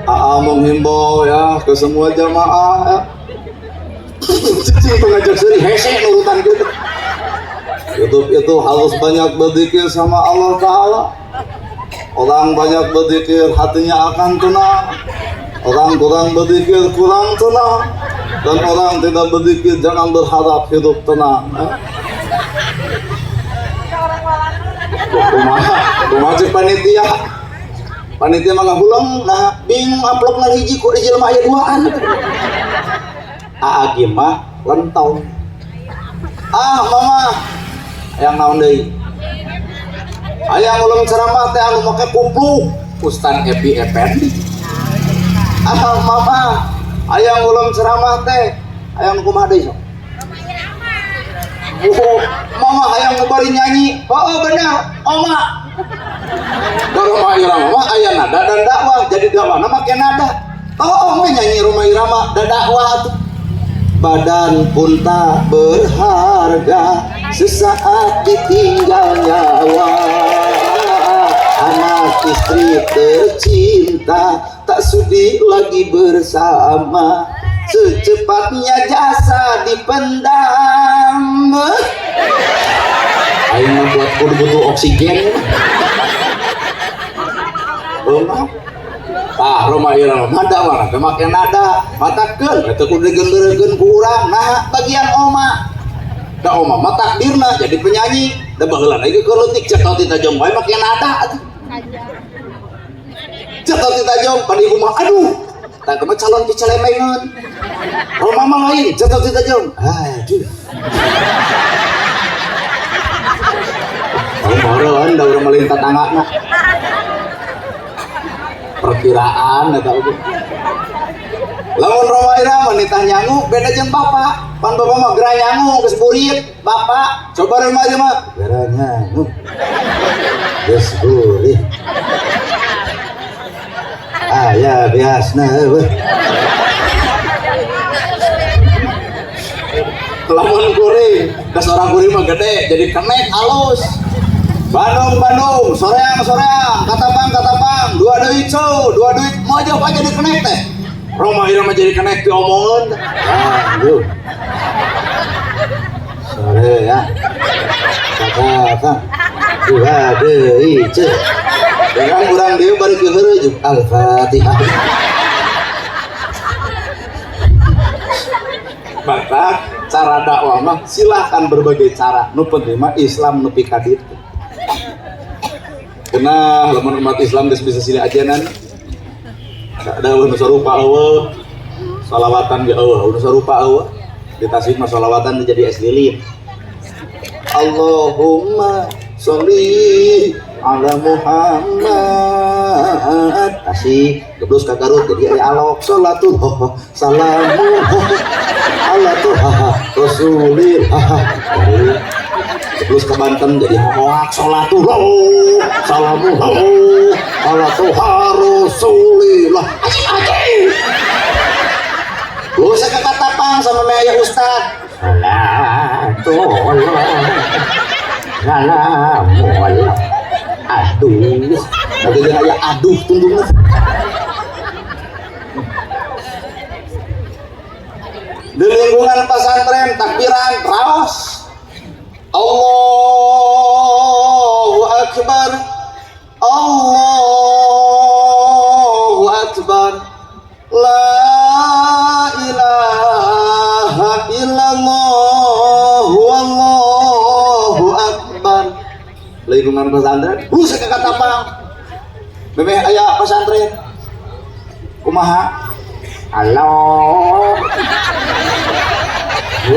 AA menghimbau ya ke semua jamaah ya. Cicing pengajak seri hese nurutan gitu. Hidup itu harus banyak berzikir sama Allah Ta'ala. Orang banyak berzikir hatinya akan tenang. Orang kurang berzikir kurang tenang. Dan orang tidak berzikir jangan berharap hidup tenang. Kumaha cek panitia? Panitia mah ngahuleng, nah bingung amplop ngan hiji kok di jelema aya duaan. Aa Gim mah lentong. Ah mama, hayang naon deui? Hayang ulung ceramah teh anu make kupluk, Ustad Epi Effendi. Ah mama, hayang ulung ceramah teh hayang kumaha deui sok? Oh, mama hayang bari nyanyi. Oh, benar, oma. Da Rhoma Irama mah aya nada dan dakwah, jadi dakwahna make nada. Oh, mah nyanyi Rhoma Irama da dakwah atuh. Badan pun tak berharga sesaat ditinggal nyawa. Anak istri tercinta tak sudi lagi bersama. Secepatnya jasa dipendam. Aing mah buat kudu butuh oksigen. Rumah. Tah Rhoma Irama mah dakwahna teh make nada, matakeun eta kudu digenderkeun ku urang. Nah, bagian oma. Da oma mah takdirna jadi penyanyi. Da baheula lagi keur leutik cetot ti tajong wae make nada atuh. Cetot ti tajong pada ibu mah aduh. Tah mah calon picelemengeun. Rhoma mah lain cetot ti tajong. Aduh. Tahu meureun da urang meuli tatanggana. Perkiraan eta oge. Lamun Rhoma Irama nitah nyangu beda jeung bapak. Pan bapak mah geura nyangu geus burit. Bapak coba Rhoma Irama geura nyangu. Geus burit. Aya biasna eueuh. Lamun kuring, geus orang kuring mah gede jadi kenek alus. Bandung, Bandung, soreang, soreang, katapang, katapang, dua duit cow, dua duit, mau jauh aja jadi kenek teh. Rhoma Irama jadi kenek diomongan. Aduh. Sore ya. Katapang, dua duit cow. Dengan kurang dia balik ke heureut, Al-Fatihah. Maka cara dakwah mah silahkan berbagai cara. Nu penting mah Islam nu pika ditu. Karena lamun umat Islam geus bisa silih ajanan. Ada eueuh nu sarupa eueuh. Salawatan ge eueuh nu sarupa eueuh. Di Tasik mah salawatan jadi es lilin. Allahumma sholli ala Muhammad. Muhammad. Tasik geblus ka Garut jadi aya alok salatullah salamu ala tuha rasulillah. Geblus ka Banten jadi hoak salatullah salamu ala tuha rasulillah. Acing. Lu saya Katapang sama aya ustad. Salatullah salamu. Aduh, lagi jeung aya aduh tundungna. Di lingkungan pesantren takbiran raos. Allahu Akbar. Allahu Akbar. La ilaha illallah wallahu akbar. Lingkungan pesantren, rusak ke Katapang. Memeh aya pesantren. Kumaha? Allah.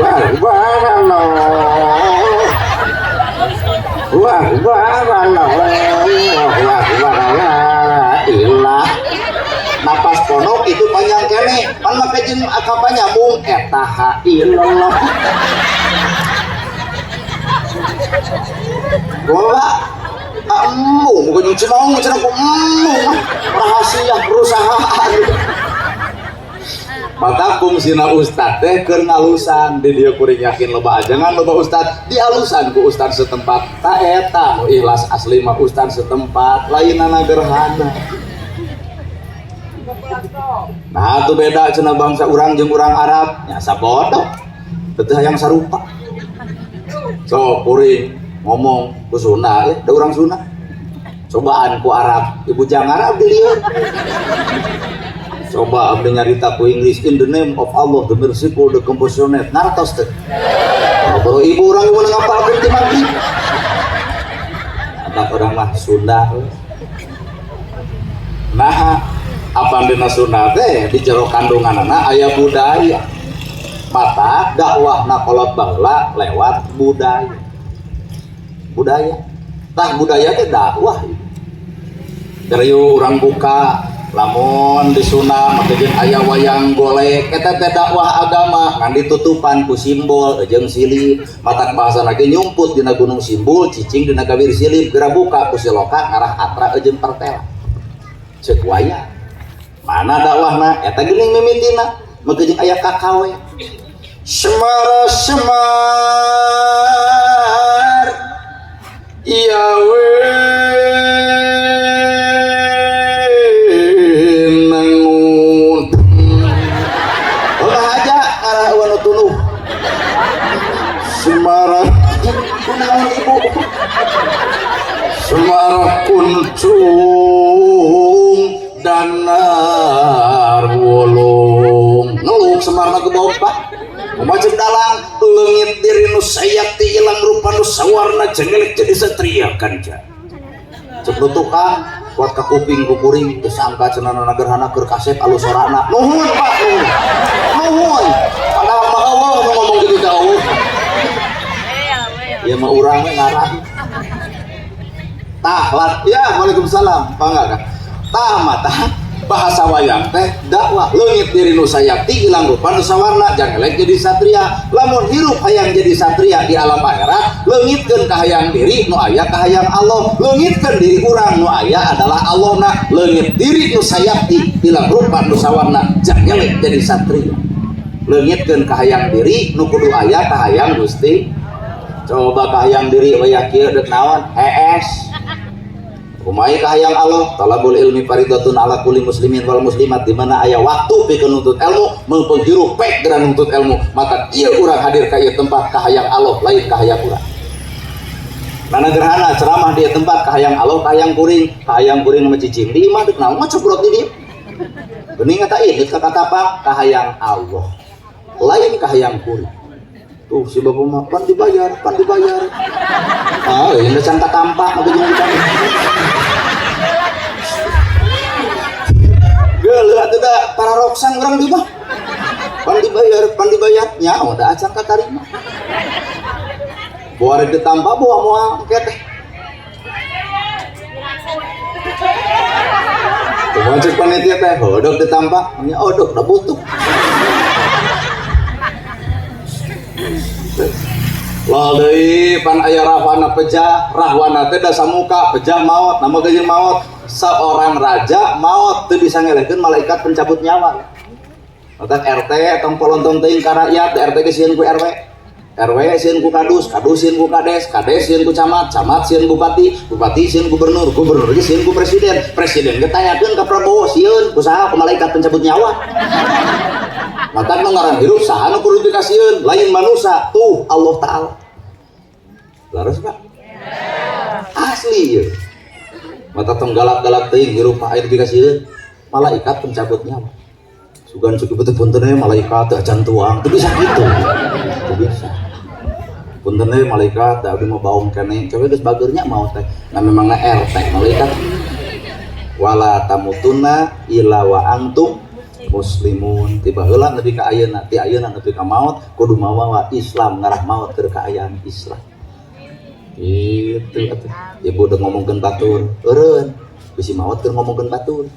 Wah, wah, Allah. Wah, wah, Allah. Wah, wah, ilah. Napas pondok itu panjang kene, pan make jeung akapa nyambung eta ha illallah. Bapak, embung, bukan nyuci mau, cenah ku embung, rahasia perusahaan. Maka fungsina ustad teh keur ngalusan di dieu kuring yakin loba ajangan loba ustad dialusan ku ustad setempat ta eta nu ikhlas asli mah ustad setempat lainana gerhana. Nah tuh beda cenah bangsa urang jeung urang Arab nya sabodoh teu hayang sarupa. So kuring ngomong ku Sunda ya, da urang Sunda. Cobaan ku Arab, ibu jang Arab di lieu. Coba abdi nyarita ku Inggris in the name of Allah the merciful the compassionate ngartos teh. Oh, baru ibu urang ibu ngapalkeun ti maghrib. Anak urang mah Sunda. Nah, apa dina Sunda teh di jero kandunganana aya budaya. Mata dakwah na kolot baheula lewat budaya. Budaya. Tah budaya teh dakwah. Dari urang buka lamun di Sunda make jeung aya wayang golek eta teh dakwah agama ngan ditutupan ku simbol jeung silip. Matak bahasa lagi nyumput dina gunung simbol cicing dina gawir silip geura buka ku siloka ngarah atra jeung pertela. Ceuk wayang. Mana dakwahna eta geuning mimitina make jeung aya kakawe. Semara semar yawe nengun. Ulah aja arah wanu tuluh. Semara kunaon ibu. Semara kuncung danar wulung. Ngeluk semarna ku bapak. Macam dalang leungit diri nu sayakti ilang rupa nu sawarna jengelek jadi satria kanca. Cek nu tukang kuat ka kuping ku kuring teu sangka cenah gerhana keur kasep alus sorana. Nuhun Pak, nuhun. Nuhun. Padahal mah eueuh nu ngomong kitu teh eueuh. Ieu mah urang we ngarah. Tah, ya waalaikumsalam. Bangga kan? Tah mata bahasa wayang teh dakwah leungit diri nu sayakti ilang rupa nu sawarna jangelek jadi satria. Lamun hirup hayang jadi satria di alam akhirat leungitkeun kahayang diri nu aya kahayang Allah, leungitkeun diri urang nu aya adalah Allahna, leungit diri nu sayakti ilang rupa nu sawarna jangelek jadi satria. Leungitkeun kahayang diri nu kudu aya kahayang Gusti. Coba kahayang diri wayah kieu deuk naon? Hees. Kumaha kahayang Allah, talabul ilmi faridatun ala kulli muslimin wal muslimat, di mana aya waktu pikeun nuntut ilmu, meungpeung hirup pek geura nuntut ilmu, maka ieu urang hadir ka ieu tempat kahayang Allah lain kahayang urang. Nana gerhana ceramah di tempat kahayang Allah, kahayang kuring mah cicing di imah deuk naon mah cobrot di dieu. Geuning eta ieu ka Katapang kahayang Allah. Lain kahayang kuring. Tuh si bapak mah pan dibayar, pan dibayar. Ah, ini can katampa mah jeung ditampa. Geuleuh atuh da pararoksang urang di mah. Pan dibayar nya da acan katarima. Boa rek ditampa boa moal engke teh. Kumaha cek panitia teh hodok ditampa, nya odok da butuh. Lol deui pan aya Rahwana pejah, Rahwana teh da samuka, pejah maot, nama ge jeung maot. Seorang raja maot teu bisa ngelehkeun malaikat pencabut nyawa. Otak RT tong polontong teuing ka rakyat, RT ge sieun ku RW. RW sieun ku kadus, kadus sieun ku kades, kades sieun ku camat, camat sieun bupati, bupati sieun gubernur, gubernur ge sieun ku presiden, presiden ge tanyakeun ka Prabowo sieun ku saha ku malaikat pencabut nyawa. Matak nu ngaran hirup saha nu kudu dikasieun, lain manusia, tuh Allah Ta'ala. Laras Pak? Asli ieu. Mata tong galak-galak teuing hirup mah aya dikasieun malaikat pencabut nyawa. Sugan suki betul punten we malaikat teu acan tuang, teu bisa kitu. Teu bisa. Punten we malaikat da abdi mah baong keneh, kewe geus bageurnya maot teh. Nah memangna RT malaikat. Wala tamutunna illa wa antum muslimun. Tiba heula nepi ka ayeuna, ti ayeuna nepi ka maot kudu mawa Islam ngarah maot keur kaayaan Islam. Gitu atuh. Ibu udah ngomongkeun batur, eureun bisi maot keur ngomongkeun batur.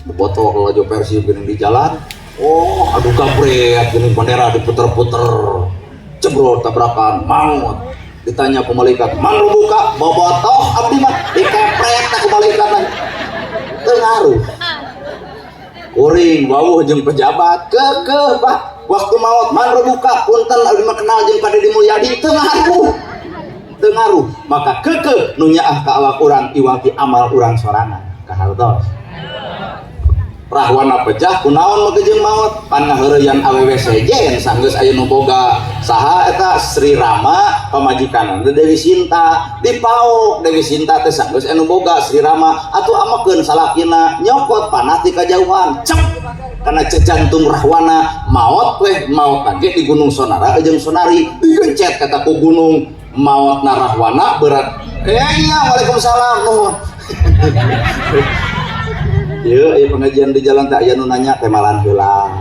Bobotoh lalajo Persib geuning di jalan, oh aduh gabret geuning bendera diputer-puter, jebrot tabrakan, maut. Ditanya ku malaikat, "Mang buka bobotoh abdi mah dikepret ku malaikat mah." Teu ngaruh. Kuring wawuh jeung pejabat keukeuh Pak. Waktu maot mang buka punten abdi mah kenal jeung Pak Dedi Mulyadi teu ngaruh. Teu ngaruh. Maka keukeuh nu nyaah ka awak urang iwal ti amal urang sorangan. Kahartos. Rahwana pejah kunaon mah jeung maot pan ngaheureyan awewe sejen sanggeus aya nu boga saha eta Sri Rama pamajikanna Dewi Sinta dipaok Dewi Sinta teh sanggeus aya nu boga Sri Rama atuh amekeun salakina nyokot panah ti kajauhan cep kana jantung Rahwana maot weh maot lagi di Gunung Sonara jeung Sonari digencet kata ku gunung maotna Rahwana berat iya waalaikumsalam nuhun. Ieu ieu pengajian di jalan teh aya nu nanya teh malan heula.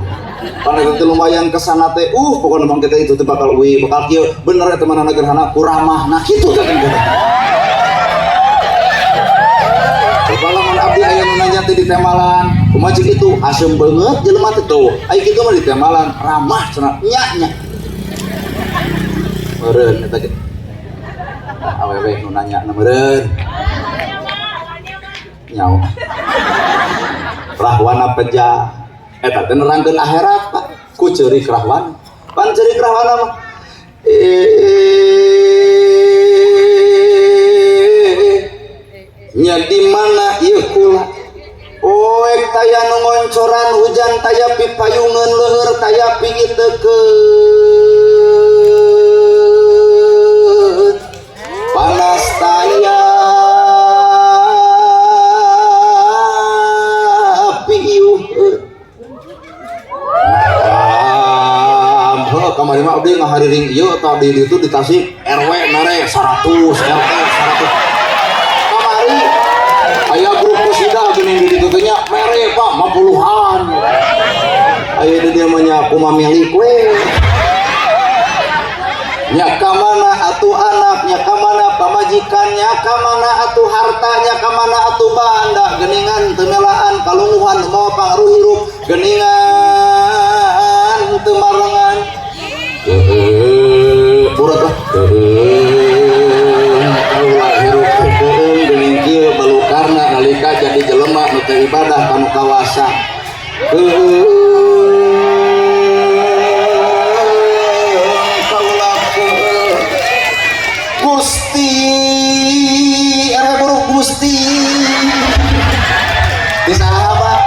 Pan eta teh lumayan kesana teh, pokona mah kita itu teh bakal uih, bakal kieu. Bener eta mah gerhana kuramah. Nah kitu teh kan. Coba lamun abdi aya nu nanya teh di temalan, kumaha cik itu asem beungeut jelema teh tuh. Ai kitu mah di temalan ramah cenah nya nya. Meureun eta ge. Awewe nu nanya na meureun. Nyawa. Rahwana pejah eta teh nerangkeun akhirat Pak ku ceurik Rahwana pan ceurik Rahwana mah nya di mana ieu kula oek taya nu ngoncoran hujan taya pipayungeun leueur taya pingiteukeun panas taya kamari mah abdi ngahariring ieu tadi ditu di Tasik RW mere 100 RT 100 kamari aya grup kosidah geuning di ditu teh nya mere Pak mah puluhan aya di dieu mah nya kumaha milik we nya ka mana atuh anak nya ka mana pamajikan nya ka mana atuh harta nya ka mana atuh banda geuningan teu melaan kalunguhan nu mawa pangaruh hirup geuningan teu marengan burat lah kaula hirup teh geuning kieu balukarna nalika jadi jelema nu teu ibadah ka nu kawasa kaula Gusti RW buruk Gusti di saha Pak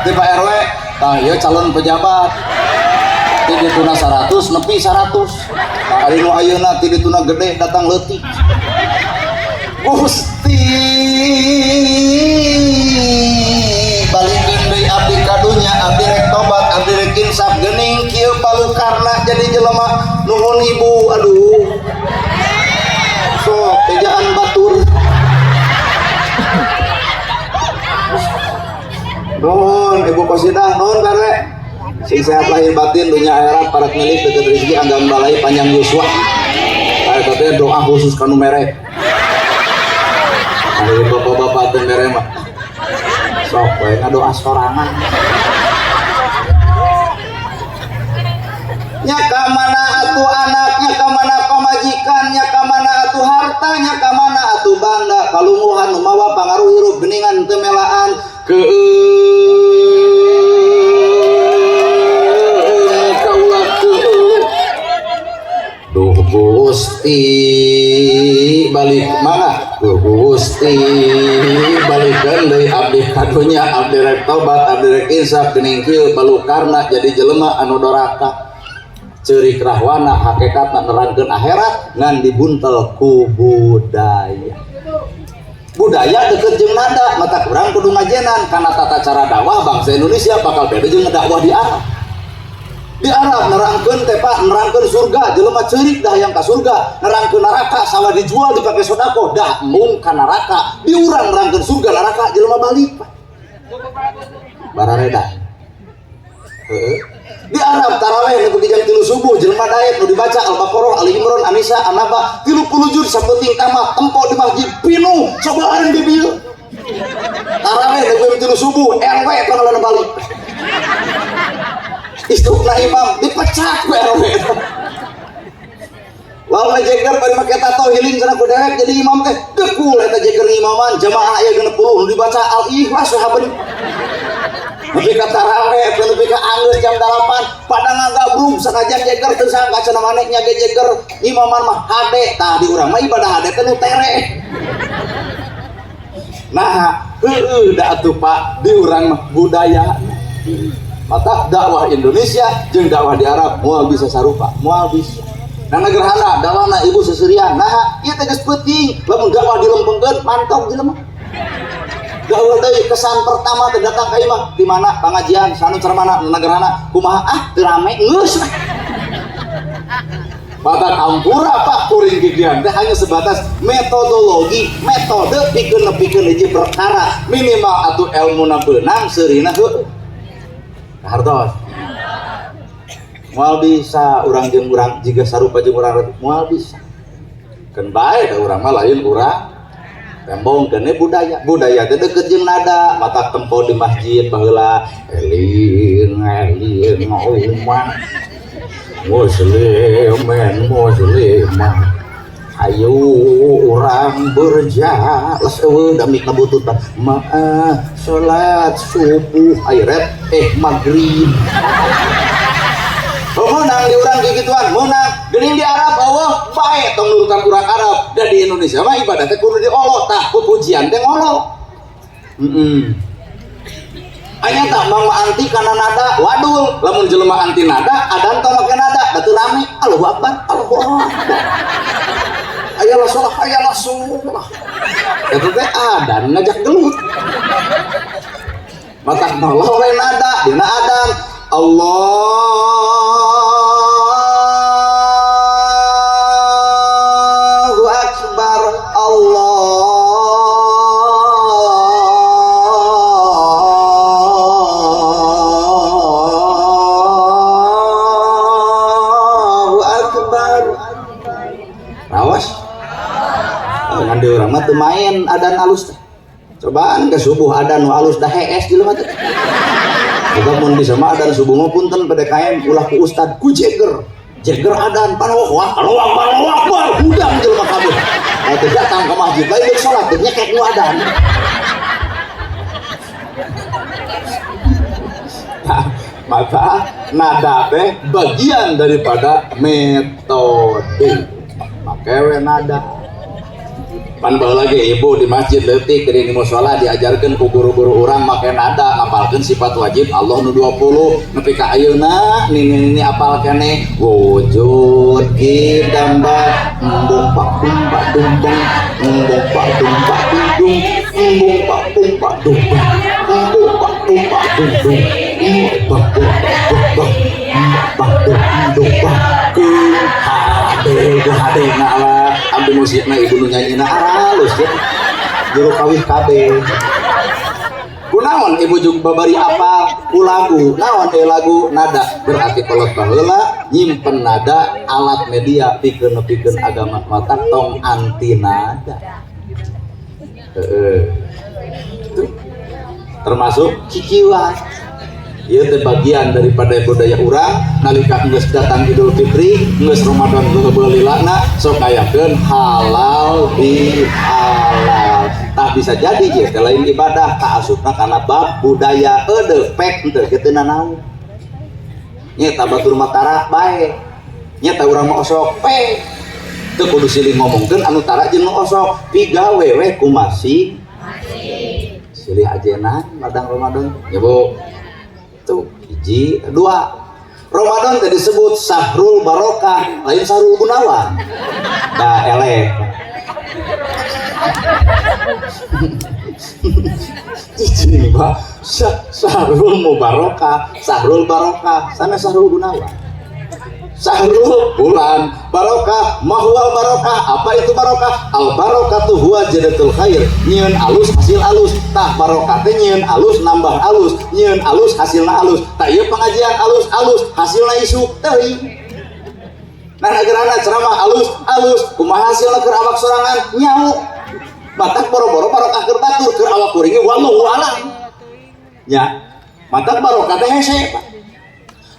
di Pak RW tah ieu calon pejabat ti dituna 100 nepi 100 tah ari nu ayeuna ti dituna gede datang leutik Gusti balikeun deui abdi ka dunya abdi rek tobat abdi rek insaf geuning kieu palukarna jadi jelema nuhun ibu aduh sok bejaan batur nuhun ibu Kosidah nuhun karek sing sehat lahir batin dunia akhirat para milik deket rezeki anggam balai panjang yuswa. Eta teh doa khusus kanu merek. Ari bapak-bapak Doa teh mere mah sok we ngadoa sorangan. Nya ka mana atuh anaknya, ka mana pamajikannya, ka mana atuh hartanya, ka mana atuh banda kalunguhan nu mawa pangaruh hirup geuningan teu melaan keueung kaula keueung. Duh Gusti balik mana? Duh Gusti balikeun deui abdi ka dunya, abdi rek tobat, abdi rek insaf geuning kieu balukarna jadi jelema anu doraka. Ceurik rahwana hakikatna nerangkeun akhirat ngan dibuntel ku budaya. Budaya deket jeung nada, mata kurang kudu ngajenan karena tata cara dakwah bangsa Indonesia bakal beda jeung dakwah di Arab. Di Arab nerangkeun teh Pak, nerangkeun surga, jelema ceurik dah yang ka surga, nerangkeun neraka sawah dijual dipake sedekah dah mung ka neraka. Di urang nerangkeun surga neraka jelema balik Pak. Barareda. Heeh. Di Arab taraweh nu jam 3 subuh jelema daek nu dibaca Al-Baqarah, Ali Imran, An-Nisa, An-Naba 30 juz sapenting tamat tempo di masjid pinuh cobaan di dieu. Taraweh nu jam 3 subuh RW pangalan balik. Istukna imam dipecat ku RW. Lalu jeger bari make tato healing cenah ku dewek jadi imam teh dekul eta jeger imaman jamaah aya 60 nu dibaca Al-Ikhlas sahabat. Nepi ka taraweh, nepi ka anggeus jam 8 pada ngagabrug sanajan jeger teu sangka cenah maneh nya ge jeger imaman mah hade. Tah di urang mah ibadah hade teh nu tere. Nah, heueuh da atuh Pak, di urang mah budaya. Mata dakwah Indonesia jeung dakwah di Arab moal bisa sarupa, moal bisa. Nah gerhana dakwahna ibu seserian. Nah, ieu teh geus peuting, lamun dakwah dilempengkeun mantog jelema. Dakwah deui kesan pertama teh datang ka imah di mana pangajian sanu ceramahna gerhana kumaha ah teu rame geus lah. Mata kampura Pak kuring kikian teh hanya sebatas metodologi, metode pikeun nepikeun hiji perkara minimal atuh elmuna beunang seurina heueuh. Hartos. Moal bisa urang jeung urang jiga sarupa jeung urang moal bisa. Keun bae da urang mah lain urang. Tembong keun budaya, budaya teh deukeut jeung nada, mata tempo di masjid baheula eling eling umat muslimin muslimah ayo urang berjalas eueuh dami kabututan maaf salat subuh airet maghrib. Oh, menang di urang gituan, menang. Geuning di Arab eueuh bae tong nurutan urang Arab. Da di Indonesia mah ibadah teh kudu diolok tah pujian teh ngolok. Heeh. Aya tak mama anti kana nada wadul, lamun jelema anti nada adan tong make nada da teu rame. Allahu akbar, Allahu akbar. Ayalah sholat, ayalah sholat. Eta teh adan ngajak gelut. Mata noloh we nada dina adan Allahu Akbar, Allahu Akbar. Rawas? Oh, ngan di urang mah teu main adan alus teh. Cobaan ke subuh adan nu alus dah hees jelema teh. Boga mun bisa mah adan subuh mah punten PDKM ulah ku ustad ku jeger. Jeger adan panawak wah Allahu Akbar Allahu Akbar hudang jelema kabeh. Nah teu datang ke masjid lain deuk salat teu nyekek nu adan. Nah, maka nada teh bagian daripada metode. Make we nada. Pan baheula ge ibu di masjid leutik di musala diajarkeun ku guru-guru urang make nada ngapalkeun sifat wajib Allah nu 20 nepi ka ayeuna nini-nini apal keneh wujud kidamba embung pak dumpak dumbeng embung pak dumpak dundung embung pak dumpak dumbeng embung pak dumpak dundung embung pak dumpak dumbeng embung pak dumpak keung hade ku hade ngalah abdi musikna ibu nu nyanyina aralus ya juru kawih kabeh kunaon ibu juga babari apal ku lagu naon lagu nada berarti kolot baheula nyimpen nada alat media pikeun nepikeun agama mata tong anti nada. Heeh. Termasuk kikieuan. Ieu teh bagian daripada budaya urang nalika geus datang Idul Fitri, geus Ramadan lilana sok ngayakeun halal bihalal. Tah bisa jadi ieu teh lain ibadah kaasupna kana bab budaya eudeuh pek henteu kitu nanaon. Nya eta batur mah tara bae. Nya eta urang mah osok pek. Teu kudu silih ngomongkeun anu tara jeung nu osok, pigawe we kumasih silih ajenan ladang Ramadan. Ya Bu. Tuh, hiji, dua. Ramadan teh disebut Sahrul Barokah, lain Sahrul Gunawan. Nah, eleh. Cicing, Pak. Sahrul Mubarokah, Sahrul Barokah, sana Sahrul Gunawan. Sahrul bulan barokah, mahual barokah, apa itu barokah? Al barokatu huwa jadatul khair, nyieun alus hasil alus. Tah barokah teh nyieun alus nambah alus, nyieun alus hasilna alus. Tah ieu pengajian alus alus hasilna isuk teuing. Nah agerana ceramah alus alus, kumaha hasilna keur awak sorangan nyaho. Matak boro-boro barokah keur batur keur awak kuring ge wallahu alam. Nya, matak barokah teh hese, Pak.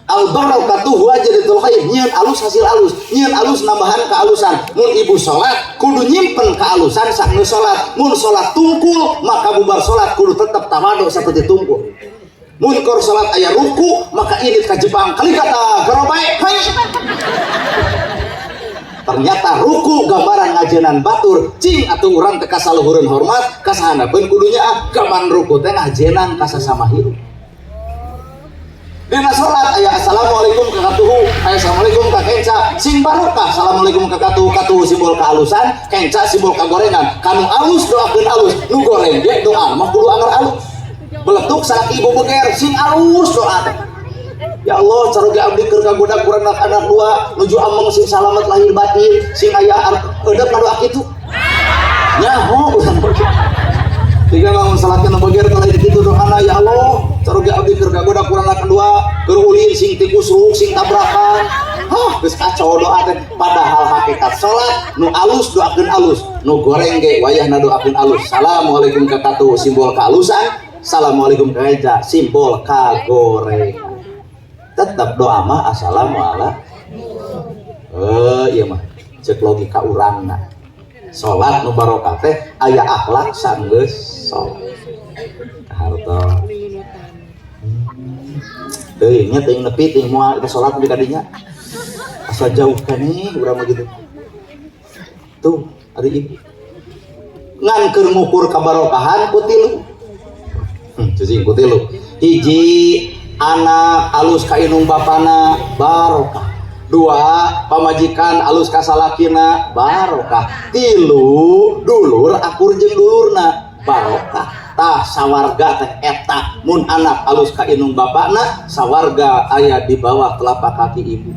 Al barokatu huwa jadatul khair, nyieun alus hasil alus, nyieun alus nambahan kealusan. Mun ibu salat kudu nyimpen kealusan saat salat. Mun salat tungkul maka bubar salat kudu tetep tawadu seperti tungkul. Mun keur salat aya ruku maka ini ka Jepang kali kata garobae hai. Ternyata ruku gambaran ngajenan batur cing atuh urang teh kasaluhureun hormat kasahandapeun kudunya ah gaman ruku teh ngajenan ka sasama hirup. Dina salat aya assalamualaikum ka katuhu, aya assalamualaikum ka kenca, sing barokah assalamualaikum ka katuhu, katuhu simbol kealusan, kenca simbol kagorengan. Kanu alus doakeun alus, nu goreng ge doa mah kudu anger alus. Beletuk salaki ibu beger sing alus doa teh. Ya Allah, caroge abdi keur kagoda kurang anak dua, nuju ameng sing salamet lahir batin, sing aya eudeup ngadoa kitu. Nyaho urang oge. Tiga lamun salatkeun beger teh lain kitu doana ya Allah, caroge abdi keur kagoda kurang anak dua, keur ulin sing tikusruk, sing tabrakan. Hah, geus kacau doa teh. Padahal hakikat salat nu alus doakeun alus, nu goreng ge wayahna doakeun alus. Assalamualaikum ka katuhu simbol kealusan, assalamualaikum ka kenca simbol kagorengan. Tetap doa mah assalamualaikum. Iya mah cek logika urangna. Salat nu barokah teh aya akhlak sanggeus salat. Harto. Teuing nya teuing nepi teuing moal eta salat di kadinya. Asa jauh keneh urang mah gitu. Tuh, ari ibu. Ngan keur ngukur kabarokahan ku tilu. Cicing ku tilu. Hiji anak alus ka indung bapana barokah. Dua pamajikan alus ka salakina barokah. Tilu dulur akur jeung dulurna barokah. Tah sawarga teh eta mun anak alus ka indung bapana sawarga aya di bawah telapak kaki ibu.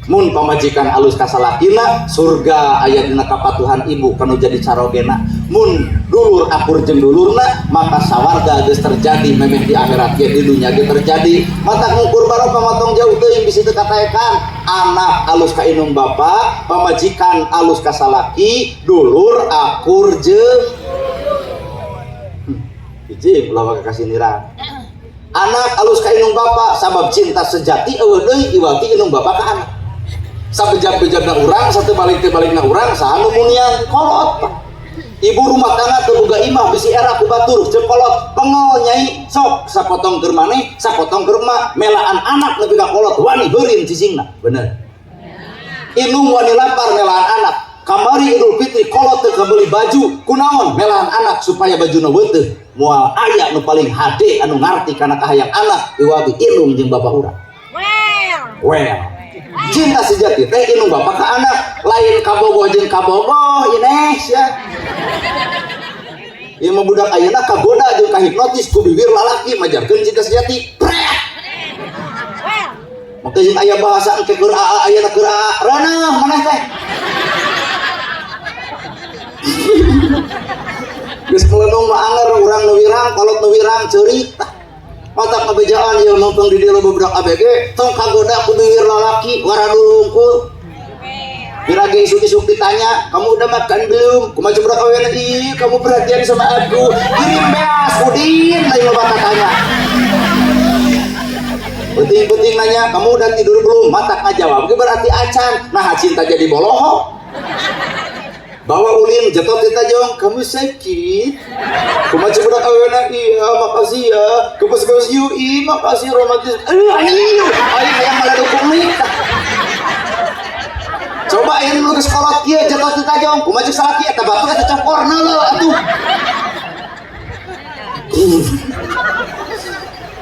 Mun pamajikan alus ka salakina surga aya dina kapatuhan ibu kanu jadi carogena. Mun dulur akur jeung dulurna maka sawarga geus terjadi memeh di akhirat ge di dunya ge terjadi. Mata ngukur barokah matong jauh teuing bisi teu kataekan. Anak alus ka indung bapa, pamajikan alus ka salaki, dulur akur jeung hiji ulah waka kasiniran. Anak alus ka indung bapa sabab cinta sejati eueuh deui iwati indung bapa ka anak. Sabejab-bejabna urang, satu balik teh balikna urang, saha nu munian kolot. Ibu rumah tangga teu boga imah bisi era ku batur jeung kolot pengol nyai sok sapotong keur maneh sapotong keur emak melaan anak nepi ka kolot wani beurin cicingna bener. Indung wani lapar melaan anak. Kamari Idul Fitri kolot teu kabeli baju kunaon melaan anak supaya bajuna weuteuh. Moal aya nu paling hade anu ngarti kana kahayang anak iwati indung jeung bapak urang. Well. Cinta sejati teh indung bapak ka anak lain kabogoh jeung kabogoh ines ya. Ieu mah budak ayeuna kagoda jeung kahipnotis ku bibir lalaki majarkeun cinta sejati. Pret. Maka jeung aya bahasa engke keur aa ayeuna keur aa reuneuh maneh teh. Geus kelenung mah anger urang nu wirang kolot nu wirang ceurik tah. Matak ngabejaan ieu nongkrong di dieu loba budak ABG tong kagoda ku bibir lalaki waradul hungkul. Pirage isuk-isuk ditanya, "Kamu udah makan belum?" Kumaha coba kawin, "Ih, kamu perhatian sama aku." Kirim beas, udin, lain loba tanya. Penting-penting nanya, "Kamu udah tidur belum?" Matak ngajawab, berarti acan. Nah, cinta jadi bolohok. Bawa ulin, jetot kita jong, "Kamu sakit?" Kumaha coba kawin, "Iya, makasih ya." Kebas-kebas yuk, "Ih, makasih romantis." Aduh, anjing, aing hayang malah dukung nikah. Coba ini nu geus kolot kieu jetot kita jong, kumaha cek salaki eta batu eta cokorna leuh atuh.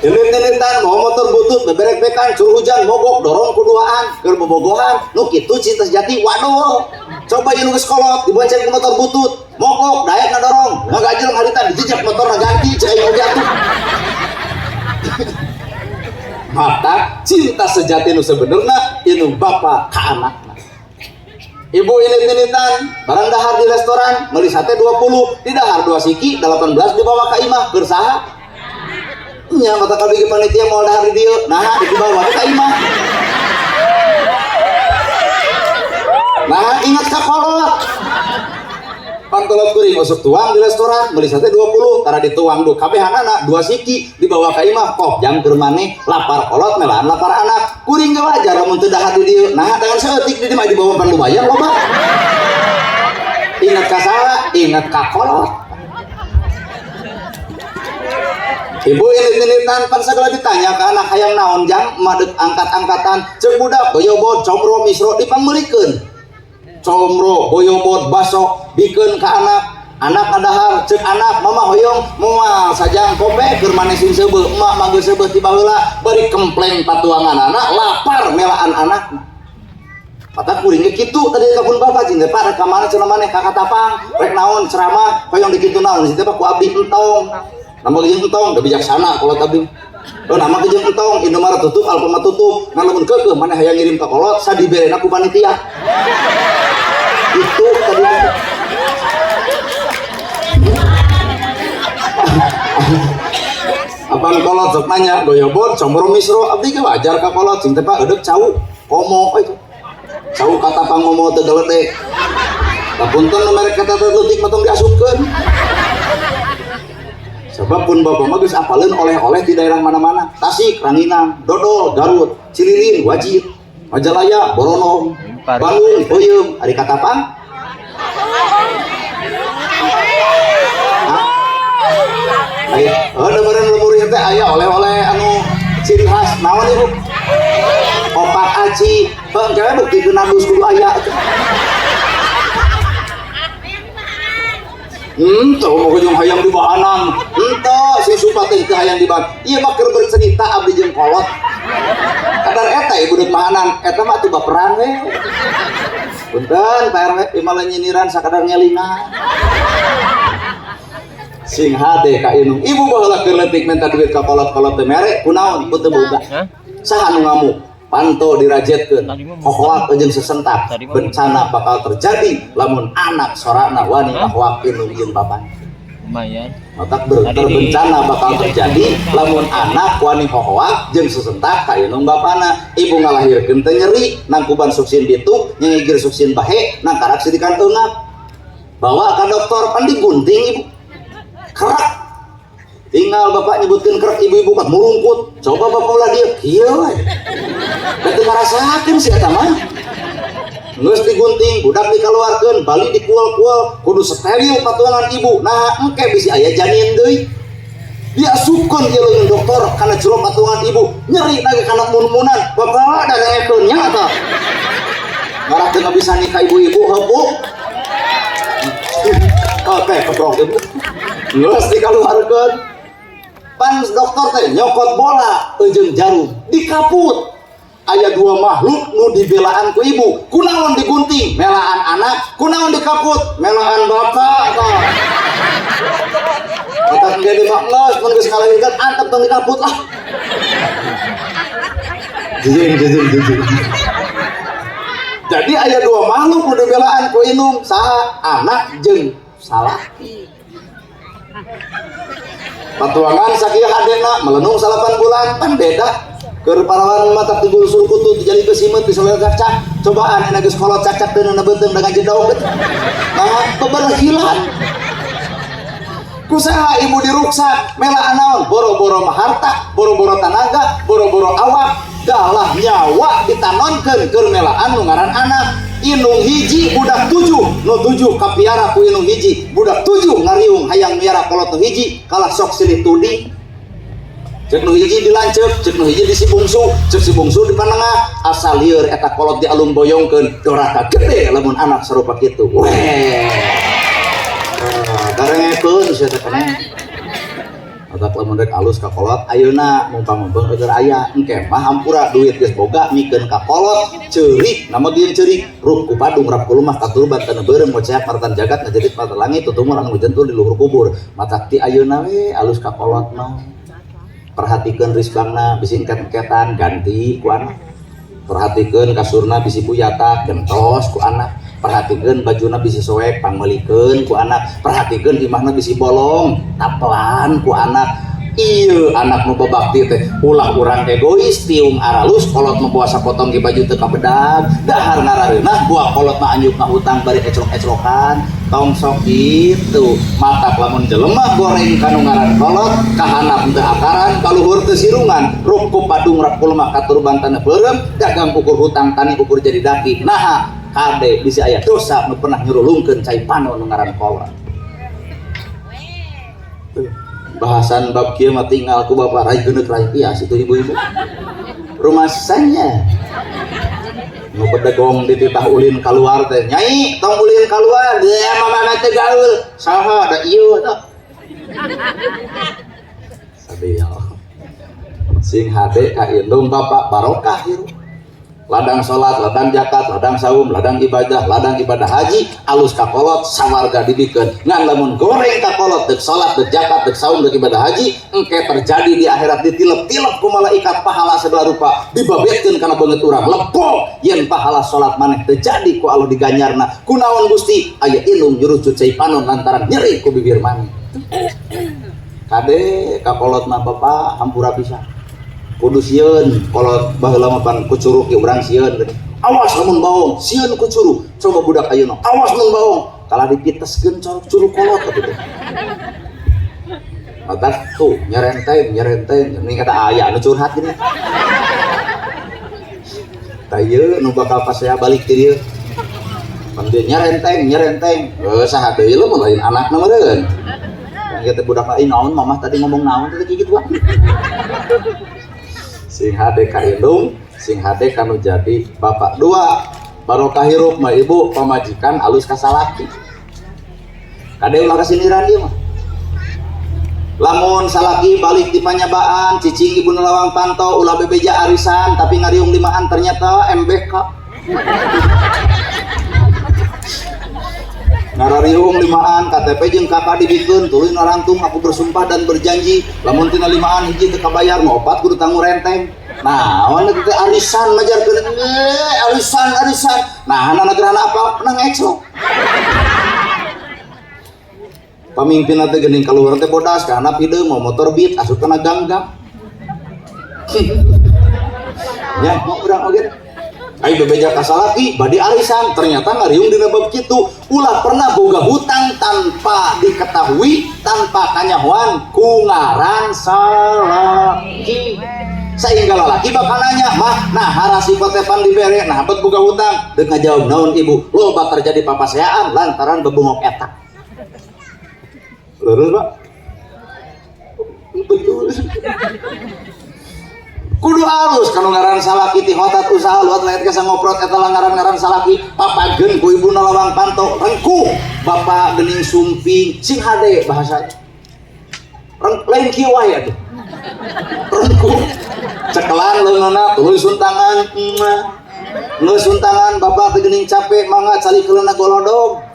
Ilit-ilitan mau motor butut beberek-bekan cur hujan mogok dorong kuduaan keur bobogohan nu kitu cinta sejati. Waduh, coba ieu nu geus kolot dibonceng ku motor butut mogok daek ngadorong ngagajel harita dijejak motor ganti cek aing oge atuh. Mata cinta sejati nu sebenarnya inu bapa ka anakna. Ibu ilit-ilitan barang dahar di restoran meuli sate 20 di dahar 2 siki 18 dibawa ka imah keur saha nya? Mata kabeh panitia mau dahar di dieu, nah dibawa ka imah. Nah, ingat ka kolot. Pangkolot kuring masuk tuang di restoran meuli sate 20 tara dituang du kabehanana 2 siki dibawa ka imah kok jam keur maneh lapar kolot melaan lapar anak kuring ge wajar lamun teu dahar di dieu. Nah, dengan saeutik di dieu mah dibawa pan lumayan loba. Ingat ka saha? Ingat ka kolot. Ibu ilit-ilitan pan sagala ditanya ka anak hayang naon jang madeg angkat-angkatan ceuk budak boyobod comro misro dipangmeulikeun. Comro boyobod baso bikeun ka anak, anak ngadahar ceuk anak mama hoyong moal sajang kope keur maneh sing seubeuh emak mah geus seubeuh ti baheula bari kempleng patuangan anak lapar melaan anak. Mata kuring ge kitu tadi ka pun bapak jeung teh rek ka mana cenah maneh ka Katapang rek naon ceramah hoyong dikitu naon si teh ku abdi entong. Nama jeung entong da bijaksana kolot abdi. Oh, nama jeung entong Indomaret tutup Alfamart tutup nah lamun keukeuh maneh hayang ngirim ka kolot sadiberena ku panitia. Itu tadi. Apaan kolot sok nanya goyobod comro misro abdi ge wajar ka kolot cing teh Pak eudeuh cau komo itu. Cau Katapang ngomo teu geledek. Punten nu merek kata teh leutik mah tong diasupkeun. Sebab pun bapak mah geus apaleun oleh-oleh di daerah mana-mana. Tasik, Ranginang, Dodol, Garut, Cililin, Wajir, Majalaya, Boronong, Bandung, Peuyeum, ari Katapang. Ayo, oh meureun lemur ieu teh aya oleh-oleh anu ciri khas naon ibu? Opak aci, heuh engke bukti geus kudu aya. Henteu mau jeung hayang di bahanan. Henteu si supa teh teu hayang di bahan. Ieu mah keur bercerita abdi jeung kolot. Kadar eta ibu deuk mahanan, eta mah atuh baperan we. Punten Pak RW ieu mah nyinyiran sakadar ngelingan. Sing hade ka indung. Ibu baheula keur leutik minta duit ka kolot-kolot teh mere kunaon pun teu boga. Saha nu ngamuk? Panto dirajetkeun, hohoak jeung sesentak, bencana bakal terjadi lamun anak sorana wani hohoak indung jeung bapa. Lumayan. Otak terbencana bakal terjadi lamun anak wani hohoak jeung sesentak ka indung bapana. Ibu ngalahirkeun teh nyeri, nangkuban suksin bitu, nyengigir suksin bahe, nangkarak sidikan eungap. Bawa ka dokter pan digunting ibu. Kerak. Tinggal bapak nyebutkeun kerak ibu-ibu kan murungkut. Coba bapak ulah dia kieu we. Da teu ngarasakeun si eta mah. Geus digunting, budak dikaluarkeun, bali dikual-kual, kudu steril patuangan ibu. Nah, engke bisi aya janin deui. Diasupkeun ieu leungeun dokter kana jero patuangan ibu. Nyeri lagi kana mun-munan. Bapak darekeun nya tah. Ngarah teu bisa nikah ibu-ibu heuh Bu. Oke, keprok ibu. Geus dikaluarkeun. Pan dokter teh nyokot bola jeung jarum dikaput. Aya dua makhluk nu dibelaan ku ibu. Kunaon digunting? Melaan anak. Kunaon dikaput? Melaan bapak tah. Mata gede mah geus mun geus ngalahirkeun antep tong dikaput lah. Jijing jijing jijing. Jadi aya dua makhluk nu dibelaan ku indung, saha? Anak jeung salaki. Patuangan sakieu hadena melenung 8 bulan pan beda. Keur parawan mata tigul surkutut jadi kesimet disolel cakcak. Cobaan enak geus kolot cakcak teu neuna beuteung da ngajedog. Nah, beberhilan. Kusaha ibu diruksak melaan naon? Boro-boro harta, boro-boro tanaga, boro-boro awak, galah nyawa ditanonkeun keur melaan nu ngaran anak. Indung hiji budak tujuh, nu tujuh kapiara ku indung hiji, budak tujuh ngariung hayang miara kolot nu hiji, kalah sok silih tuding. Cek nu hiji dilanceuk, cek nu hiji di si bungsu, cek si bungsu di panengah, asal lieur eta kolot dialung boyongkeun, doraka gede lamun anak sarupa kitu. Weh. Darengekeun sia teh keneh. Otak lamun rek alus ka kolot, ayeuna mumpang-mumpung keur aya, engke mah hampura duit geus boga mikeun ka kolot, ceurik, nama dieu ceurik, rup ku padung rap ku lumah katurban tanah beureum ngoceak maratan jagat ngajedit maratan langit tutumur anu jentul di luhur kubur. Matak ti ayeuna we alus ka kolot mah. Perhatikeun risbangna bisi engket-engketan ganti ku anak. Perhatikeun kasurna bisi buyatak gentos ku anak. Perhatikeun bajuna bisi soek pangmeulikeun ku anak. Perhatikeun imahna bisi bolong tapelan ku anak. Ieu anak nu babakti teh ulah urang egois tiung aralus kolot mah puasa potong ge baju teu kabedag dahar ngarareunah buah kolot mah anjuk ngahutang bari eclok-eclokan tong sok kitu. Matak lamun jelema goreng kanu ngaran kolot kahanap teu akaran kaluhur teu sirungan rup ku padung rap kulemah katurban taneuh beureum dagang ukur hutang tani ukur jadi daki. Naha kade bisi aya dosa nu pernah nyurulungkeun cai panon nu ngaran kolot. Bahasan bab kieu mah tinggal ku bapak rai geuneuk rai pias itu ibu-ibu. Rumasanya nu bedegong dititah ulin kaluar teh, nyai tong ulin kaluar, dia mama teh gaul. Saha da ieu tah. Sadia. Sing hade ka indung bapak barokah hirup. Ladang salat, ladang zakat, ladang saum, ladang ibadah haji, alus ka kolot sawarga dibikeun. Ngan lamun goreng ka kolot deuk salat, deuk zakat, deuk saum, deuk ibadah haji, engke terjadi di akhirat ditilep-tilep ku malaikat pahala segala rupa, dibabetkeun kana beungeut urang. Lebok yen pahala salat maneh teu jadi ku Allah diganyarna. Kunaon Gusti? Aya indung jurucut cai panon lantaran nyeri ku bibir maneh. Kade ka kolot mah bapak hampura pisan. Kudu sieun kolot baheula mah pan ku curug ge urang sieun. Awas lamun baong, sieun ku curug. Coba budak ayeuna, awas mun baong, kalah dipiteskeun curug kolot atuh teh. Matak tuh nyerenteng, nyerenteng, ini kata aya anu curhat gini. Tah ieu nu bakal pasea balik ti dieu. Pan dieu nyerenteng, nyerenteng. Saha deui lamun lain anakna meureun. Kan kitu budak lain naon mamah tadi ngomong naon teh kitu. Sing hade ka indung, sing hade kanu jadi bapak. Dua, barokah hirup mah ibu pamajikan alus ka salaki. Kade ulah kasindiran ieu mah. Lamun salaki balik di panyabaan, cicing ibu lawang panto ulah bebeja arisan tapi ngariung limaan ternyata MBK. Ngarariung limaan KTP jeung KK dibikeun tuluy narantung aku bersumpah dan berjanji lamun tina limaan hiji teu kabayar nu opat kudu tanggung renteng. Nah, naon teh arisan majarkeun arisan arisan. Nah, anak gerhana apa pernah ngeclok. Pamimpin teh geuning kaluhur teh bodas kana hideung mau motor beat asup kana ganggang. Ya, mau urang oge. Ayo bebeja ka salaki bade arisan ternyata ngariung dina bab kitu. Ulah pernah boga hutang tanpa diketahui, tanpa kanyahoan ku ngaran salaki. Sehingga lalaki bakal nanya, mah nah harasiko teh pan dibere, nah bet boga hutang. Deuk ngajawab naon ibu? Loba terjadi papaseaan lantaran bebungok eta. Lurus, Pak? Betul. Kudu alus kanu ngaran salaki ti hotat usaha luat laet kasa ngoprot eta ngaran-ngaran salaki papageun ku ibuna lawang panto rengkuh bapak geuning sumping sing hade bahasa lain kieu wae atuh rengkuh cekelan leungeunna tuluy suntangan geus suntangan bapak teh geuning capek mangga calikeulna golodog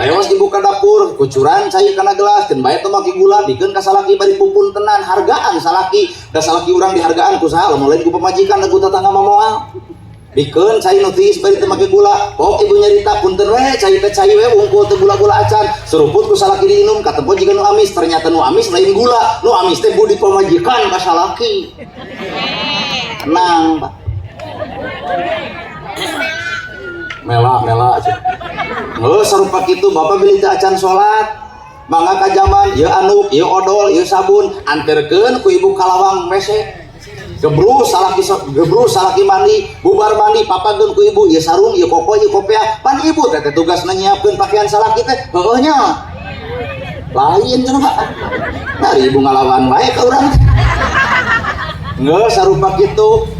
lewas dibuka dapur kucuran cai kana gelas keun bae teu make gula bikeun ka salaki bari pumpun tenan hargaan salaki da salaki urang dihargaan ku saha lamun lain ku pamajikan da ku tetangga mah moal bikeun cai nu tiis bari teu make gula pok ibu nyarita punten we cai teh cai we wungkul teu gula-gula acan seruput ku salaki diinum katempo jiga nu amis ternyata nu amis lain gula nu amis teh budi pamajikan ka salaki. Tenang, Pak. Mela mela aja. Nggak serupa kitu bapak bilih teu acan salat. Mangga ka jamban, ieu anduk, ieu odol, ieu sabun, anterkeun ku ibu ka lawang WC. Gebrus salaki gebrus salaki mandi, bubar mandi papageun ku ibu, ieu sarung, ieu koko, ieu kopiah. Pan ibu teh teh tugasna nyiapkeun pakaian salaki teh, heueuh nya. Lain cenah Pak. Dari ibu ngalawan wae ka urang. Nggak sarupa kitu.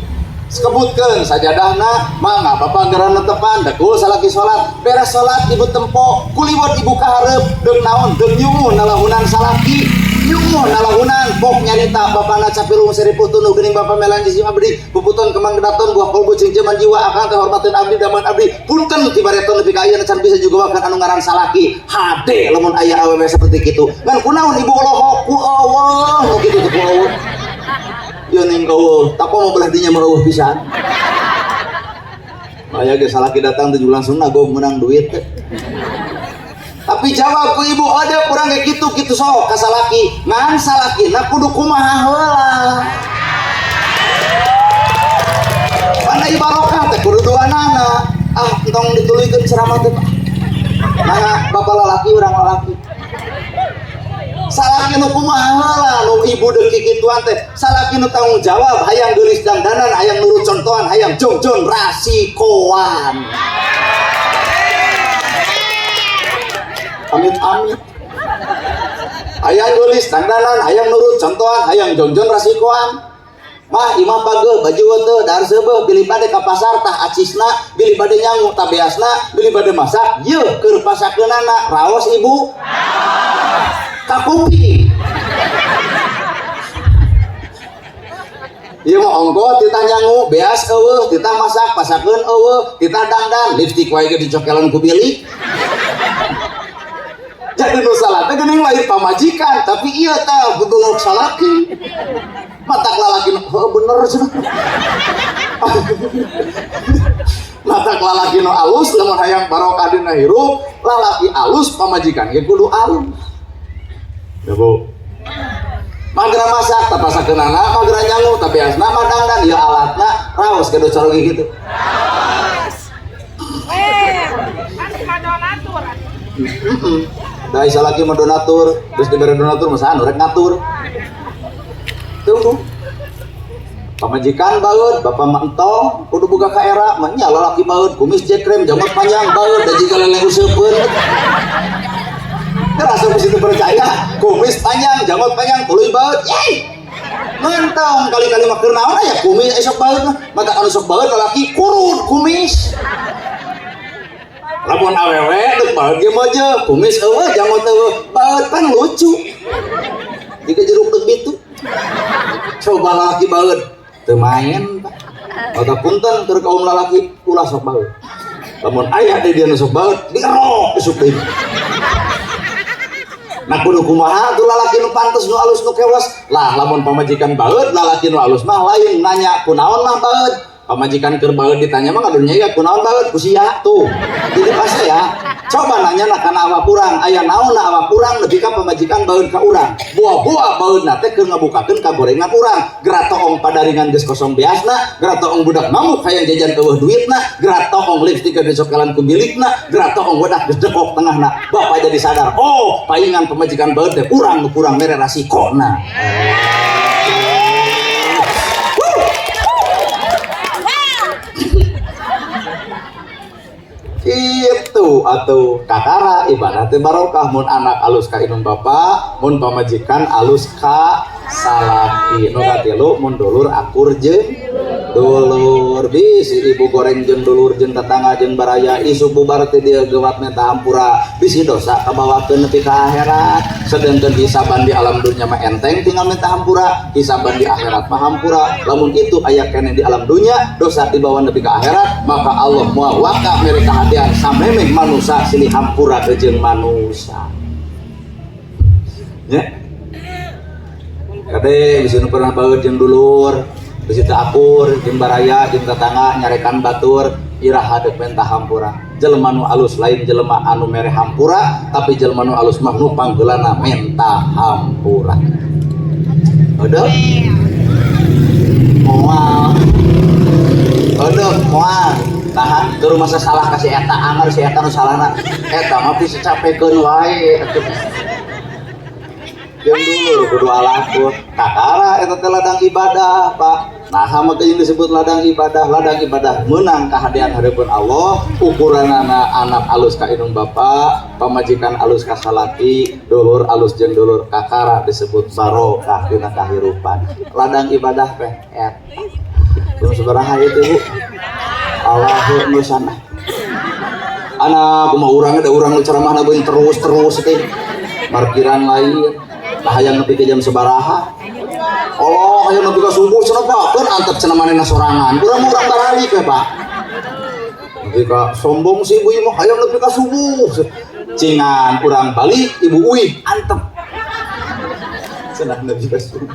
Sekebutkeun sajadahna, mangga bapak geura netepan, dekul salaki salat, beres salat ibu tempo, kuliwat ibu ka hareup, deuk naon, deuk nyunguh nalahunan salaki, nyunguh nalahunan, pok nyarita bapana capilung seripu tunu geuning bapa melan jisim abdi, puputon kemang gedaton buah kolbu cingceman jiwa akang teh hormateun abdi daman abdi, punten ti bareton nepi ka ayeuna can bisa juga wakan anu ngaran salaki, hade lamun aya awewe seperti kitu. Ngan kunaon ibu olohok ku eueuh nu kitu teh ku eueuh. Ieu ning eueuh, tapa mau belah dinya mah eueuh pisan. Aya ge salaki datang tujuh langsung nagog menang duit teh. Tapi jawab ku ibu ada kurang kayak gitu gitu sok ka salaki, ngan salakina kudu kumaha heula. Pandai barokah teh kudu duanana. Ah entong dituluykeun ceramah teh Pak. Nah, bapak lalaki urang lalaki. Salaki nu kumaha heula nu ibu deuk kikituan teh, salaki nu tanggung jawab, hayang geulis dangdanan, hayang nurut contohan, hayang jongjon rasikoan. Amit amit. Hayang geulis dangdanan, hayang nurut contohan, hayang jongjon rasikoan. Mah imah pageuh baju teu dahar seubeuh bilih bade ka pasar tah acisna, bilih bade nyangu tah beasna, bilih bade masak yeuh keur pasakeunana raos ibu. Kakupi. Ieu mah ongko titah nyangu, beas eueuh, titah masak pasakeun eueuh, titah dangdan, lipstik wae ge dicokelan ku bilik. Jadi nu salah teh geuning lain pamajikan, tapi ieu tah bebengok salaki. Matak lalaki nu heuh bener cenah. Matak lalaki nu alus lamun hayang barokah dina hirup, lalaki alus pamajikan ge kudu alus. Ya Bu. Magra masak tah pasakeunana, magra nyangu tah beasna, madangdan ieu alatna raos gaduh caroge kitu. Raos. Kan mah donatur. Heeh. Da salaki mah donatur, geus dibere donatur mah saha nu rek ngatur. Tunggu. Pamajikan baeud, bapa mah entong, kudu boga ka era, mah nya lalaki baeud, kumis jekrem, janggot panjang baeud, da jiga lele useupeun. Terasa mesti percaya, kumis panjang, janggot panjang, tuluy baeud, yey. Ngentong kali-kali mah keur naon aya kumis esok baeud mah, mata anu sok baeud lalaki kurun kumis. Lamun awewe deuk baeud ge mojo, kumis eueuh, janggot eueuh, baeud pan lucu. Jika jeruk deuk bitu. Coba lalaki baeud, teu main Pak. Mata punten keur kaum lalaki ulah sok baeud. Lamun aya deui dia nu sok baeud, dirok isuk deui. Nah kudu kumaha tuh lalaki nu pantes nu alus nu kewas. Lah lamun pamajikan baeud, lalaki nu alus mah lain nanya kunaon mah baeud. Pamajikan keur baeud ditanya mah ngadunya ya kunaon baeud ku sia tuh. Jadi pasti ya. Coba nanya na kana awak urang, aya naon na awak urang nepi ka pamajikan baeud ka urang. Buah-buah baeudna teh keur ngabukakeun ka gorengan urang. Geura toong padaringan geus kosong beasna, geura toong budak mamuk hayang jajan eueuh duitna, geura toong lipstik geus dicokelan ku bilikna, geura toong wedak geus dekok tengahna. Bapak jadi sadar, oh paingan pamajikan baeud teh urang nu kurang mere rasikona. Itu atau kakara ibadah teh barokah mun anak alus ka indung bapa, mun pamajikan alus ka salaki. Nu katilu mun dulur akur jeung dulur, bisi ibu goreng jeung dulur jeung tetangga jeung baraya isuk bubar teh dia gewat menta hampura, bisi dosa kabawakeun nepi ka akhirat. Sedengkeun hisaban di alam dunya mah enteng tinggal minta hampura, hisaban di akhirat mah hampura. Lamun itu aya keneh di alam dunya dosa dibawa nepi ka akhirat, maka Allah moal waka mere kahadean samemeh manusa silih hampura jeung manusa. Nya. Kade bisi nu pernah baeud jeung dulur, bisi teu akur jeung baraya jeung tetangga nyarekan batur, iraha deuk menta hampura. Jelema nu alus lain jelema anu mere hampura, tapi jelema nu alus mah nu panggeulana menta hampura. Udah? Moal. Atuh masa salah ka si eta anger si eta nu salahna. Eta mah bisa capekeun wae atuh. Jeung dulur kudu alakur. Kakara eta teh ladang ibadah, Pak. Nah, maka yang disebut ladang ibadah menang kahadean hareupeun Allah, ukuranana anak alus ka indung bapa, pamajikan alus ka salaki, dulur alus jeung dulur kakara disebut barokah dina kahirupan. Ladang ibadah teh eta. Jam sabaraha ieu teh, Bu? Allahu nusana. Anak kumaha urang da urang nu ceramahna beung terus-terus teh. Parkiran lain. Tah hayang nepi ka jam sabaraha? Allah, hayang nepi ka subuh cenah Pak, keun antep cenah manehna sorangan. Urang mah urang baralik we, Pak. Nepi ka sombong si ibu mah hayang nepi ka subuh. Cingan urang balik ibu uih antep. Cenah nepi ka subuh.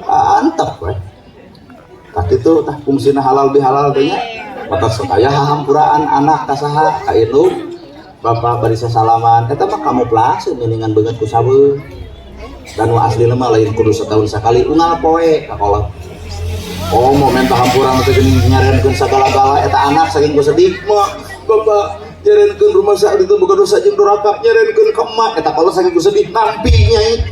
Antep we. Tah kitu tah fungsina halal bihalal teh nya. Mata sok aya hahampuraan anak ka saha ka indung. Bapak bari sasalaman eta mah kamuflase mendingan beungeut ku sabeung. Dan nu aslina mah lain kudu setahun sakali unggal poe ka kolot. Oh mau minta hampura teh geuning nyarenkeun sagala-gala eta anak saking ku sedih mah bapak nyarenkeun rumah sa ditu boga dosa jeung doraka nyarenkeun ka emak eta kolot saking ku sedih nampi nyai.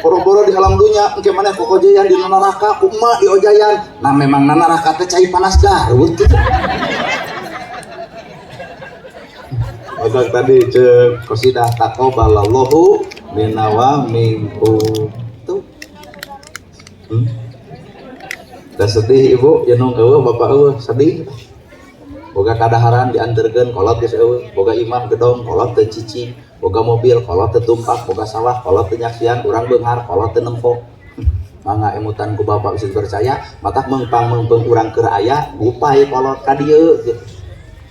Boro-boro di alam dunya engke maneh kokojayan di neraka ku emak diojayan. Nah memang neraka teh cai panas Garut kitu. Otak tadi cek qasidah taqabbalallahu minna wa minkum. Tuh. Da sedih ibu jenung eueuh bapak eueuh sedih. Boga kadaharan dianterkeun kolot geus eueuh, boga imah gedong kolot teu cicing, boga mobil kolot teu tumpak, boga sawah kolot teu nyaksian, urang beunghar kolot teu nempo. Mangga emutan ku bapak bisa percaya, matak meungpang-meungpeung urang keur aya gupai kolot ka dieu gitu.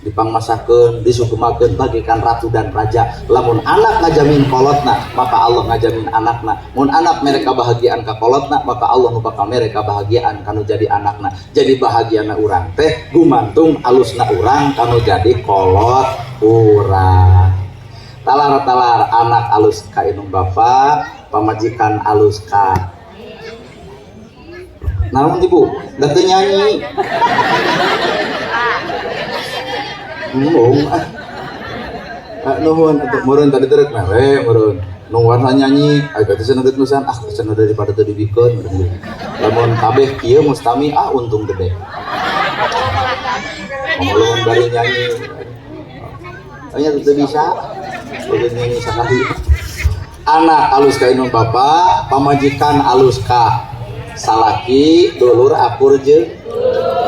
Dipangmasakeun, disugemakeun bagaikan ratu dan raja. Lamun anak ngajamin kolotna, maka Allah ngajamin anakna. Mun anak mere kabahagiaan ka kolotna, maka Allah nu bakal mere kabahagiaan kanu jadi anakna. Jadi bahagiana urang teh gumantung alusna urang kanu jadi kolot urang. Talar-talar anak alus ka indung bapa, pamajikan alus ka naon ibu? Da teu nyanyi. Embung ah. Nuhun atuh meureun tadi teh rek mere meureun. Nu warna nyanyi, ai teh cenah deut nusan, ah cenah daripada teu dibikeun meureun. Lamun kabeh kieu mustami ah untung gede. Lamun bari nyanyi. Aya teu bisa. Teu nyanyi sakali. Anak alus ka indung bapa, pamajikan alus ka salaki, dulur akur jeung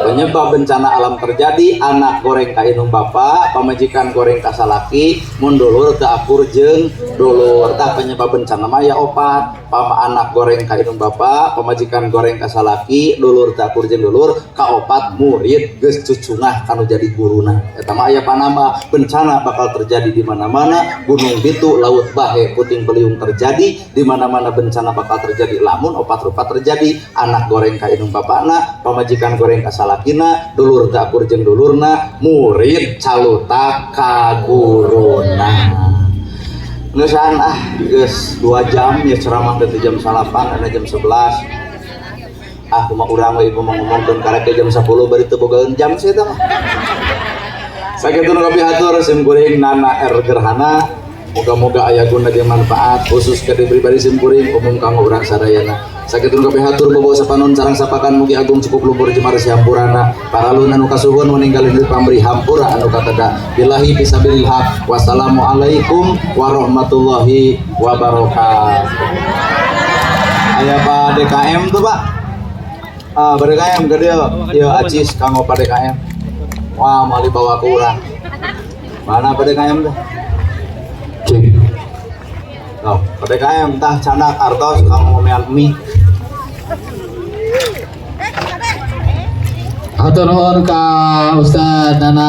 penyebab bencana alam terjadi, anak goreng ka indung bapa, pamajikan goreng ka salaki, mun dulur teu akur jeung dulur. Tah penyebab bencana mah ya opat, pama anak goreng ka indung bapa, pamajikan goreng ka salaki, dulur teu akur jeung dulur, kaopat murid geus cucungah kanu jadi guruna. Eta mah aya panamba, bencana bakal terjadi di mana-mana, gunung bitu, laut bahe, puting beliung terjadi, di mana-mana bencana bakal terjadi lamun opat rupa terjadi, anak goreng ka indung bapana, pamajikan goreng ka salakina, dulur teu akur jeung dulurna, murid caluta ka guruna. Ngeusan ah geus 2 jam ya ceramah teh jam 9 ana jam 11. Ah kumaha urang we ibu mah ngomongkeun karek jam 10 bari teu bogaeun jam sih eta mah. Sakitu nu kapihatur sim kuring Nana R Gerhana. Moga-moga aya guna jeung manfaat khusus ka diri pribadi sim kuring umum kanggo urang sadayana. Sakitu nu kapihatur bobo sapanon sareng sapakan mugi agung cukup lumpur jemar siampurana. Paralun anu kasuhun meninggalin pamri hampura anu kateda. Billahi fisabilil haq. Wassalamualaikum warahmatullahi wabarakatuh. Aya Pak DKM tuh Pak. Ah, Pak DKM ke dieu. Ieu acis kanggo Pak DKM. Wah, mau dibawa ke urang. Mana Pak DKM tuh? Oh, Pak DKM tah candak artos kanggo ngomean mie. Hatur nuhun ka Ustaz Nana.